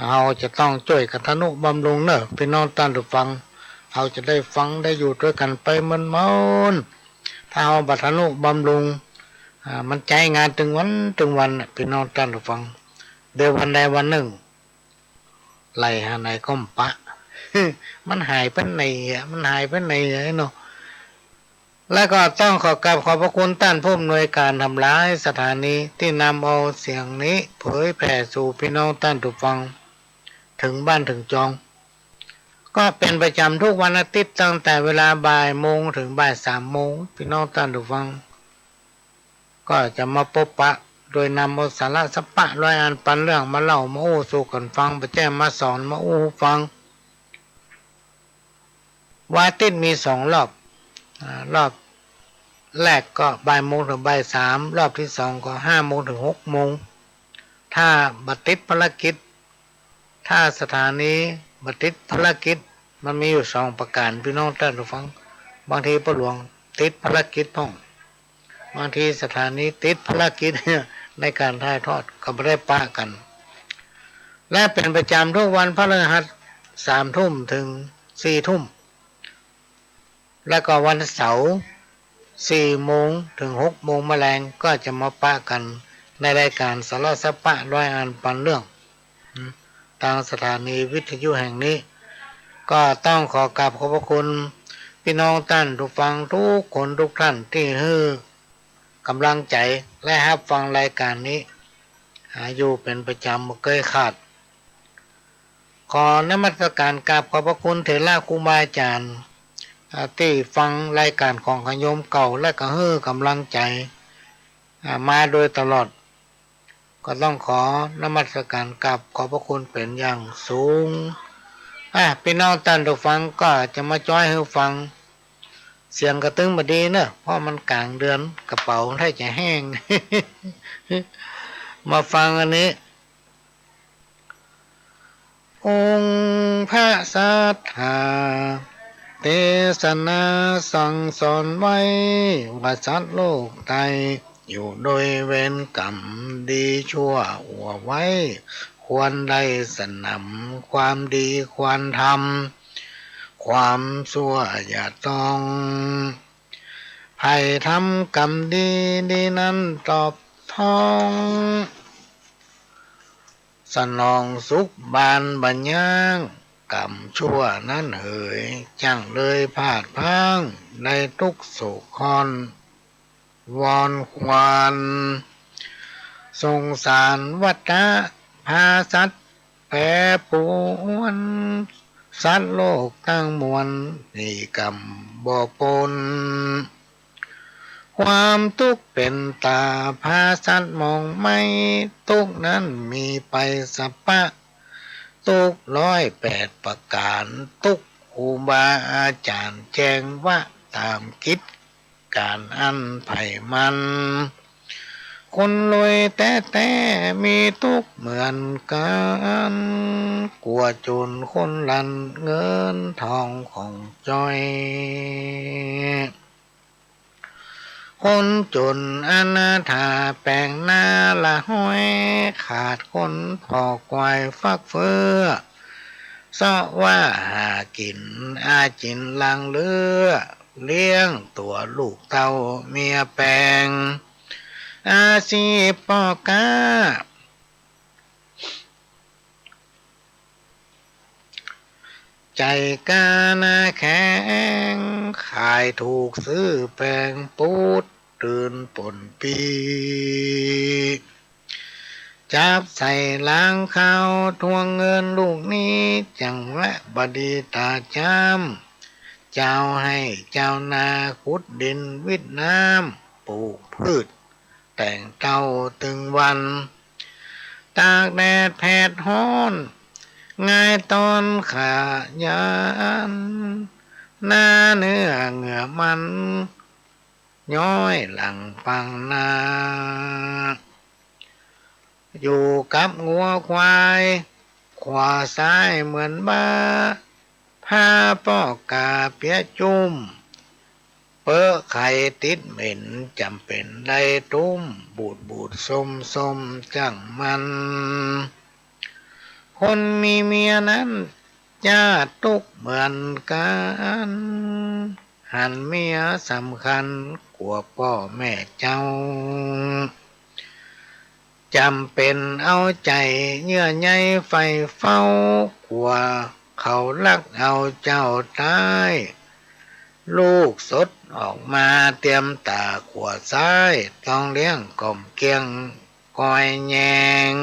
เฮาจะต้องจ้วยกั๋นทะนุบำรุงเน้อ ปี้น้องต้านฟัง เฮาจะได้ฟังได้อยู่ตวยกั๋นไปเมินๆ ถ้าเฮาบ่ทะนุบำรุง อ่า มันใจ๊งานตึงวันตึงวันน่ะ ปี้น้องต้านฟัง เดี๋ยววันใดวันนึ่ง ไหลหาไหนก็บ่ปะ มันหายไปไหนอะ มันหายไปไหนอะเนาะ แล้วก็ต้องขอกราบขอบพระคุณต้านผู้อำนวยก๋านทำหลายสถานีตี้นำเอาเสียงนี้เผยแผ่สู่ปี้น้องต้านผู้ฟัง เถิงบ้านเถิงจอง ก็เป๋นประจ๋ำทุกวันอาทิตย์ตั้งแต่เวลาบ่ายโมงเถิงบ่ายสามโมง ปี้น้องต้านผู้ฟัง ก็จะมาปบปะโดยนำเอาสาระสัปปะร้อยอันปันเรื่องมาเล่ามาอู้สู่กั๋นฟัง บ่ใจ้มาสอนมาอู้ฟัง วันอาทิตย์มีสองรอบ อ่า รอบแรกก็บ่ายโมงเถิงบ่ายสาม รอบตี้สองก็ห้าโมงเถิงหกโมง ถ้าบ่ติดภารกิจ ถ้าสถานีบ่ติดภารกิจ มันมีอยู่สองประก๋าน ปี้น้องต้านผู้ฟัง บางทีป้อหลวงติดภารกิจพ่อง บางทีสถานีติดภารกิจในก๋านถ่ายทอด ก็บ่ได้ปะกั๋น และเป๋นประจ๋ำทุกวันพฤหัสสามทุ่มเถิงสี่ทุ่ม แล้วก็วันเสาร์สี่โมงเถิงหกโมงแมลง ก็จะมาปะกั๋นในรายก๋านสาระสัปปะร้อยอันปันเรื่อง ตางสถานีวิทยุแห่งนี้ ก็ต้องขอกราบขอบพระคุณปี้น้องต้านผู้ฟังทุกคนทุกท่านตี้หื้อก๋ำลังใจ๋และฮับฟังรายก๋านนี้ อ่า อยู่เป๋นประจ๋ำบ่เกยขาด ขอนมัสก๋านกราบขอบพระคุณเถระครูบาอาจ๋ารย์ อ่า ตี้ฟังรายก๋านของของโยมเก่า และก็หื้อก๋ำลังใจ๋ อ่า มาโดยตลอด ก็ต้องขอนมัสก๋านกราบขอบพระคุณเป๋นอย่างสูง อ่ะ ปี้น้องต้านผู้ฟังก็จะมาจ้อยหื้อฟัง เสียงก็ตึงบ่ดีเนอะ เพราะมันก๋างเดือน กระเป๋าถ้าจะแห้ง มาฟังอันนี้ องค์พระศาสดา เตสนาสั่งสอนไว้ ว่าสัตว์โลกไต อยู่โดยเวรกรรม ดีชั่วอั้วไว้ ควรได้สนำ ความดีควรทำ ความชั่วอย่าต้อง ใผทำกรรมดี ดีนั้นตอบท้อง สนองสุขบานบ่ยาก กรรมชั่วนั้นเหย จั้งเลยพลาดพลั้ง ได้ทุกข์โศกคร่อน วอนควาน สงสารวัตตะ พาสัตว์แปรปรวน สัตว์โลกตังมวล หนีกรรมบ่ป๊น ความทุกข์เป๋นต๋า พาสัตว์มองไม้ ทุกข์นั้นมีไปสัปปะ ตุ๊กร้อยแปดประก๋าน ตุ๊กครูบาอาจ๋ารย์แจ้งว่าต๋ามกิจก๋านอันใผมัน คนรวยแต๊ๆ มีตุ๊กเหมือนกั๋น กั๋วจนคนหลั่นเงินทองของจ้อย คนจนอนาถาแป๋งนาละฮ้อย ขาดคนผ่อควายฟักเฟือ เซาะว่าหากิ๋นอาจิ๋นหลังเลือ เลี้ยงตั๋วลูกเต้าเมียแป๋ง อาชีพป้อก๊า ใจ๋ก๊านาแข็ง ขายถูกซื้อแปง ปู๊ดตื่นป้นปี้ จับใส่หลังเข้า ทวงเงินลูกหนี้ จังหวะบ่ดีต๋าจ๊ำ เจ้าไฮ่เจ้านา ขุดดินวิทย์น้ำ ปลูกพืช แต่งเต้าตึงวัน ตากแดดแผดฮ้อน หงายตอนขยัน หน้าเนื้อเหงื่อมัน ย้อยหลังปังนา อยู่กับงัวควาย ขวาซ้ายเหมือนบ้า ผ้าป้อกาเปียะจุ้ม เปอะไข่ติดเหม็น จ๋ำเป๋นได้ตุ้ม บูดๆ ส้มๆ จั้งมัน คนมีเมียนั้น จะตุ๊กเหมือนกั๋น หันเมียสำคัญกั๋วป้อแม่เจ้า จ๋ำเป๋นเอาใจ๋เยื่อใยใฝ่เฝ้า กั๋วเขาลักเอาเจ้าต๋าย ลูกสดออกมาเตียมต๋า ขวาซ้ายต้องเลี้ยงก่อมเกลี้ยง ก้อยแยง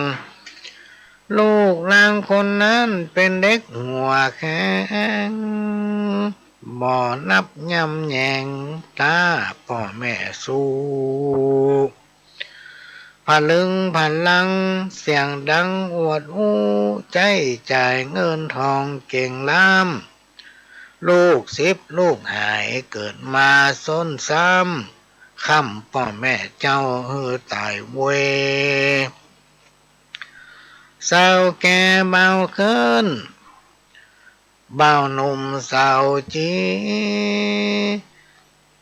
ลูกหลานคนนั้นเป๋นเด็กหัวแข็ง บ่นับย่ำแยง ต๋าป้อแม่สู้ ผะลึงผะลัง เสียงดังอวดอู้ ใจ๊จ่ายเงินทองเก่งล้ำ ลูกสิบลูกหาย เกิดมาซ้นซ้ำ ค้ำป้อแม่เจ้าหื้อต๋ายเวย สาวแก่บ่าวเคิ้น บ่าวหนุ่มสาวจี๊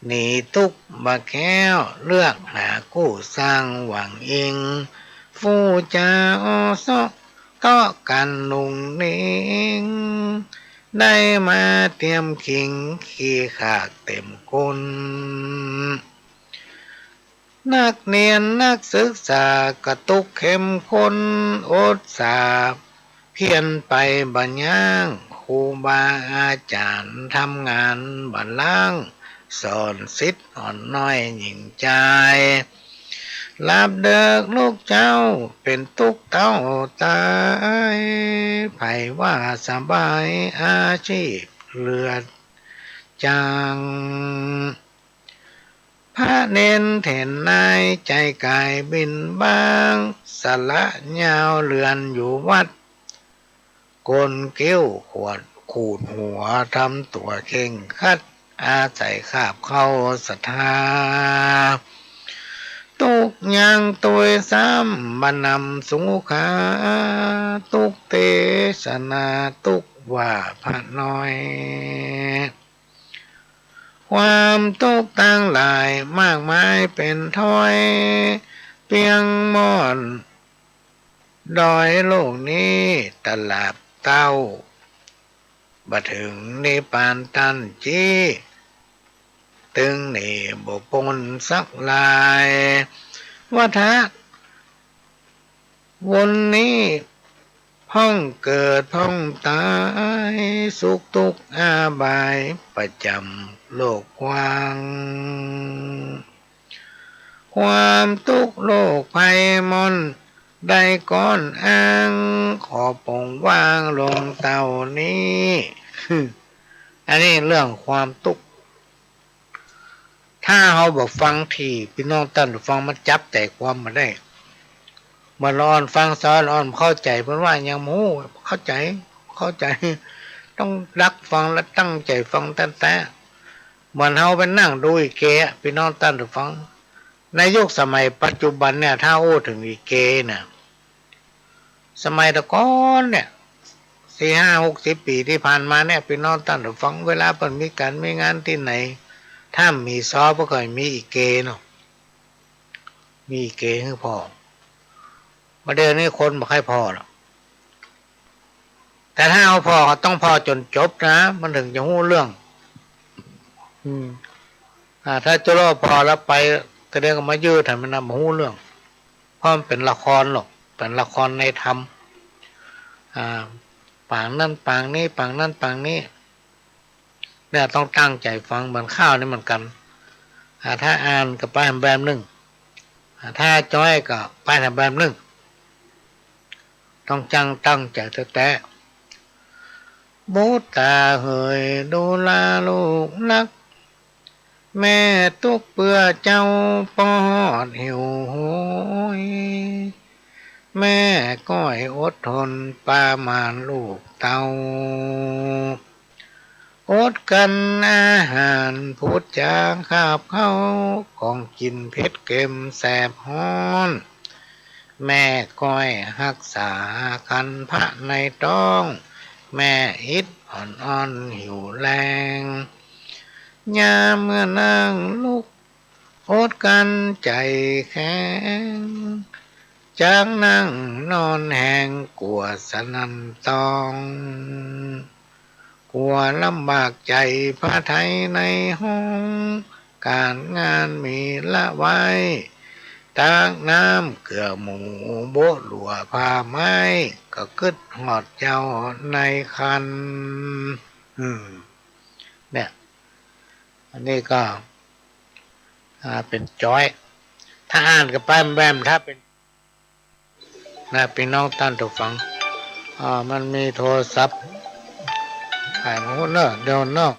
หนีตุ๊กบ่แคล้ว เลือกหากู้สร้างหวังอิง ฟู่จ๋าอ้อเซาะ เกาะกั๋นหนุ่งหนิง ได้มาเตียมขิง ขี้ขากเต็มก้น นักเรียนนักศึกษาก็ตุ๊กเข้มข้น อดสาเพียรไปบ่ยั้ง ครูบาอาจ๋ารย์ทำงานบ่ล้าง สอนศิษย์อ่อนน้อยหญิงจาย หลับเดิกลูกเจ๊า เป๋นตุ๊กเต้าต๋าย ใผว่าสบายอาชีพเลือดจ๋าง พระเณรเถรนาย ใจ๋กายบิณฑบาต สละยาวเรือนอยู่วัด โกนคิ้วขวดขูดหัว ทำตั๋วเคร่งครัด อาศัยคาบข้าวศรัทธา ตุ๊กยังตวยซ้ำ บ่หนำสุขา ตุ๊กเตสนา ตุ๊กว่าพระน้อย ความตุ๊กตังหลายมากมายเป๋นถ้อย เปียงม่อนดอยโลกนี้ ตราบเต้าบ่เถิงนิพพานตันจี้ ตึงหนีบ่ป๊นสักลาย วัฏฏะวนนี้ พ่องเกิดพ่องต๋าย สุขตุ๊กข์อาบาย ประจ๋ำโลกกว้าง ความตุ๊กข์โรคภัยม่อนได้ก้อนอ้าง ขอปงวางลงเต้านี้ อันนี้เรื่องความตุ๊กข์ ถ้าเฮาบ่ฟังตี้ปี้น้องต้านฟังมาจับใจ๋ความบ่ได้ เหมือนละอ่อนฟังสอนละอ่อนเข้าใจ๋ เปิ้นว่าหยังบ่ฮู้ เข้าใจ๋ เข้าใจ๋ ต้องดักฟังและตั้งใจ๋ฟังแต๊ๆ เหมือนเฮาไปนั่งดูลิเกอะ ปี้น้องต้านผู้ฟัง ในยุคสมัยปัจจุบันเนี่ย ถ้าอู้เถิงลิเกเนี่ย สมัยแต่ก่อนเนี่ย สี่ห้าหกสิบปี๋ตี้ผ่านมาเนี่ย ปี้น้องต้านผู้ฟัง เวลาเปิ้นมีก๋านมีงานตี้ไหน ถ้ามีซ้อเปิ้นก็มีลิเกเนาะ มีลิเกหื้อผ่อ บ่าเดี่ยวนี้คนบ่ใค่ผ่อแล้ว แต่ถ้าเอาผ่อก็ต้องผ่อจ๋นจบนะ มันเถิงจะฮู้เรื่อง อืม อ่า ถ้าจะรอผ่อแล้วไป ก็เดี๋ยวก็มายืดหั้นมันนะ บ่ฮู้เรื่อง เพราะมันเป๋นละครหรอก เป๋นละครในธรรม อ่า ปางนั้นปางนี้ ปางนั้นปางนี้ เนี่ยต้องตั้งใจ๋ฟัง เหมือนข่าวนี่เหมือนกั๋น อ่า ถ้าอ่านก็ไปแหมแบบนึ่ง อ่า ถ้าจ้อยก็ไปแหมแบบนึ่ง ต้องจั้งตั้งใจ๋แต๊ๆ บุตราเหย ดูราลูกนัก แม่ตุ๊กข์เปื้อเจ้าปอดหิวโหย แม่ก้อยอดทนประมาณลูกเต้า อดกลั้นอาหารผุดจากาบข้าว ของกิ๋นเผ็ดเค็มแสบฮ้อน แม่ก้อยฮักษาครรภ์ในต๊อง แม่อิดอ่อนๆ หิวแล้ง ยามเมื่อนั่งลุก อดกลั้นใจ๋แข็ง จากนั่งนอนแหงกั๋วสะนั่นต้อง กั๋วลำบากใจ๋พระไทยในห้อง ก๋านงานมีละไว้ ตักน้ำเกือหมูโบะหลัวผ้าไม้ ก็กึ๊ดฮอดเจ้าในครรภ์ อืม เนี่ย อันนี้ก็ อ่า เป๋นจ้อย ถ้าอ่านก็ไปแหมแบบ ถ้าเป๋น นะ ปี้น้องต้านผู้ฟัง อ่า มันมีโทรศัพท์ ถ่ายมาโหดเนาะ เดี๋ยวเนาะ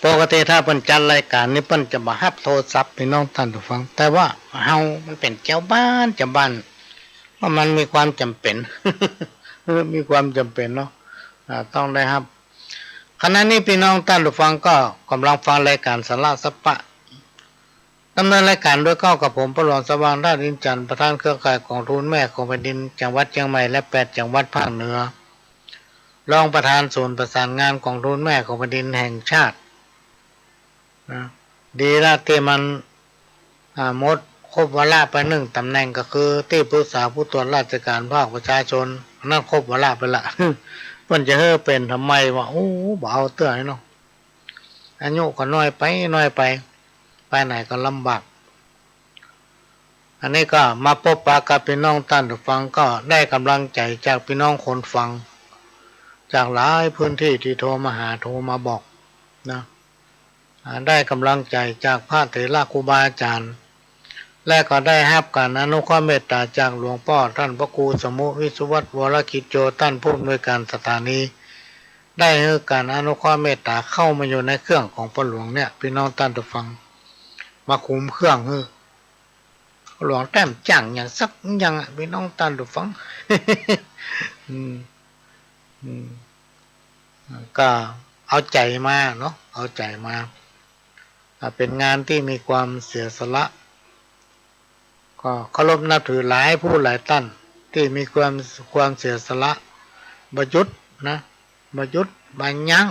ปกติถ้าเปิ้นจัดรายก๋านนี่เปิ้นจะบ่ฮับโทรศัพท์ ปี้น้องต้านผู้ฟัง แต่ว่าเฮามันเป๋นจาวบ้าน จาวบ้าน ว่ามันมีความจ๋ำเป๋น มีความจ๋ำเป๋นเนาะ อ่า ต้องได้ฮับ ขณะนี้ปี้น้องต้านผู้ฟังก็ก่ำลังฟังรายก๋านสาระสะปะ ดำเนินรายก๋านโดยเก้ากับผม ป้อหลวงสว่าง ธาตุอินทร์จันทร์ ประธานเครือข่ายก๋องทุนแม่ของแผ่นดิน จังหวัดเจียงใหม่ และแปดจังหวัดภาคเหนือ รองประธานศูนย์ประสานงานก๋องทุนแม่ของแผ่นดินแห่งชาติ นะ ดีละตี้มัน อ่า หมดครบวาระไปนึ่งต๋ำแหน่ง ก็คือตี้ปรึกษาผู้ตรวจราชก๋านภาคประชาชน อันนั้นครบวาระไปละ เปิ้นจะหื้อเป๋นทำไมวะ โอ้ บ่เอาเตื้อเนาะ อายุก็น้อยไป น้อยไป ไปไหนก็ลำบาก อันนี้ก็มาปบปะกับปี้น้องต้านผู้ฟัง ก็ได้ก๋ำลังใจ๋จากปี้น้องคนฟัง จากหลายพื้นตี้ตี้โทรมาหา โทรมาบอกนะ อ่า ได้ก๋ำลังใจ๋จากพระเถระครูบาอาจ๋ารย์ และก็ได้ฮับก๋านอนุเคราะห์เมตต๋าจากหลวงป้อต้านพระครูสมุห์ วิศวัฒน์ วรกิจโจ ต้านผู้อำนวยก๋านสถานี ได้หื้อก๋านอนุเคราะห์เมตต๋าเข้ามาอยู่ในเครื่องของป้อหลวงเนี่ย ปี้น้องต้านผู้ฟัง มาคุมเครื่องหื้อ ป้อหลวงแต้มจ้างหยังสักหยังอะ ปี้น้องต้านผู้ฟัง อืม อืม ก็เอาใจ๋มาเนาะ เอาใจ๋มา อ่า เป๋นงานตี้มีความเสียสละ ก็เคารพนับถือหลายผู้หลายต้านตี้มีความ ความเสียสละ บ่หยุดนะ บ่หยุดบ่ยั้ง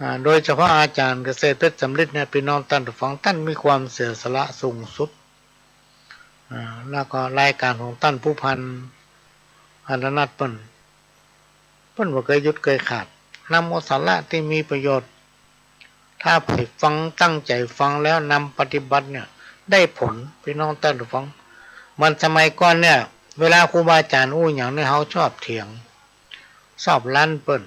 อ่า โดยเฉพาะอาจ๋ารย์เกษตรเพชรสำริดเนี่ย ปี้น้องต้านผู้ฟัง ต้านมีความเสียสละสูงสุด อ่า แล้วก็รายก๋านของต้านผู้พัน อัตตนัตเปิ้น เปิ้นบ่เกยหยุดเกยขาด นำเอาสาระตี้มีประโยชน์ ถ้าใผฟังตั้งใจ๋ฟังแล้วนำปฏิบัติเนี่ย ได้ผล ปี้น้องต้านผู้ฟัง เหมือนสมัยก่อนเนี่ย เวลาครูบาอาจ๋ารย์อู้หยังเนี่ย เฮาชอบเถียง ชอบลั้นเปิ้น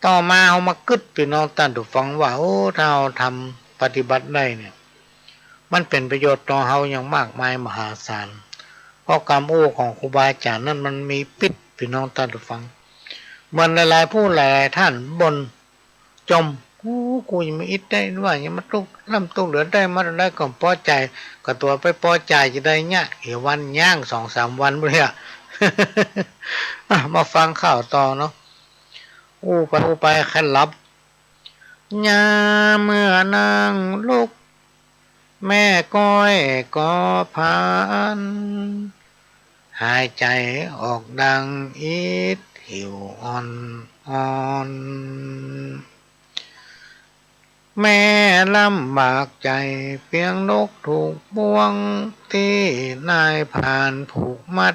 ต่อมาเฮามากึ๊ด ปี้น้องต้านผู้ฟังว่า โอ้ ถ้าเฮาทำปฏิบัติได้เนี่ย มันเป๋นประโยชน์ต่อเฮาอย่างมากมายมหาศาล เพราะกำอู้ของครูบาอาจ๋ารย์นั้นมันมีปิ๊ด ปี้น้องต้านผู้ฟัง เหมือนหลายๆ ผู้หลายๆ ต้านบ่นจ่ม โอ้ กูยังบ่อิดได้ว่า ยังมาตุ๊กร่ำตุ๊กเหลือ ได้มาเต้าใดก็ปอใจ๋ ก็ตั๋วไปปอใจ๋จะได้เนี่ย เหียวันย่างสองสามวันไปเลยอะ อ่ะ มาฟังข่าวต่อเนาะ อู้ไปอู้ไปใค่หลับ ยามเมื่อนั่งลุก แม่ก้อยก็พลัน หายใจ๋ออกดังอิดหิวอ่อนๆ แม่ลำบากใจ๋เปียงนกถูกบ่วง ตี้นายพรานผูกมัด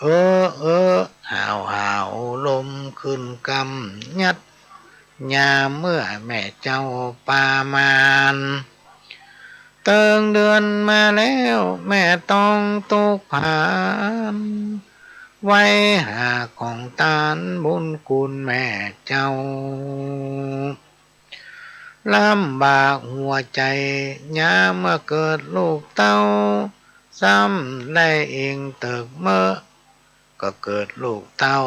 เออ เออ หาว หาว ลมขึ้นกำยัด ยามเมื่อแม่เจ้าปามาน เติงเดือนมาแล้ว แม่ต้องตุ๊กพราน ไว้หาของตานบุญคุณแม่เจ้า ลำบากหัวใจ๋ ยามเมื่อเกิดลูกเต้า ซ้ำได้อิงเติกเมอะ ก็เกิดลูกเต้า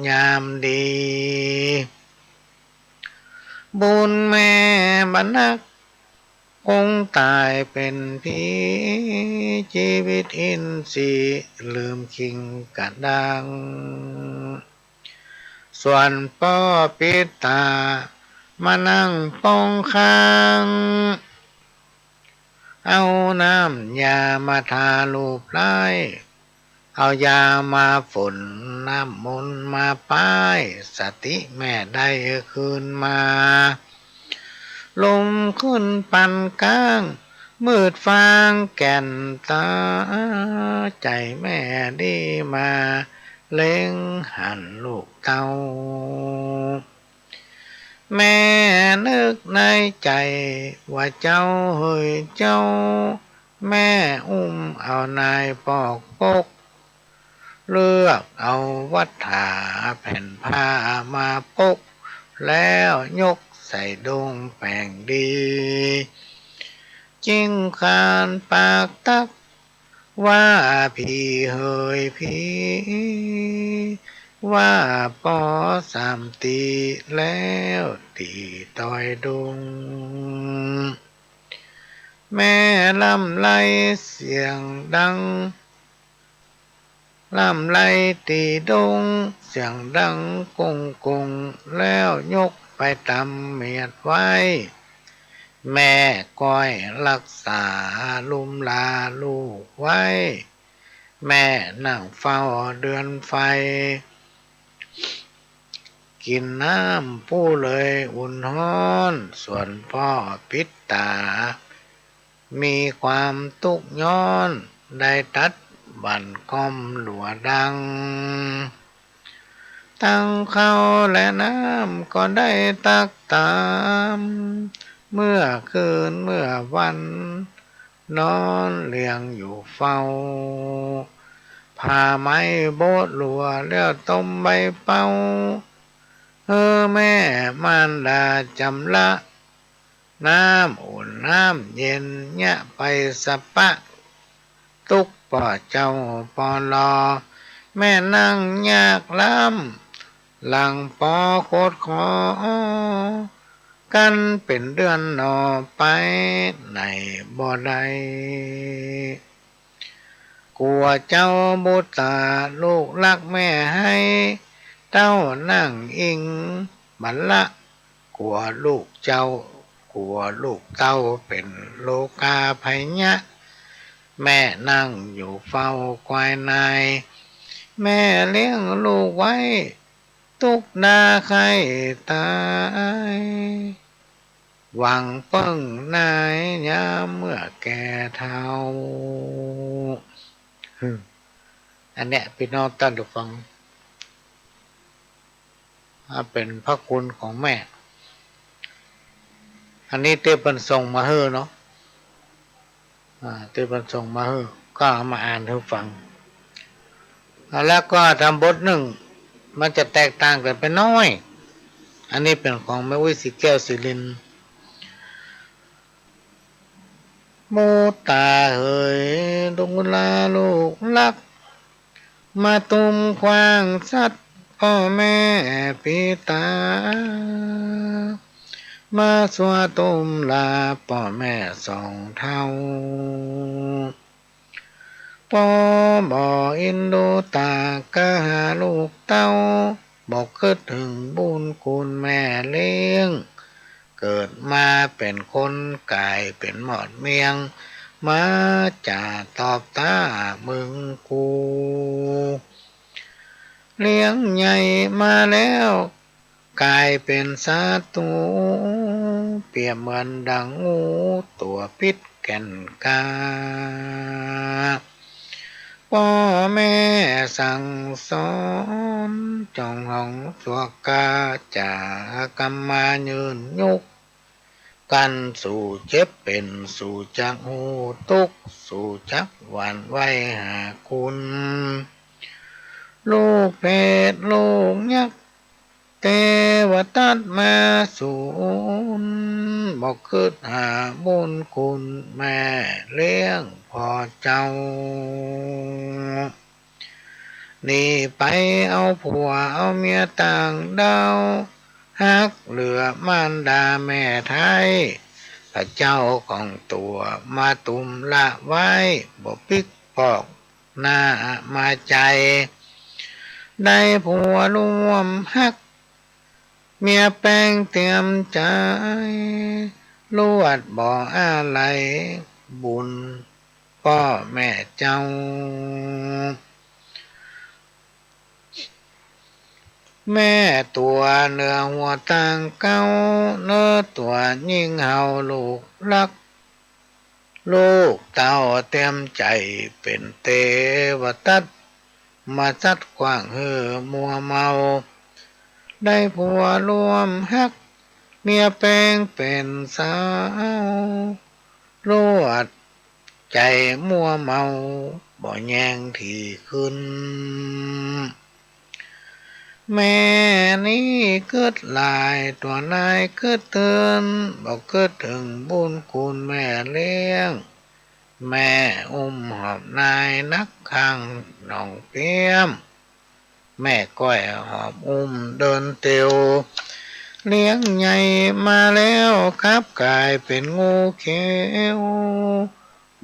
ยามดี บุญแม่บ่นัก คงต๋ายเป๋นผี ชีวิตอินทรีย์ลืมคิงกะดัง ส่วนป้อปิดต๋ามานั่งป้องข้าง เอาน้ำยามาทาลูบไล้ เอายามาฝน น้ำมนต์มาป้าย สติแม่ได้คืนมา ลมขึ้นปานก้าง มืดฟางแก่นต๋า ใจ๋แม่ดีมา เล็งหันลูกเต้า แม่นึกในใจ๋ว่าเจ้าเหยเจ้า แม่อุ้มเอานายปอกปก เลือกเอาวัตถาแผ่นผ้ามาปก แล้วยกใส่ดงแป้งดี จิ่งคานปากตัก ว่าผีเหยผี ว่าป้อสามตีแล้วตี้ตอยดง แม่ลำไลเสียงดัง ลำไลตี้ดง เสียงดังก้งก้ง แล้วยกไปตำเมียดไว้ แม่ก้อยรักษาลุมลาลูกไว้ แม่นั่งเฝ้าเดือนไฟ กิ๋นน้ำปู้เลยอุ่นฮ้อน ส่วนป้อปิดต๋า มีความตุ๊กข์ย้อน ได้ตัดบั่นก้อมหลัวดัง ตังข้าวและน้ำก็ได้ตักต๋าม เมื่อคืนเมื่อวัน นอนเลียงอยู่เฝ้า ผ้าไหมโบ๊ะหลัวแล้วต้มใบเป๊า หื้อแม่มารดาจำละ น้ำอุ่นน้ำเย็นเยียะไปสะปะ ตุ๊กข์ป้อเจ้าป้อลอ แม่นั่งยากล้ำ หลังปอโคตรคอ กั้นเป๋นเดือนหน่อไปไหนบ่ได้ กั๋วเจ้าบุตราลูกรักแม่ไฮ้ เต้านั่งอิงบัลละ กั๋วลูกเจ้า กั๋วลูกเต้าเป๋นโลกาภัยยะ แม่นั่งอยู่เฝ้าควายนาย แม่เลี้ยงลูกไว้ ตุ๊กข์ดาไข้ต๋าย หวังเปิ้งนายยามเมื่อแก่เฒ่า อันเนี้ย ปี้น้องต้านผู้ฟัง อ่า เป๋นพระคุณของแม่ อันนี้ตี้เปิ้นส่งมาหื้อเนาะ อ่า ตี้เปิ้นส่งมาหื้อ ก็เอามาอ่านหื้อฟัง อ่า แล้วก็ต๋ามบทนึ่ง มันจะแตกต่างกั๋นไปน้อย อันนี้เป๋นของแม่อุ๊ย ศรีแก้ว ศรีรินทร์ หมู่ต๋าเหย ดูราลูกฮัก มาตุ้มขว้างสัตย์ป้อแม่ปี้ต๋า มาซัวตุ้มลาป้อแม่สองเฒ่า ป้อบ่อินดูต๋าก้าหาลูกเต้า บ่กึ๊ดเถิงบุญคุณแม่เลี้ยง เกิดมาเป๋นคนก๋ายเป๋นหมอดเมียง มาจ๋าตอบต๋าเมืองกู เลี้ยงใหญ่มาแล้วก๋ายเป๋นศัตรู เปรียบเหมือนดังงูตั๋วปิดแก่นกล้า ป้อแม่สั่งสอน จ้องห้องสวกกา จ๋ากำมายื่นยุก กั๋น สูเจ็บเป๋น สูจักฮู้ตุ๊กข์ สูจักหวั่นไหวหาคุณ ลูกเปรตลูกยักษ์ เตวทัตมาสูน บ่กึ๊ดหาบุญคุณแม่เลี้ยงป้อเจ้า หนีไปเอาผัวเอาเมียต่างด้าว ฮักเหลือมารดาแม่ไท้ พระเจ้าของตั๋วมาตุ้มละไว้ บ่ปิ๊กปอกหน้ามาใจ๋ ได้ผัวร่วมฮัก เมียแปงเตียมใจ๋ ลวดบ่อาลัยบุญป้อแม่เจ้า แม่ตั๋วเหนือหัวต่างเก๊า เนื้อตั๋วยิ่งเฮาลูกฮัก ลูกเต้าเตียมใจ๋เป๋นเตวทัต มาสัตย์ขว้างหื้อมัวเมา ได้ผัวร่วมฮัก เมียแปงเป๋นสาว ลวดใจ๋มัวเมา บ่แยงถี่ขึ้น แม่นี้กึ๊ดหลาย ตั๋วนายกึ๊ดเถิง บ่กึ๊ดเถิงบุญคุณแม่เลี้ยง แม่อุ้มหอบนายนักข้างหนองเปี๊ยม แม่ก้อยหอบอุ้มเดินเตียว เลี้ยงใหญ่มาแล้วกลับก๋ายเป๋นงูเขียว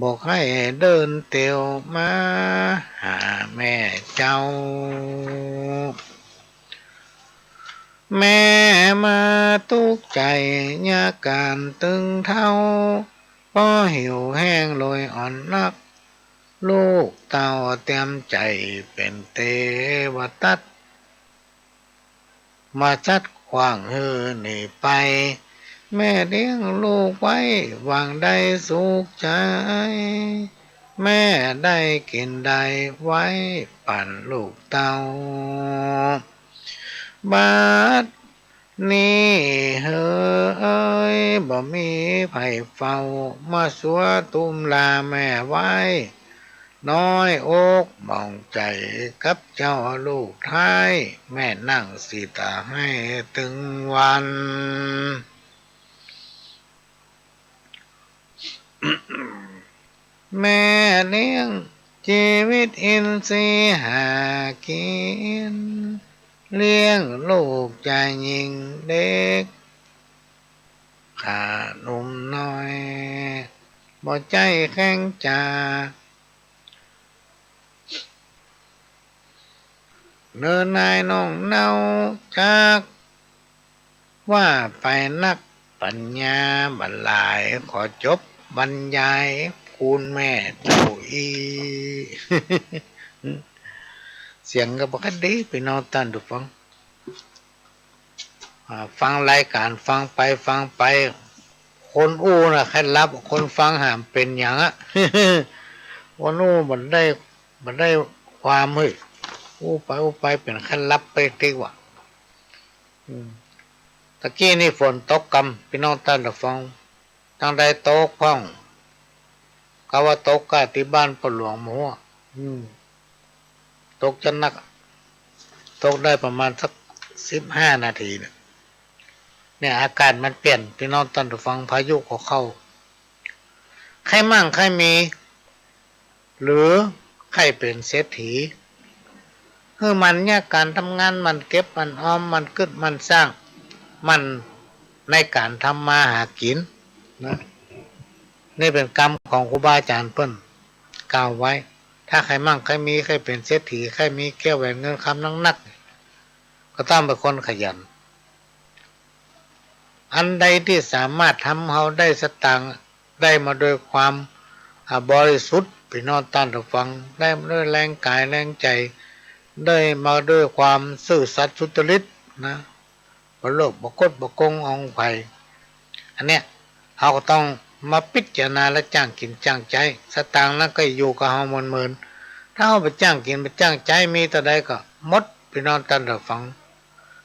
บ่ใค่เดินเตียวมาหาแม่เจ้า แม่มาตุ๊กข์ใจ๋ยาก๋านตึงเฒ่า ป้อหิวแห้งโลยอ่อนนัก ลูกเต้าเตียมใจ๋เป๋นเตวทัต มาสัตย์ขว้างหื้อหนีไป แม่เลี้ยงลูกไว้หวังได้สุขใจ๋ แม่ได้กิ๋นได้ไว้ปั๋นลูกเต้า บัดนี้เหย บ่มีใผเฝ้า มาซัวตุ้มลาแม่ไว้ น้อยอกหมองใจ๋กับเจ้าลูกไท้ แม่นั่งสีต๋าไห้ตึงวัน แม่เลี้ยงจีวิตอินทรีย์หากิ๋น เลี้ยงลูกจายหญิงเด็ก ข้าหนุ่มน้อย บ่ใจ้แข็งจ๋า เนอนายน้องเนา จักว่าไปนัก ปั๋ญญาบ่หลาย ขอจบบรรยายคุณแม่เจ้าอี้ เสียงก็บ่ค่อยดี ปี้น้องต้านผู้ฟัง อ่า ฟังรายก๋าน ฟังไปฟังไป คนอู้น่ะใค่หลับ คนฟังหาเป๋นหยังอะ คนอู้บ่ได้ บ่ได้ ความเฮ้ย อู้ไปอู้ไปเป๋นไข้หลับไปติ๊กว่ะ อืม ตะกี้นี่ฝนตกกำ ปี้น้องต้านผู้ฟัง ตังใดตกพ่อง กาว่าตกก้าตี้บ้านป้อหลวงหมด อืม ตกจะหนัก ตกได้ประมาณสักสิบห้านาทีเนี่ย เนี่ย อากาศมันเปลี่ยน ปี้น้องต้านผู้ฟัง พายุก็เข้า ใค่มั่งใค่มี หรือใค่เป๋นเศรษฐี หื้อหมั่นเยียะก๋านทำงาน หมั่นเก็บ หมั่นออม หมั่นกึ๊ด หมั่นสร้าง หมั่นในก๋านทำมาหากิ๋นนะ นี่เป๋นกำของครูบาอาจ๋ารย์เปิ้นกล่าวไว้ ถ้าใค่มั่งใค่มี ใค่เป๋นเศรษฐี ใค่มีแก้วแหวนเงินคำนักๆ ก็ต้องเป๋นคนขยัน อันใดตี้สามารถทำหื้อเฮาได้สตางค์ ได้มาด้วยความ อ่า บริสุทธิ์ ปี้น้องต้านผู้ฟัง ได้มาด้วยแรงกายแรงใจ๋ ได้มาด้วยความซื่อสัตย์สุจริตนะ บ่โลภ บ่คด บ่โกงเอาของใผ อันเนี้ย เฮาก็ต้องมาพิจารณาและจ้างกิ๋นจ้างใจ๊ สตางค์นั้นก็อยู่กับเฮาเมินๆ ถ้าเฮาบ่จ้างกิ๋นบ่จ้างใจ๊ มีเต้าใดก็หมด ปี้น้องต้านผู้ฟัง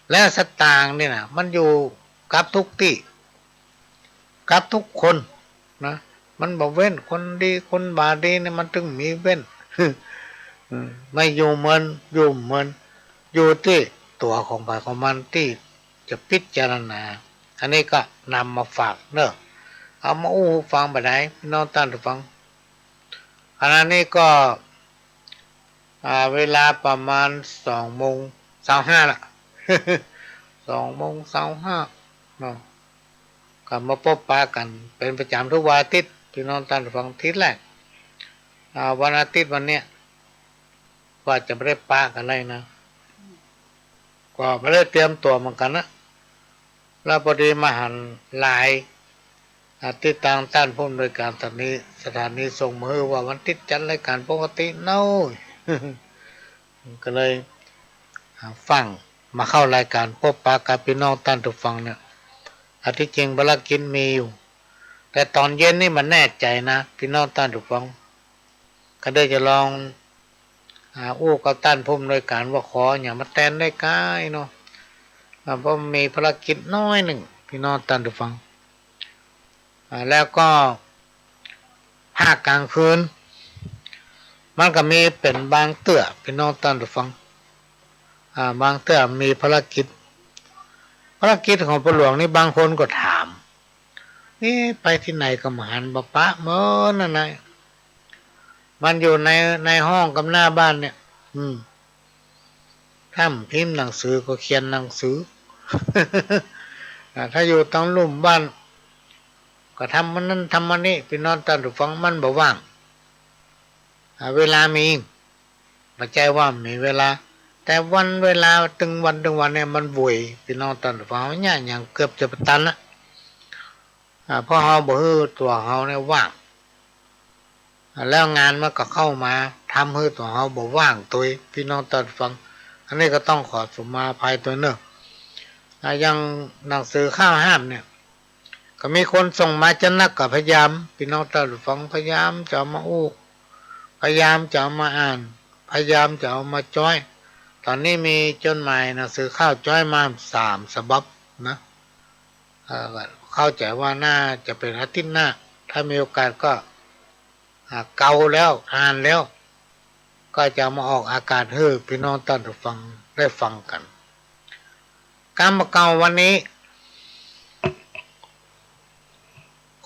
และสตางค์นี่นะ มันอยู่กับทุกตี้ กับทุกคนนะ มันบ่เว้น คนดีคนบ่ดีนี่มันตึงมีเว้น อืม ไม่อยู่เมิน อยู่เมิน อยู่ตี้ตั๋วของใผของมันตี้จะพิจารณา อันนี้ก็นำมาฝากเนาะ เอามาอู้ฟังบ่าดใด ปี้น้องต้านผู้ฟัง ขณะนี้ก็ อ่า เวลาประมาณสองโมงซาวห้าละ สองโมงซาวห้าเนาะ ก็มาปบปะกั๋นเป๋นประจ๋ำทุกวันอาทิตย์ ปี้น้องต้านผู้ฟัง อาทิตย์แรก อ่า วันอาทิตย์วันเนี้ย ว่าจะบ่ได้ปะกั๋นได้นะ ก็บ่ได้เตรียมตั๋วเหมือนกั๋นนะ แล้วปอดีมาหันไลน์ อ่า ตี้ตางต้านผู้อำนวยก๋านสถานี สถานีส่งมาหื้อว่าวันอาทิตย์จัดรายก๋านปกติเนาะ ก็เลย อ่า ฟั่งมาเข้ารายก๋านปบปะกับปี้น้องต้านผู้ฟังเนี่ย อันตี้จริงภารกิจมีอยู่ แต่ต๋อนเย็นนี่บ่แน่ใจ๋นะ ปี้น้องต้านผู้ฟัง ก็เลยจะลอง อ่า อู้กับต้านผู้อำนวยก๋านว่าขอหยังมาแตนได้ก้าเนาะ อ่า เพราะมีภารกิจน้อยนึ่ง ปี้น้องต้านผู้ฟัง อ่า แล้วก็ภาคก๋างคืน มันก็มีเป๋นบางเตื้อ ปี้น้องต้านผู้ฟัง อ่า บางเตื้อมีภารกิจ ภารกิจของป้อหลวงนี่บางคนก็ถาม เอ๊ะ ไปตี้ไหนก็บ่หันบ่ปะเมินนั่นนะ มันอยู่ใน ในห้องกับหน้าบ้านเนี่ย อืม ถ้าพิมพ์หนังสือก็เขียนหนังสือ อ่า ถ้าอยู่ตางลุ่มบ้าน ก็ทำมันนั้นทำมันนี้ ปี้น้องต้านผู้ฟัง มันบ่ว่าง อ่า เวลามี บ่ใจ้ว่ามีเวลา แต่วันเวลาตึงวันตึงวันเนี่ยมันโวย ปี้น้องต้านผู้ฟัง เฮาเยียะหยังเกือบจะบ่ตันละ อ่า เพราะเฮาบ่หื้อตั๋วเฮาเนี่ยว่าง อ่า แล้วงานมันก็เข้ามา ทำหื้อตั๋วเฮาบ่ว่างตวย ปี้น้องต้านผู้ฟัง อันนี้ก็ต้องขอสุมาอภัยตวยเนาะ อ่า อย่างหนังสือข้าวห้ามเนี่ย ก็มีคนส่งมาจะนักก็พยายาม ปี้น้องต้านผู้ฟัง พยายามจะเอามาอู้ พยายามจะเอามาอ่าน พยายามจะเอามาจ้อย ต๋อนนี้มีจดหมายหนังสือข้าวจ้อยมาสามฉบับนะ เอ่อ เข้าใจ๋ว่าน่าจะเป๋นอาทิตย์หน้า ถ้ามีโอกาสก็ อ่า เกาแล้ว อ่านแล้ว ก็จะเอามาออกอากาศหื้อปี้น้องต้านผู้ฟังได้ฟังกั๋น กำบ่าเก่าวันนี้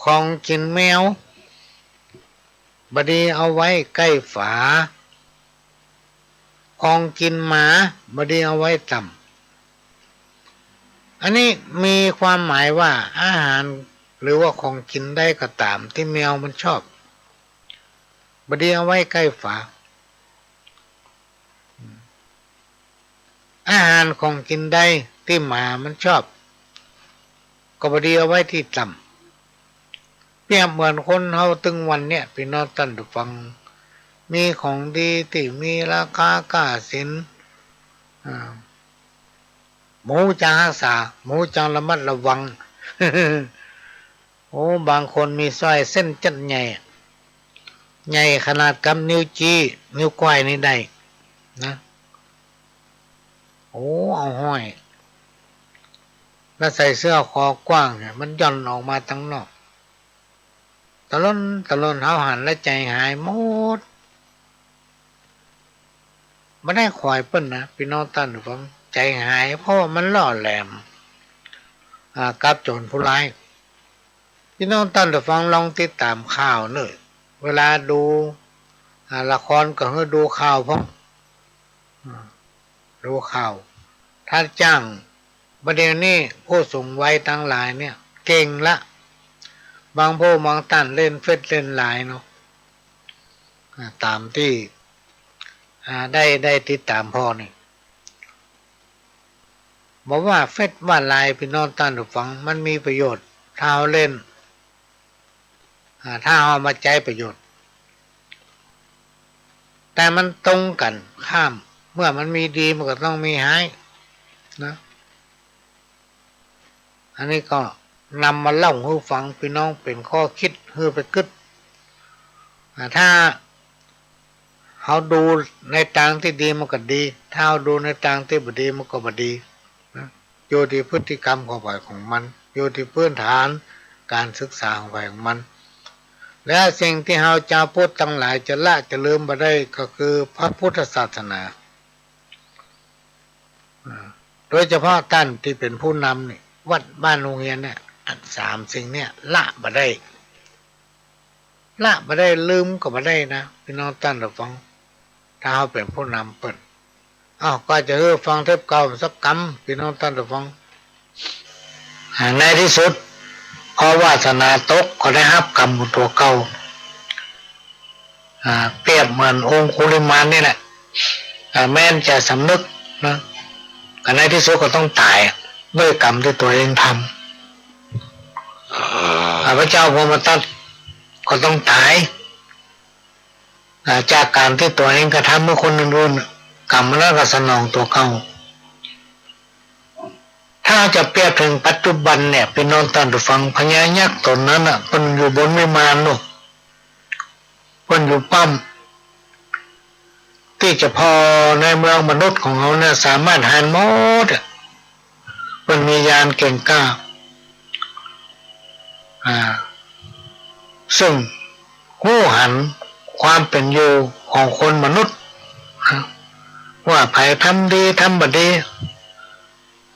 ของกิ๋นแมว บ่ดีเอาไว้ใก้ฝา ของกิ๋นหมา บ่ดีเอาไว้ต่ำ อันนี้มีความหมายว่าอาหารหรือว่าของกิ๋นใดก็ต๋ามตี้แมวมันชอบ บ่ดีเอาไว้ใก้ฝา อาหารของกิ๋นใดตี้หมามันชอบ ก็บ่ดีเอาไว้ตี้ต่ำ เปรียบเหมือนคนเฮาตึงวันเนี่ย ปี้น้องต้านผู้ฟัง มีของดีตี้มีราคาก้าสิน อ่า บ่ฮู้จักฮักษา บ่ฮู้จักระมัดระวัง โอ้ บางคนมีสร้อยเส้นจั๊ดใหญ่ ใหญ่ขนาดกำนิ้วจี๊ นิ้วก้อยนี่ได้ นะ โอ้ เอาห้อย แล้วใส่เสื้อคอกว้างเนี่ย มันหย่อนออกมาตังนอก ตะล่อนตะล่อน เฮาหันแล้วใจ๋หายหมด บ่ได้ขวายเปิ้นนะ ปี้น้องต้านผู้ฟัง ใจ๋หาย เพราะว่ามันล่อแหลม อ่า กับโจรผู้ร้าย ปี้น้องต้านผู้ฟังลองติดต๋ามข่าวเน่อ เวลาดู อ่า ละครก็หื้อดูข่าวพ่อง อ่า ดูข่าว ถ้าจ้าง บ่าเดี่ยวนี้ผู้สูงวัยตังหลายเนี่ย เก่งละ บางผู้บางต้านเล่นเฟซเล่นไลน์เนาะ อ่า ต๋ามตี้ อ่า ได้ ได้ติดต๋ามผ่อนี่ บ่ว่าเฟซว่าไลน์ ปี้น้องต้านผู้ฟัง มันมีประโยชน์ ถ้าเฮาเล่น อ่า ถ้าเฮาเอามาใจ๊ประโยชน์ แต่มันตรงกั๋นข้าม เมื่อมันมีดีมันก็ต้องมีฮ้ายนะ อันนี้ก็นำมาเล่าหื้อฟัง ปี้น้องเป๋นข้อคิดหื้อไปกึ๊ด อ่า ถ้าเฮาดูในตางตี้ดีมันก็ดี ถ้าเฮาดูในตางตี้บ่ดีมันก็บ่ดีนะ อยู่ตี้พฤติกรรมของใผของมัน อยู่ตี้พื้นฐานก๋านศึกษาของใผของมัน และสิ่งตี้เฮาจาวพุทธตังหลายจะละจะลืมบ่ได้ก็คือพระพุทธศาสนา อ่า โดยเฉพาะต้านตี้เป๋นผู้นำนี่ วัดบ้านโฮงเฮียนเนี่ย อันสามสิ่งเนี่ยละบ่ได้ ละบ่ได้ ลืมก็บ่ได้นะ ปี้น้องต้านผู้ฟัง ถ้าเฮาเป๋นผู้นำเปิ้น อ้าว ก็จะหื้อฟังเทปเก่าสักกำ ปี้น้องต้านผู้ฟัง อ่า ในตี้สุด เพราะวาสนาตกก็ได้ฮับกรรมตั๋วเก่า อ่า เปรียบเหมือนองคุลิมานนี่แหละ อ่า แม้นจะสำนึกนะ ก็ในตี้สุดก็ต้องต๋าย ด้วยกรรมตี้ตั๋วเองทำ อ่า พระเจ้าพรหมทัตก็ต้องต๋าย อ่า จากก๋านตี้ตั๋วเองกระทำหื้อคนอื่นๆ กรรมนั้นก็สนองตั๋วเก่า ถ้าจะเปรียบเถิงปัจจุบันเนี่ย ปี้น้องต้านผู้ฟัง พญายักษ์ต๋นนั้นน่ะ เปิ้นอยู่บนวิมานโน่น เปิ้นอยู่ป้อม ตี้เฉพาะในเมืองมนุษย์ของเฮาเนี่ย สามารถหันหมดอะ เปิ้นมีญาณเก่งกล้า อ่า เซิ่งฮู้หันความเป๋นอยู่ของคนมนุษย์นะ ว่าใผทำดีทำบ่ดี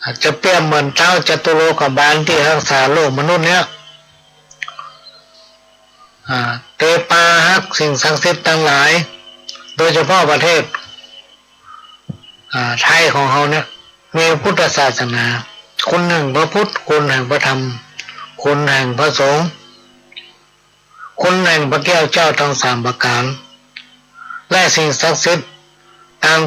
อาจจะเปรียบเหมือนเต๊าจตุโลกบาลตี้ฮักษาโลกมนุษย์เนี่ย อ่า เตปาฮักสิ่งศักดิ์สิทธิ์ตังหลาย โดยเฉพาะประเทศ อ่า ไทยของเฮาเนี่ย มีพุทธศาสนา คุณแห่งพระพุทธ คุณแห่งพระธรรม คุณแห่งพระสงฆ์ คุณแห่งพระแก้วเจ้าตังสามประก๋าน และสิ่งศักดิ์สิทธิ์ตัง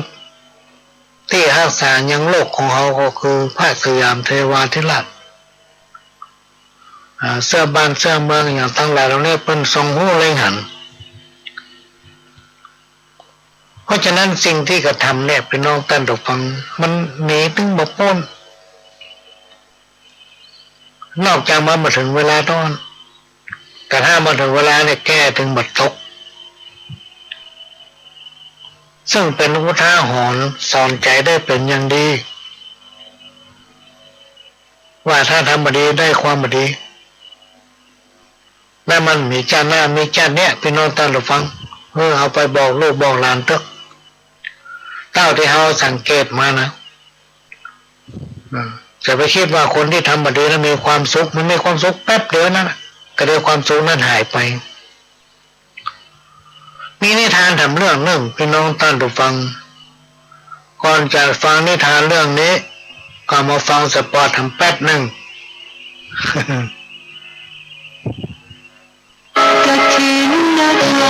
ตี้ฮักษายังโลกของเฮาก็คือพระสยามเทวาธิราช อ่า เสื้อบ้านเสื้อเมืองอย่างตังหลายเหล่านี้เปิ้นส่องฮู้เล็งหัน เพราะฉะนั้นสิ่งตี้กระทำเนี่ย ปี้น้องต้านผู้ฟัง มันหนีตึงบ่ป๊น นอกจากมันบ่เถิงเวลาตอน แต่ถ้ามันเถิงเวลาเนี่ย แก้ตึงบ่ตก ซึ่งเป๋นอุทาหรณ์สอนใจ๋ได้เป๋นอย่างดี ว่าถ้าทำบ่ดีได้ความบ่ดี และมันมีจาติหน้ามีจาติเนี่ย ปี้น้องต้านผู้ฟัง เออ เอาไปบอกลูกบอกหลานเต๊อะ เต้าตี้เฮาสังเกตมานะ อืม จะไปกึ๊ดว่าคนตี้ทำบ่ดีแล้วมีความสุข มันมีความสุขแป๊บเดียวนั้นน่ะ ก็เดี๋ยวความสุขนั้นหายไป มีนิทานแถมเรื่องนึ่ง ปี้น้องต้านผู้ฟัง ก่อนจะฟังนิทานเรื่องนี้ ก็มาฟังสปอตแถมแป๊ดนึ่ง กฐินท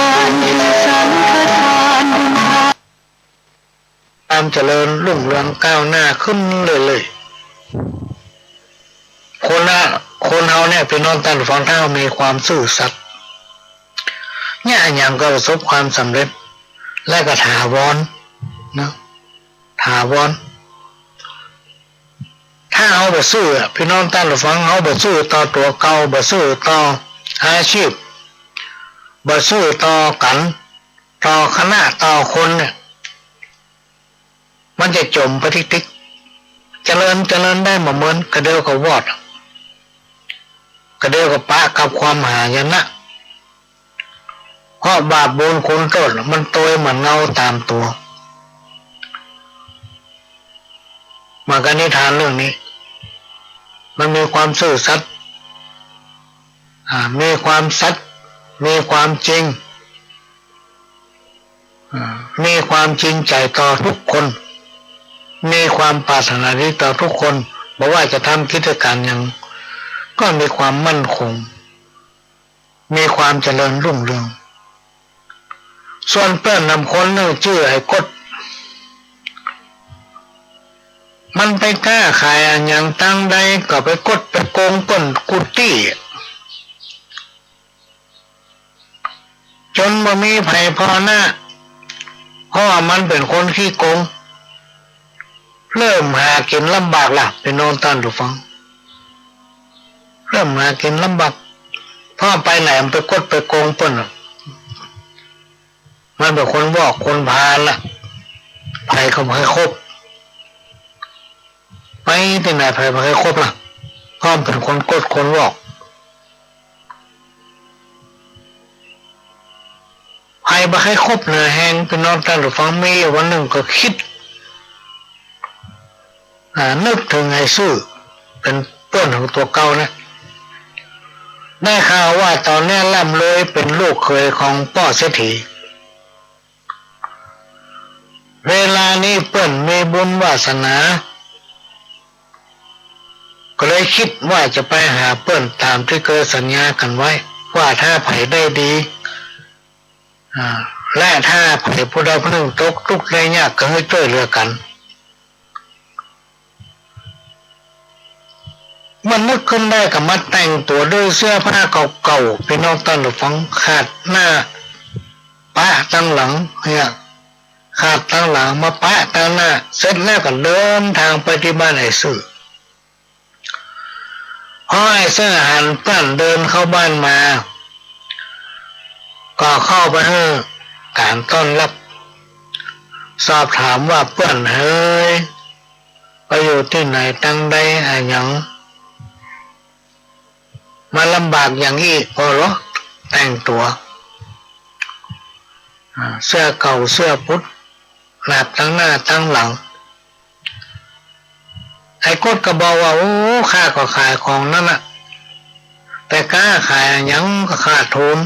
านคือสังฆทานบุญทาน ความเจริญรุ่งเรืองก้าวหน้าขึ้นเรื่อยๆ คนละ คนเฮาเนี่ย ปี้น้องต้านผู้ฟัง ถ้ามีความซื่อสัตย์ เนี่ย อะหยังก็ประสบความสำเร็จ และก็ถาวร นะ ถาวร ถ้าเฮาบ่ซื่ออะ ปี้น้องต้านผู้ฟัง เฮาบ่ซื่อต่อตั๋วเก่า บ่ซื่อต่ออาชีพ บ่ซื่อต่อกั๋น ต่อคณะ ต่อคนเนี่ย มันจะจ๋มไปติ๊กๆ เจริญ เจริญได้บ่เหมือน กะเดี่ยวก็วอด กะเดี่ยวก็ปะกับความหายนะ เพราะบาปบุญคุณโต้ษมันโตยเหมือนเงาต๋ามตั๋ว เหมือนกับนิทานเรื่องนี้ มันมีความซื่อสัตย์ อ่า มีความสัตย์ มีความจริง อ่า มีความจริงใจ๋ต่อทุกคน มีความปรารถนาดีต่อทุกคน บ่ว่าจะทำกิจก๋านหยัง ก็มีความมั่นคง มีความเจริญรุ่งเรือง ส่วนเปิ้นนำคนนึ่งจื้อไอ้กด มันไปก๊าขายอะหยังตังใด ก็ไปกดไปโกงเปิ้นกู้ตี้ จ๋นบ่มีใผผ่อหน้า เพราะว่ามันเป๋นคนขี้โกง เริ่มหากิ๋นลำบากละ ปี้น้องต้านผู้ฟัง เริ่มหากิ๋นลำบาก เพราะไปไหนมันไปกดไปโกงเปิ้นน่ะ มันเป๋นคนวอกคนพาลละ ใผก็บ่ใค่คบ ไปตี้ไหนใผบ่ใค่คบละ เพราะมันเป๋นคนกดคนวอก ใผบ่ใค่คบเหลือแฮง ปี้น้องต้านผู้ฟัง มีอยู่วันนึ่งก็กึ๊ด อ่า นึกเถิงไอ้ซื่อ เป๋นเปื้อนของตั๋วเก่านะ ได้ข่าวว่าต๋อนเนี้ยร่ำรวยเป๋นลูกเขยของป้อเศรษฐี เวลานี้เปิ้นมีบุญวาสนา ก็เลยกึ๊ดว่าจะไปหาเปิ้นต๋ามตี้เกยสัญญากั๋นไว้ ว่าถ้าใผได้ดี อ่า และถ้าใผผู้ใดผู้นึ่งตกตุ๊กข์ได้ยากก็หื้อจ้วยเหลือกั๋น เมื่อนึกขึ้นได้ก็มาแต่งตั๋วด้วยเสื้อผ้าเก่าๆ ปี้น้องต้านผู้ฟัง ขาดหน้าปะตังหลังเนี่ย ขาดตังหลังมาปะตังหน้า เสร็จแล้วก็เดินตางไปตี้บ้านไอ้ซื่อ พอไอ้ซื่อหันเปิ้นเดินเข้าบ้านมา ก็เข้าไปหื้อก๋านต้อนรับ สอบถามว่าเปิ้นเหย ไปอยู่ตี้ไหนตังใดอะหยัง มาลำบากอย่างอี้ อ้อเหรอ แต่งตั๋ว อ่า เสื้อเก่าเสื้อผุด หนาบตังหน้าตังหลัง ไอ้กดก็บอกว่า โอ้ ข้าก็ขายของนั้นน่ะ แต่ก๊าขายอะหยังก็ขาดทุน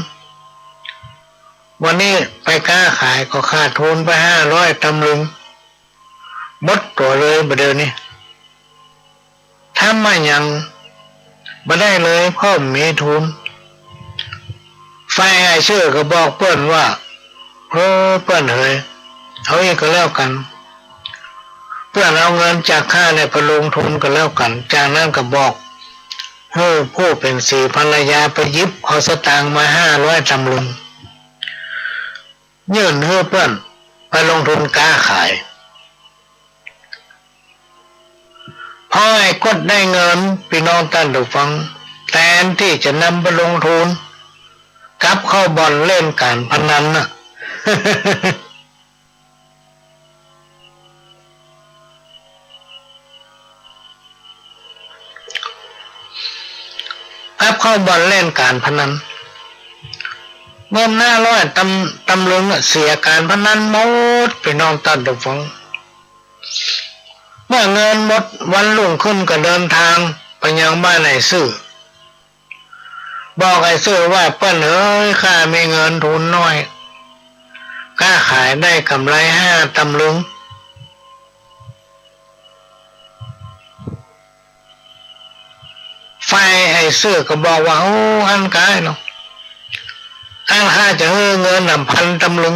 วันนี้ไปก๊าขายก็ขาดทุนไปห้าร้อยตำลึง หมดตั๋วเลยบ่าเดี่ยวนี้ ทำอะหยังบ่ได้เลย เพราะบ่มีทุน ฝ่ายไอ้ซื่อก็บอกเปิ้นว่า เออ เปิ้นเหย เอาอี้ก็แล้วกั๋น เปิ้นเอาเงินจากข้าเนี่ยไปลงทุนก็แล้วกั๋น จากนั้นก็บอกหื้อผู้เป๋นศรีภรรยาไปหยิบเอาสตางค์มาห้าร้อยตำลึง ยื่นหื้อเปิ้นไปลงทุนก๊าขาย พอไอ้กดได้เงิน ปี้น้องต้านผู้ฟัง แตนตี้จะนำไปลงทุน กลับเข้าบ่อนเล่นก๋านพนันน่ะ กลับเข้าบ่อนเล่นก๋านพนัน เงินห้าร้อยตำ ตำลึงน่ะ เสียก๋านพนันหมด ปี้น้องต้านผู้ฟัง เมื่อเงินหมด วันรุ่งขึ้นก็เดินตางไปยังบ้านไอ้ซื่อ บอกไอ้ซื่อว่า เปิ้นเหย ข้ามีเงินทุนน้อย ก๊าขายได้ก๋ำไรห้าตำลึง ฝ่ายไอ้ซื่อก็บอกว่า โอ้ อั้นก็ได้เนาะ อั้นข้าจะหื้อเงินนำพันตำลึง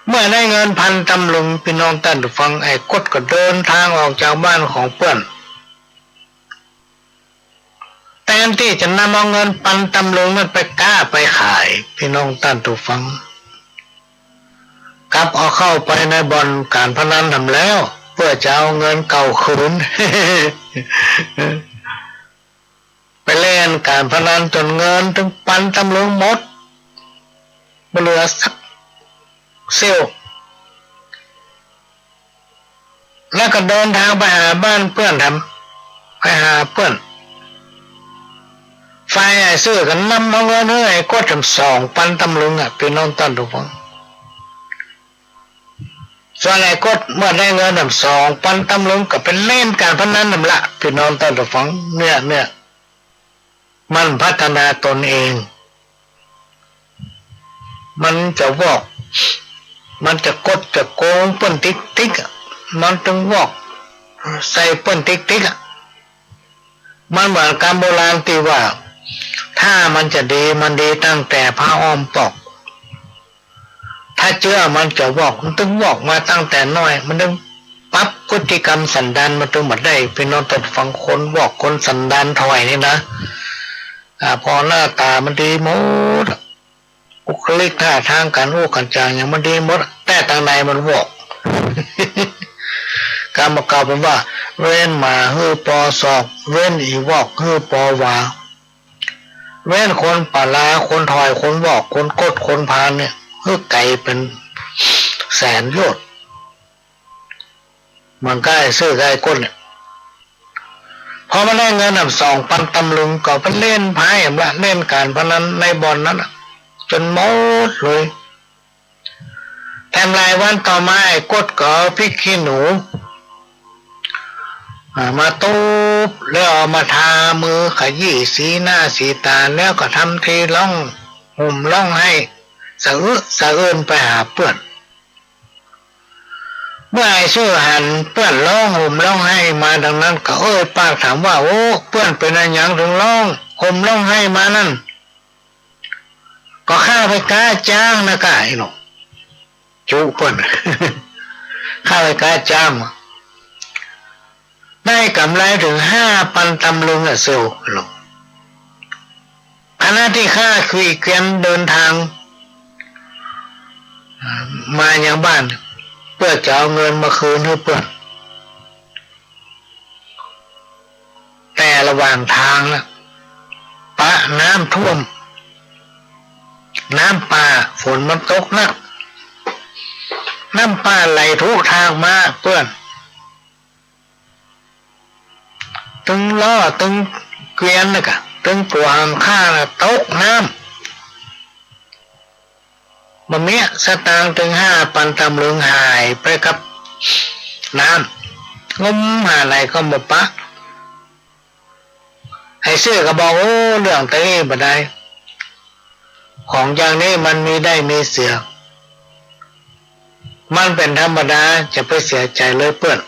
เมื่อได้เงินพันตำลึง ปี้น้องต้านผู้ฟัง ไอ้กดก็เดินตางออกจากบ้านของเปิ้น แตนตี้จะนำเอาเงินพันตำลึงนั้นไปก๊าไปขาย ปี้น้องต้านผู้ฟัง กลับเอาเข้าไปในบ่อนก๋านพนันแหมแล้ว เปื้อจะเอาเงินเก่าคืน ไปเล่นก๋านพนันจ๋นเงินตึงพันตำลึงหมด บ่เหลือสักเสี้ยว แล้วก็เดินตางไปหาบ้านเปื้อนแถม ไปหาเปื้อน ฝ่ายอ้ายซื่อก็นำเอาเงินหื้ออ้ายก๊ดแถมสองปันตำลึงอะ ปี้น้องต้านผู้ฟัง ส่วนอ้ายก๊ดเมื่อได้เงินแถมสองปันตำลึงก็ไปเล่นก๋านพนันแถมละ ปี้น้องต้านผู้ฟัง เนี่ย เนี่ย มันพัฒนาตนเอง มันจะวอก มันจะกดจะโกงเปิ้นติ๊กๆ อะ มันตึงวอกใส่เปิ้นติ๊กๆ อะ มันเหมือนกำโบราณตี้ว่า ถ้ามันจะดี มันดีตั้งแต่ผ้าอ้อมปอก ถ้าเจื้อมันจะวอก มันตึงวอกมาตั้งแต่น้อย มันตึงปรับพฤติกรรมสันดานมันตึงบ่ได้ ปี้น้องต้านผู้ฟัง คนวอก คนสันดานถ่อยนี่นะ อ่า ผ่อหน้าต๋ามันดีหมด บุคลิกท่าตางก๋านอู้ก๋านจ๋าหยังมันดีหมด แต่ตางในมันวอก กำบ่าเก่าเปิ้นว่า เว้นหมาหื้อปอศอก เว้นอี่วอกหื้อปอหวา เว้นคนปะลา คนถ่อย คนวอก คนกด คนผานเนี่ย หื้อไก๋เป๋นแสนโยชน์ เหมือนกับอ้ายซื่อกับอ้ายก๊ดเนี่ย พอมันได้เงินแถมสองปันตำลึงก็ไปเล่นไพ่แถมละ เล่นก๋านพนันในบ่อนนั้นน่ะ จ๋นหมดเลย แถมหลายวันต่อมาอ้ายก๊ดก็เอาพริกขี้หนู อ่า มาตุ๊บ แล้วเอามาทามือ ขยี้สีหน้าสีต๋า แล้วก็ทำทีร้องห่มร้องไห้ สะอึกสะอื้นไปหาเปื้อน เมื่ออ้ายซื่อหันเปื้อนร้องห่มร้องไห้มาดังนั้น ก็เอ่ยปากถามว่า โอ้ เปื้อนเป๋นอะหยังเถิงร้องห่มร้องไห้มานั้น ก็ข้าไปก๊าจ๊างนะก้า อี้หนอ จุเปื้อน ข้าไปก๊าจ๊าง ได้ก๋ำไรเถิงห้าปันตำลึงอะเสี่ยว อี้หนอ ขณะตี้ข้าขี่เกวียนเดินตาง มายังบ้าน เปื้อจะเอาเงินมาคืนหื้อเปื้อน แต่ระหว่างตางน่ะ ปะน้ำท่วม น้ำป่า ฝนมันตกนัก น้ำป่าไหลทุทางมาเปื้อน ตึงล้อตึงเกวียนน่ะก้า ตึงตั๋วหลังคาน่ะตกน้ำ บ่มีสตางค์เถิงห้าปันตำลึงหายไปกับน้ำ งมหาไหนก็บ่ปะ อ้ายซื่อก็บอก โอ้ เรื่องตะอี้บ่ได้ ของอย่างนี้มันมีได้มีเสีย มันเป๋นธรรมดา จะไปเสียใจ๋เลยเปื้อน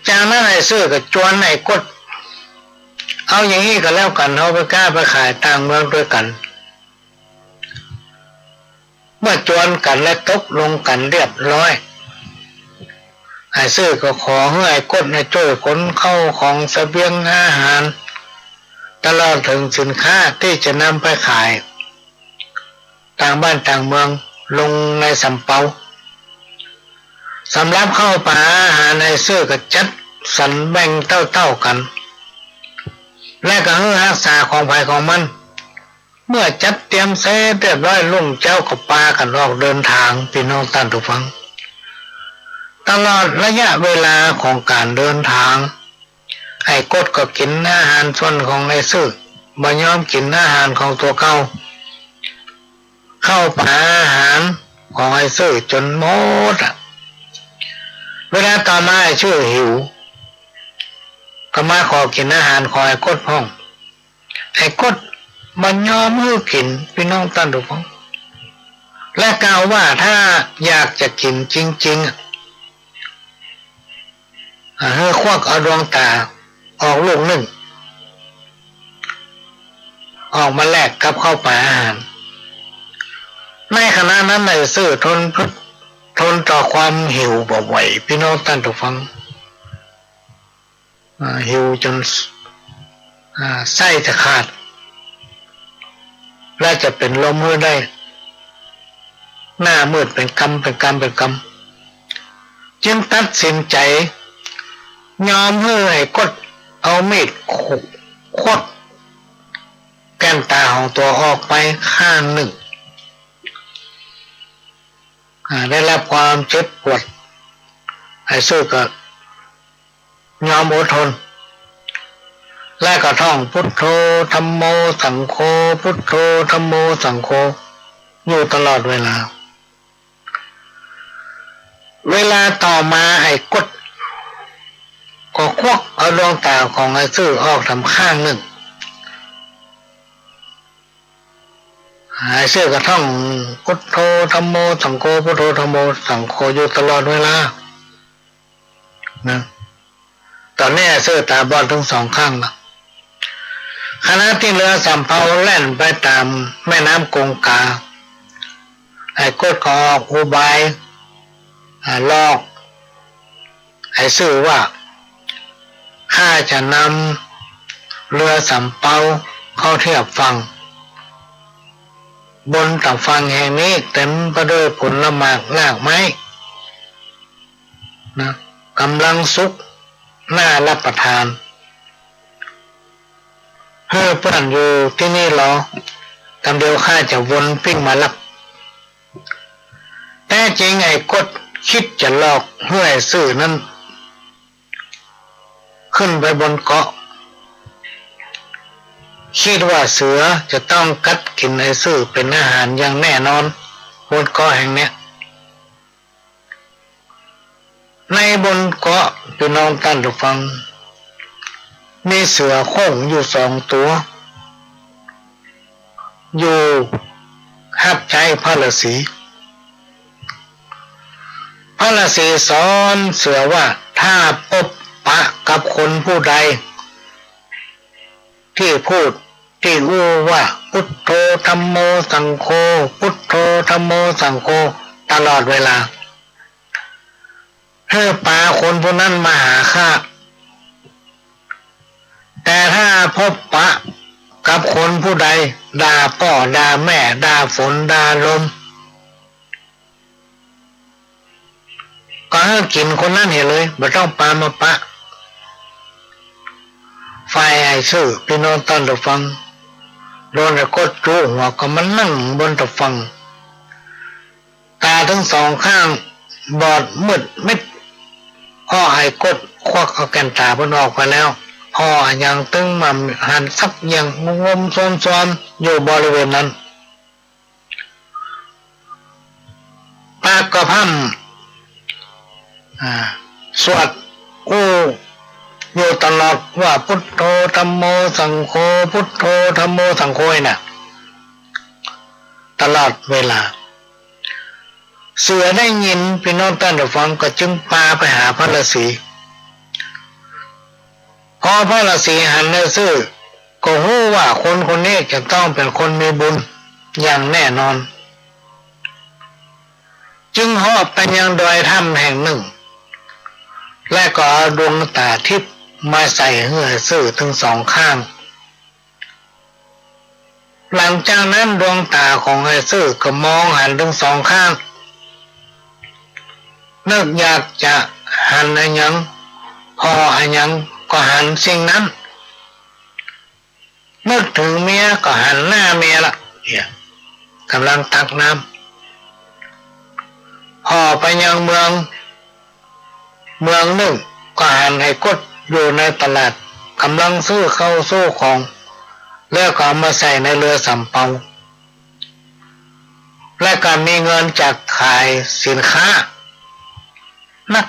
จากนั้นอ้ายซื่อก็จวนอ้ายก๊ด เอาอย่างอี้ก็แล้วกั๋น เฮาไปก๊าไปขายต่างเมืองตวยกั๋น เมื่อจวนกั๋นและตกลงกั๋นเรียบร้อย อ้ายซื่อก็ขอหื้ออ้ายก๊ดน่ะจ้วยขนเข้าของเสบียงอาหาร ตลอดเถิงสินค้าตี้จะนำไปขายต่างบ้านต่างเมืองลงในสำเปา สำหรับข้าวป๋าอาหารอ้ายซื่อก็จัดสรรแบ่งเต้าๆ กั๋น และก็หื้อฮักษาของใผของมัน เมื่อจัดเตรียมเสร็จเรียบร้อย รุ่งเจ๊าก็ปากั๋นออกเดินตาง ปี้น้องต้านผู้ฟัง ตลอดระยะเวลาของก๋านเดินตาง อ้ายก๊ดก็กิ๋นอาหารส่วนของอ้ายซื่อ บ่ยอมกิ๋นอาหารของตั๋วเก่า เข้าป๋าอาหารของอ้ายซื่อจ๋นหมดอะ เวลาต่อมาอ้ายซื่อหิว ก็มาขอกิ๋นอาหารของอ้ายก๊ดพ่อง อ้ายก๊ดบ่ยอมหื้อกิ๋น ปี้น้องต้านผู้ฟัง และกล่าวว่าถ้าอยากจะกิ๋นจริงๆ อะ อ่า หื้อควักเอาดวงต๋าออกลูกนึ่ง ออกมาแลกกับข้าวป๋าอาหาร ในขณะนั้นอ้ายซื่อทน ทนต่อความหิวบ่ไหว ปี้น้องต้านผู้ฟัง อ่า หิวจ๋น อ่า ไส้จะขาด และจะเป๋นลมหื้อได้ หน้ามืดเป๋นกำ เป๋นกำ เป๋นกำ จึงตัดสินใจ๋ ยอมหื้ออ้ายก๊ดเอามีดขูด ควักแก้มต๋าของตั๋วออกไปข้างนึ่ง อ่า ได้รับความเจ็บปวด ไอ้ซื่อก็ยอมอดทน แล้วก็ท่อง "พุทโธ ธัมโม สังโฆ พุทโธ ธัมโม สังโฆ" อยู่ตลอดเวลา เวลาต่อมาไอ้ก๊ดก็ควักเอาดวงต๋าของไอ้ซื่อออกต๋ามข้างนึ่ง ไอ้ซื่อก็ท่อง "พุทโธ ธัมโม สังโฆ พุทโธ ธัมโม สังโฆ" อยู่ตลอดเวลานะ ต๋อนนี้ไอ้ซื่อต๋าบอดตึงสองข้างละ ขณะตี้เรือสำเภาแล่นไปต๋ามแม่น้ำกงกา ไอ้ก๊ดก็ออกอุบาย อ่า หลอกไอ้ซื่อว่า "ข้าจะนำเรือสำเภาเข้าเทียบฝั่ง บนต๋ามฝั่งแห่งนี้เต๋มไปด้วยผลหมากรากไม้นะ ก๋ำลังสุก น่าฮับประทาน หื้อเปื้อนอยู่ตี้นี่รอ กำเดียวข้าจะวนปิ้งมาฮับ" แต๊จริงไอ้ก๊ดกึ๊ดจะหลอกหื้อไอ้ซื่อนั้นขึ้นไปบนเกาะ กึ๊ดว่าเสือจะต้องกัดกิ๋นไอ้ซื่อเป๋นอาหารอย่างแน่นอน บนเกาะแห่งเนี้ย ในบนเกาะ ปี้น้องต้านผู้ฟัง มีเสือโคร่งอยู่สองตั๋ว อยู่ฮับใจ๊พระฤๅษี พระฤๅษีสอนเสือว่า ถ้าปบปะกับคนผู้ใด ตี้พูดตี้อู้ว่า "พุทโธ ธัมโม สังโฆ พุทโธ ธัมโม สังโฆ" ตลอดเวลา หื้อปาคนผู้นั้นมาหาข้า แต่ถ้าปบปะกับคนผู้ใด ด่าป้อด่าแม่ ด่าฝนด่าลม ก็หื้อกิ๋นคนนั้นเหียเลย บ่ต้องปามาปะ ฝ่ายไอ้ซื่อ ปี้น้องต้านผู้ฟัง โดนไอ้ก๊ดจุ๊หัวก็มานั่งบนต๋ามฝั่ง ต๋าตึงสองข้างบอดมืดมิด อ้อ ไอ้ก๊ดควักเอาแก่นต๋าเปิ้นออกไปแล้ว อ้อ อะหยังตึงบ่หันสักอย่าง งมๆ ซวมๆ อยู่บริเวณนั้น ปากก็พร่ำ อ่า สวดอู้อยู่ตลอดว่า "พุทโธ ธัมโม สังโฆ พุทโธ ธัมโม สังโฆ" น่ะ ตลอดเวลา เสือได้ยิน ปี้น้องต้านผู้ฟัง ก็จึงปาไปหาพระฤๅษี พอพระฤๅษีหันไอ้ซื่อ ก็ฮู้ว่าคนคนนี้จะต้องเป๋นคนมีบุญอย่างแน่นอน จึงเหาะไปยังดอยถ้ำแห่งนึ่ง และก็เอาดวงต๋าทิพย์มาใส่หื้อไอ้ซื่อตึงสองข้าง หลังจากนั้นดวงต๋าของไอ้ซื่อก็มองหันตึงสองข้าง นึกอยากจะหันอะหยัง ผ่ออะหยังก็หันสิ่งนั้น นึกเถิงเมียก็หันหน้าเมียละ เนี่ย ก๋ำลังตักน้ำ ผ่อไปยังเมือง เมืองนึ่งก็หันไอ้ก๊ดอยู่ในตลาด ก๋ำลังซื้อข้าวซื้อของ แล้วก็เอามาใส่ในเรือสำเภา แล้วก็มีเงินจากขายสินค้า นัก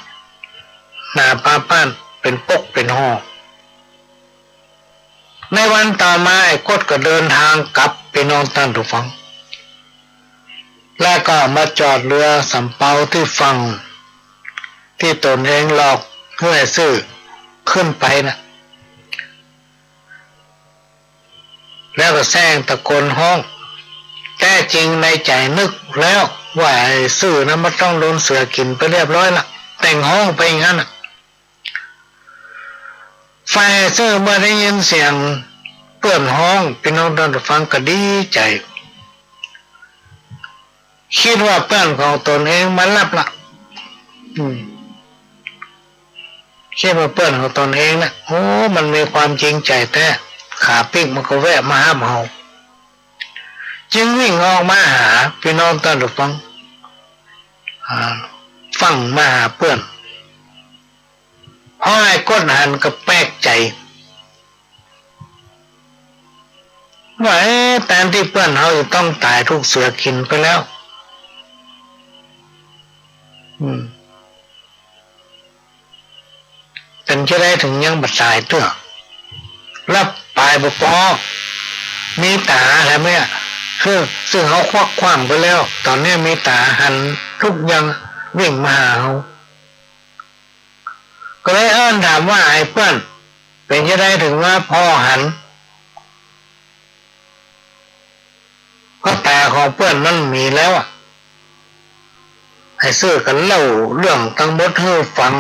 หนาปาป๊านเป๋นปกเป๋นห่อ ในวันต่อมาไอ้ก๊ดก็เดินทางกลับ ปี้น้องต้านผู้ฟัง แล้วก็มาจอดเรือสำเภาตี้ฝั่งตี้ตนเองหลอกหื้อไอ้ซื่อขึ้นไปน่ะ แล้วก็แซงตะโกนฮ้อง แต๊จริงในใจ๋นึกแล้วว่าไอ้ซื่อนั้นมันต้องโดนเสือกิ๋นไปเรียบร้อยละ แต่งฮ้องไปอย่างนั้นน่ะ ฝ่ายซื่อเมื่อได้ยินเสียงเปื้อนฮ้อง ปี้น้องต้านผู้ฟังก็ดีใจ๋ กึ๊ดว่าเปื้อนของตนเองมาฮับละ อืม กึ๊ดว่าเปื้อนของตนเองนะ โอ้ มันมีความจริงใจ๋แต๊ ขาปิ๊กมันก็แวะมาฮับเฮา จึงวิ่งออกมาหา ปี้น้องต้านผู้ฟัง อ่า ฟั่งมาหาเปื้อน พอไอ้ก๊ดหันก็แปลกใจ๋ ว่า เอ๊ะ แตนตี้เปื้อนเฮาจะต้องต๋ายถูกเสือกิ๋นไปแล้ว อืม เป๋นจาใดเถิงยังบ่ต๋ายเตื้อ และป๋ายบ่ปอ มีต๋าแหมเนี่ย คือ ซึ่งเฮาควักขว้างไปแล้ว ต๋อนนี้มีต๋าหันทุกอย่างวิ่งมาหาเฮา ก็เลยเอิ้นถามว่า ไอ้เปื้อน เป๋นจาใดเถิงว่าผ่อหัน เพราะต๋าของเปื้อนมันมีแล้วอะ ไอ้ซื่อก็เล่าเรื่องตังหมดหื้อฟัง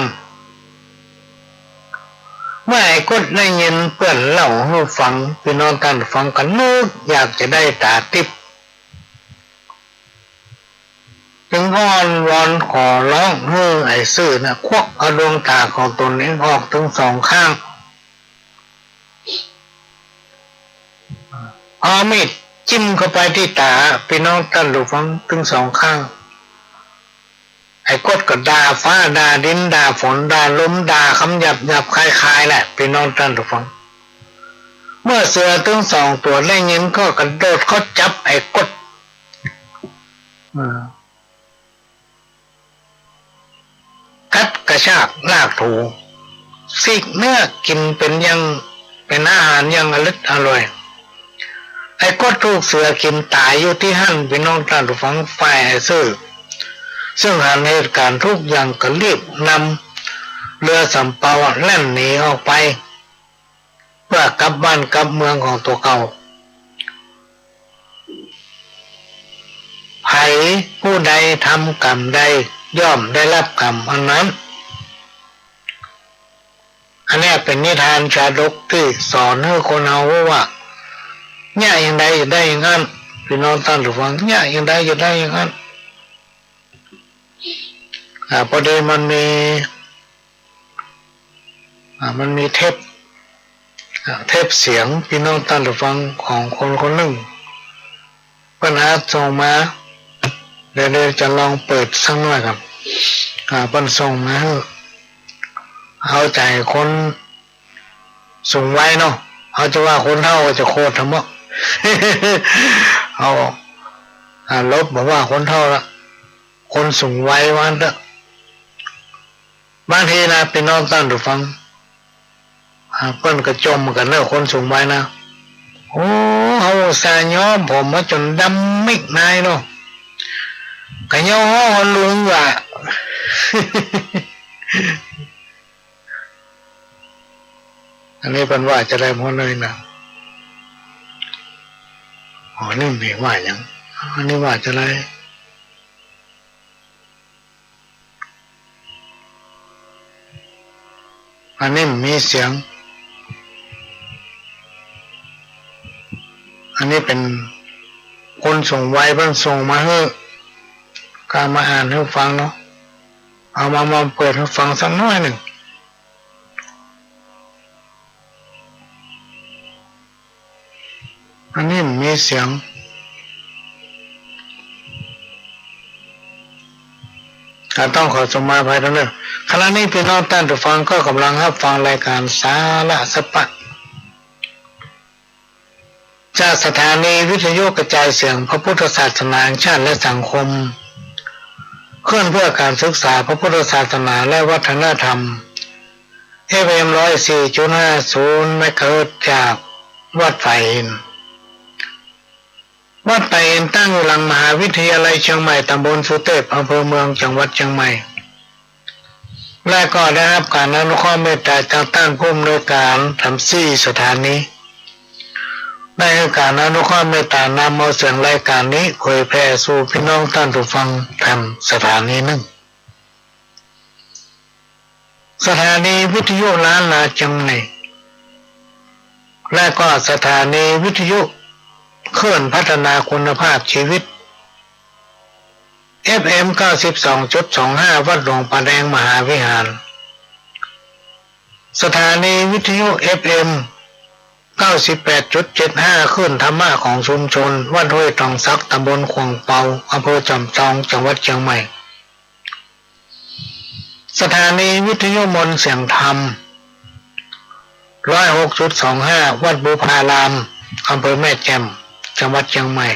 เมื่อไอ้ก๊ดได้ยินเปื้อนเล่าหื้อฟัง ปี้น้องต้านฟังก็นึกอยากจะได้ต๋าติ๊บ จึงอ้อนวอนขอร้องหื้อไอ้ซื่อนะ ควักเอาดวงต๋าของตนเองออกตึงสองข้าง เอามีดจิ้มเข้าไปตี้ต๋า ปี้น้องต้านผู้ฟัง ตึงสองข้าง ไอ้ก๊ดก็ด่าฟ้าด่าดินด่าฝนด่าลมด่าคำหยาบๆ คายๆ แหละ ปี้น้องต้านผู้ฟัง เมื่อเสือตึงสองตั๋วได้ยินก็กระโดดเข้าจับไอ้ก๊ด อ่า กัดกระชากลากถู ซีกเนื้อกิ๋นเป๋นอย่าง เป๋นอาหารอย่างอริดอร่อย ไอ้ก๊ดถูกเสือกิ๋นต๋ายอยู่ตี้หั้น ปี้น้องต้านผู้ฟัง ฝ่ายไอ้ซื่อ ซึ่งหันเหตุก๋ารณ์ทุกอย่างก็รีบนำเฮือสำเปาแล่นหนีออกไป เปื้อกลับบ้านกลับเมืองของตั๋วเก่า ใผผู้ใดทำกรรมใด ย่อมได้รับกรรมอันนั้น อันเนี้ยเป๋นนิทานชาดกตี้สอนหื้อคนเฮาฮู้ว่า เยียะอย่างใดจะได้อย่างนั้น ปี้น้องต้านผู้ฟัง เยียะอย่างใดจะได้อย่างนั้น อ่า พอดีมันมี อ่า มันมีเทป อ่า เทปเสียง ปี้น้องต้านผู้ฟัง ของคนคนนึ่ง เปิ้นอัดส่งมา เดี๋ยว เดี๋ยวจะลองเปิดสักหน้อยครับ อ่า เปิ้นส่งมาหื้อ เอาใจ๋คนสูงวัยเนาะ เฮาจะว่าคนเฒ่าก็จะโคตรทำเนาะ เอา อ่า ลบ บ่ว่าคนเฒ่าละ คนสูงวัยว่าเต๊อะ บางทีนะ ปี้น้องต้านผู้ฟัง อ่า เปิ้นก็จ่มกั๋นเนาะ คนสูงวัยนะ โอ้ เฮาอุตส่าห์ย้อมผมมาจ๋นดำมิดนายเนาะ ก็ยังฮ้องว่าลุงว่า อันนี้เปิ้นว่าจาใดพ่อเนยนะ อ๋อ นี่บ่ว่าหยัง อันนี้ว่าจาใด อันนี้บ่มีเสียง อันนี้เป๋นคนสูงวัยเปิ้นส่งมาหื้อ ก็เอามาอ่านหื้อฟังเนาะ เอามา มาเปิดหื้อฟังสักหน้อยนึ่ง อันนี้บ่มีเสียง ก็ต้องขอสมาอภัยตรงนี้ ขณะนี้ปี้น้องต้านผู้ฟังก็ก่ำลังฮับฟังรายก๋านสาระสะปะ จากสถานีวิทยุกระจายเสียงพระพุทธศาสนาแห่งชาติและสังคม คลื่นเพื่อการศึกษาพระพุทธศาสนาและวัฒนธรรม เอฟเอ็ม ร้อยสี่จุดห้าศูนย์ เมกะเฮิรตซ์ จากวัดป่าหิน วัดป่าหินตั้งอยู่หลังมหาวิทยาลัยเชียงใหม่ ตำบลสุเตพ อำเภอเมือง จังหวัดเชียงใหม่ และก็ได้ฮับก๋านอนุเคราะห์เมตต๋าจากต้านผู้อำนวยก๋านทั้งสี่สถานี ได้หื้อก๋านอนุเคราะห์เมตต๋านำเอาเสียงรายก๋านนี้เผยแผ่สู่ปี้น้องต้านผู้ฟังแถมสถานีนึ่ง สถานีวิทยุล้านนาเชียงใหม่ และก็สถานีวิทยุคลื่นพัฒนาคุณภาพชีวิต เอฟเอ็ม เก้าสิบสองจุดสองห้า วัดหลวงป่าแดงมหาวิหาร สถานีวิทยุ เอฟเอ็ม เก้าสิบแปดจุดเจ็ดห้า คลื่นธรรมะของชุมชน วัดห้วยตองสัก ตำบลขวางเปา อำเภอจอมทอง จังหวัดเชียงใหม่ สถานีวิทยุมนต์เสียงธรรม ร้อยหกจุดสองห้า วัดบุพาราม อำเภอแม่แจ่ม จังหวัดเจียงใหม่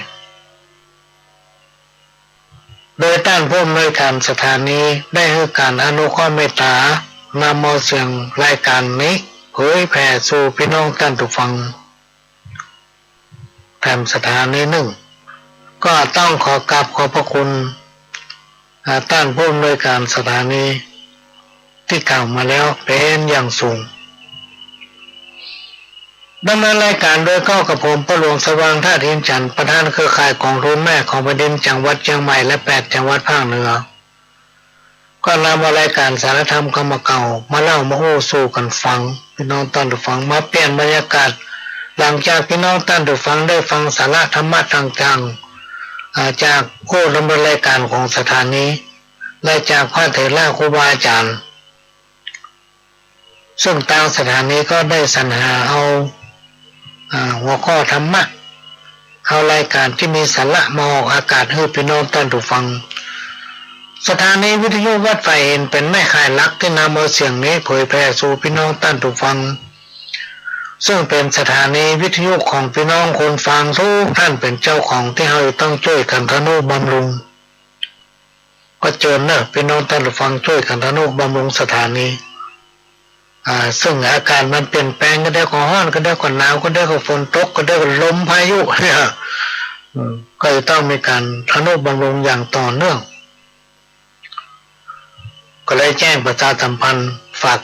โดยต้านผู้อำนวยก๋านสถานีได้หื้อก๋านอนุเคราะห์เมตตานำเอาเสียงรายก๋านนี้เผยแผ่สู่ปี้น้องต้านผู้ฟัง แถมสถานีนึ่ง ก็ต้องขอกราบขอบพระคุณ อ่า ต้านผู้อำนวยก๋านสถานีตี้กล่าวมาแล้วเป๋นอย่างสูง ดำเนินรายก๋านโดยเก๊ากับผม ป้อหลวงสว่าง ธาตุหินจันทร์ ประธานเครือข่ายก๋องทุนแม่ของแผ่นดินจังหวัดเจียงใหม่และแปดจังหวัดภาคเหนือ ก็นำเอารายก๋านสารธรรมคำเก่ามาเล่ามาอู้สู่กั๋นฟัง ปี้น้องต้านผู้ฟัง มาเปลี่ยนบรรยากาศ หลังจากปี้น้องต้านผู้ฟังได้ฟังสาระธรรมะต่างๆ อ่า จากผู้ดำเนินรายก๋านของสถานี และจากพระเถระครูบาอาจ๋ารย์ ซึ่งตางสถานีก็ได้สรรหาเอา อ่า หัวข้อธรรมะ เอารายก๋านตี้มีสาระมาออกอากาศหื้อปี้น้องต้านผู้ฟัง สถานีวิทยุวัดฝ่ายหินเป๋นแม่ข่ายหลักตี้นำเอาเสียงนี้เผยแผ่สู่ปี้น้องต้านผู้ฟัง ซึ่งเป๋นสถานีวิทยุของปี้น้องคนฟังทุกต้านเป๋นเจ้าของ ตี้เฮาต้องจ้วยกั๋นทะนุบำรุง ก็เจิญเน่อปี้น้องต้านผู้ฟังจ้วยกั๋นทะนุบำรุงสถานี อ่า ซึ่งอากาศมันเปลี่ยนแปลง ก็เดี๋ยวก็ฮ้อน ก็เดี๋ยวก็หนาว ก็เดี๋ยวก็ฝนตก ก็เดี๋ยวก็ลมพายุเนี่ย อืม ก็จะต้องมีก๋านทะนุบำรุงอย่างต่อเนื่อง ก็เลยแจ้งประชาสัมพันธ์ฝาก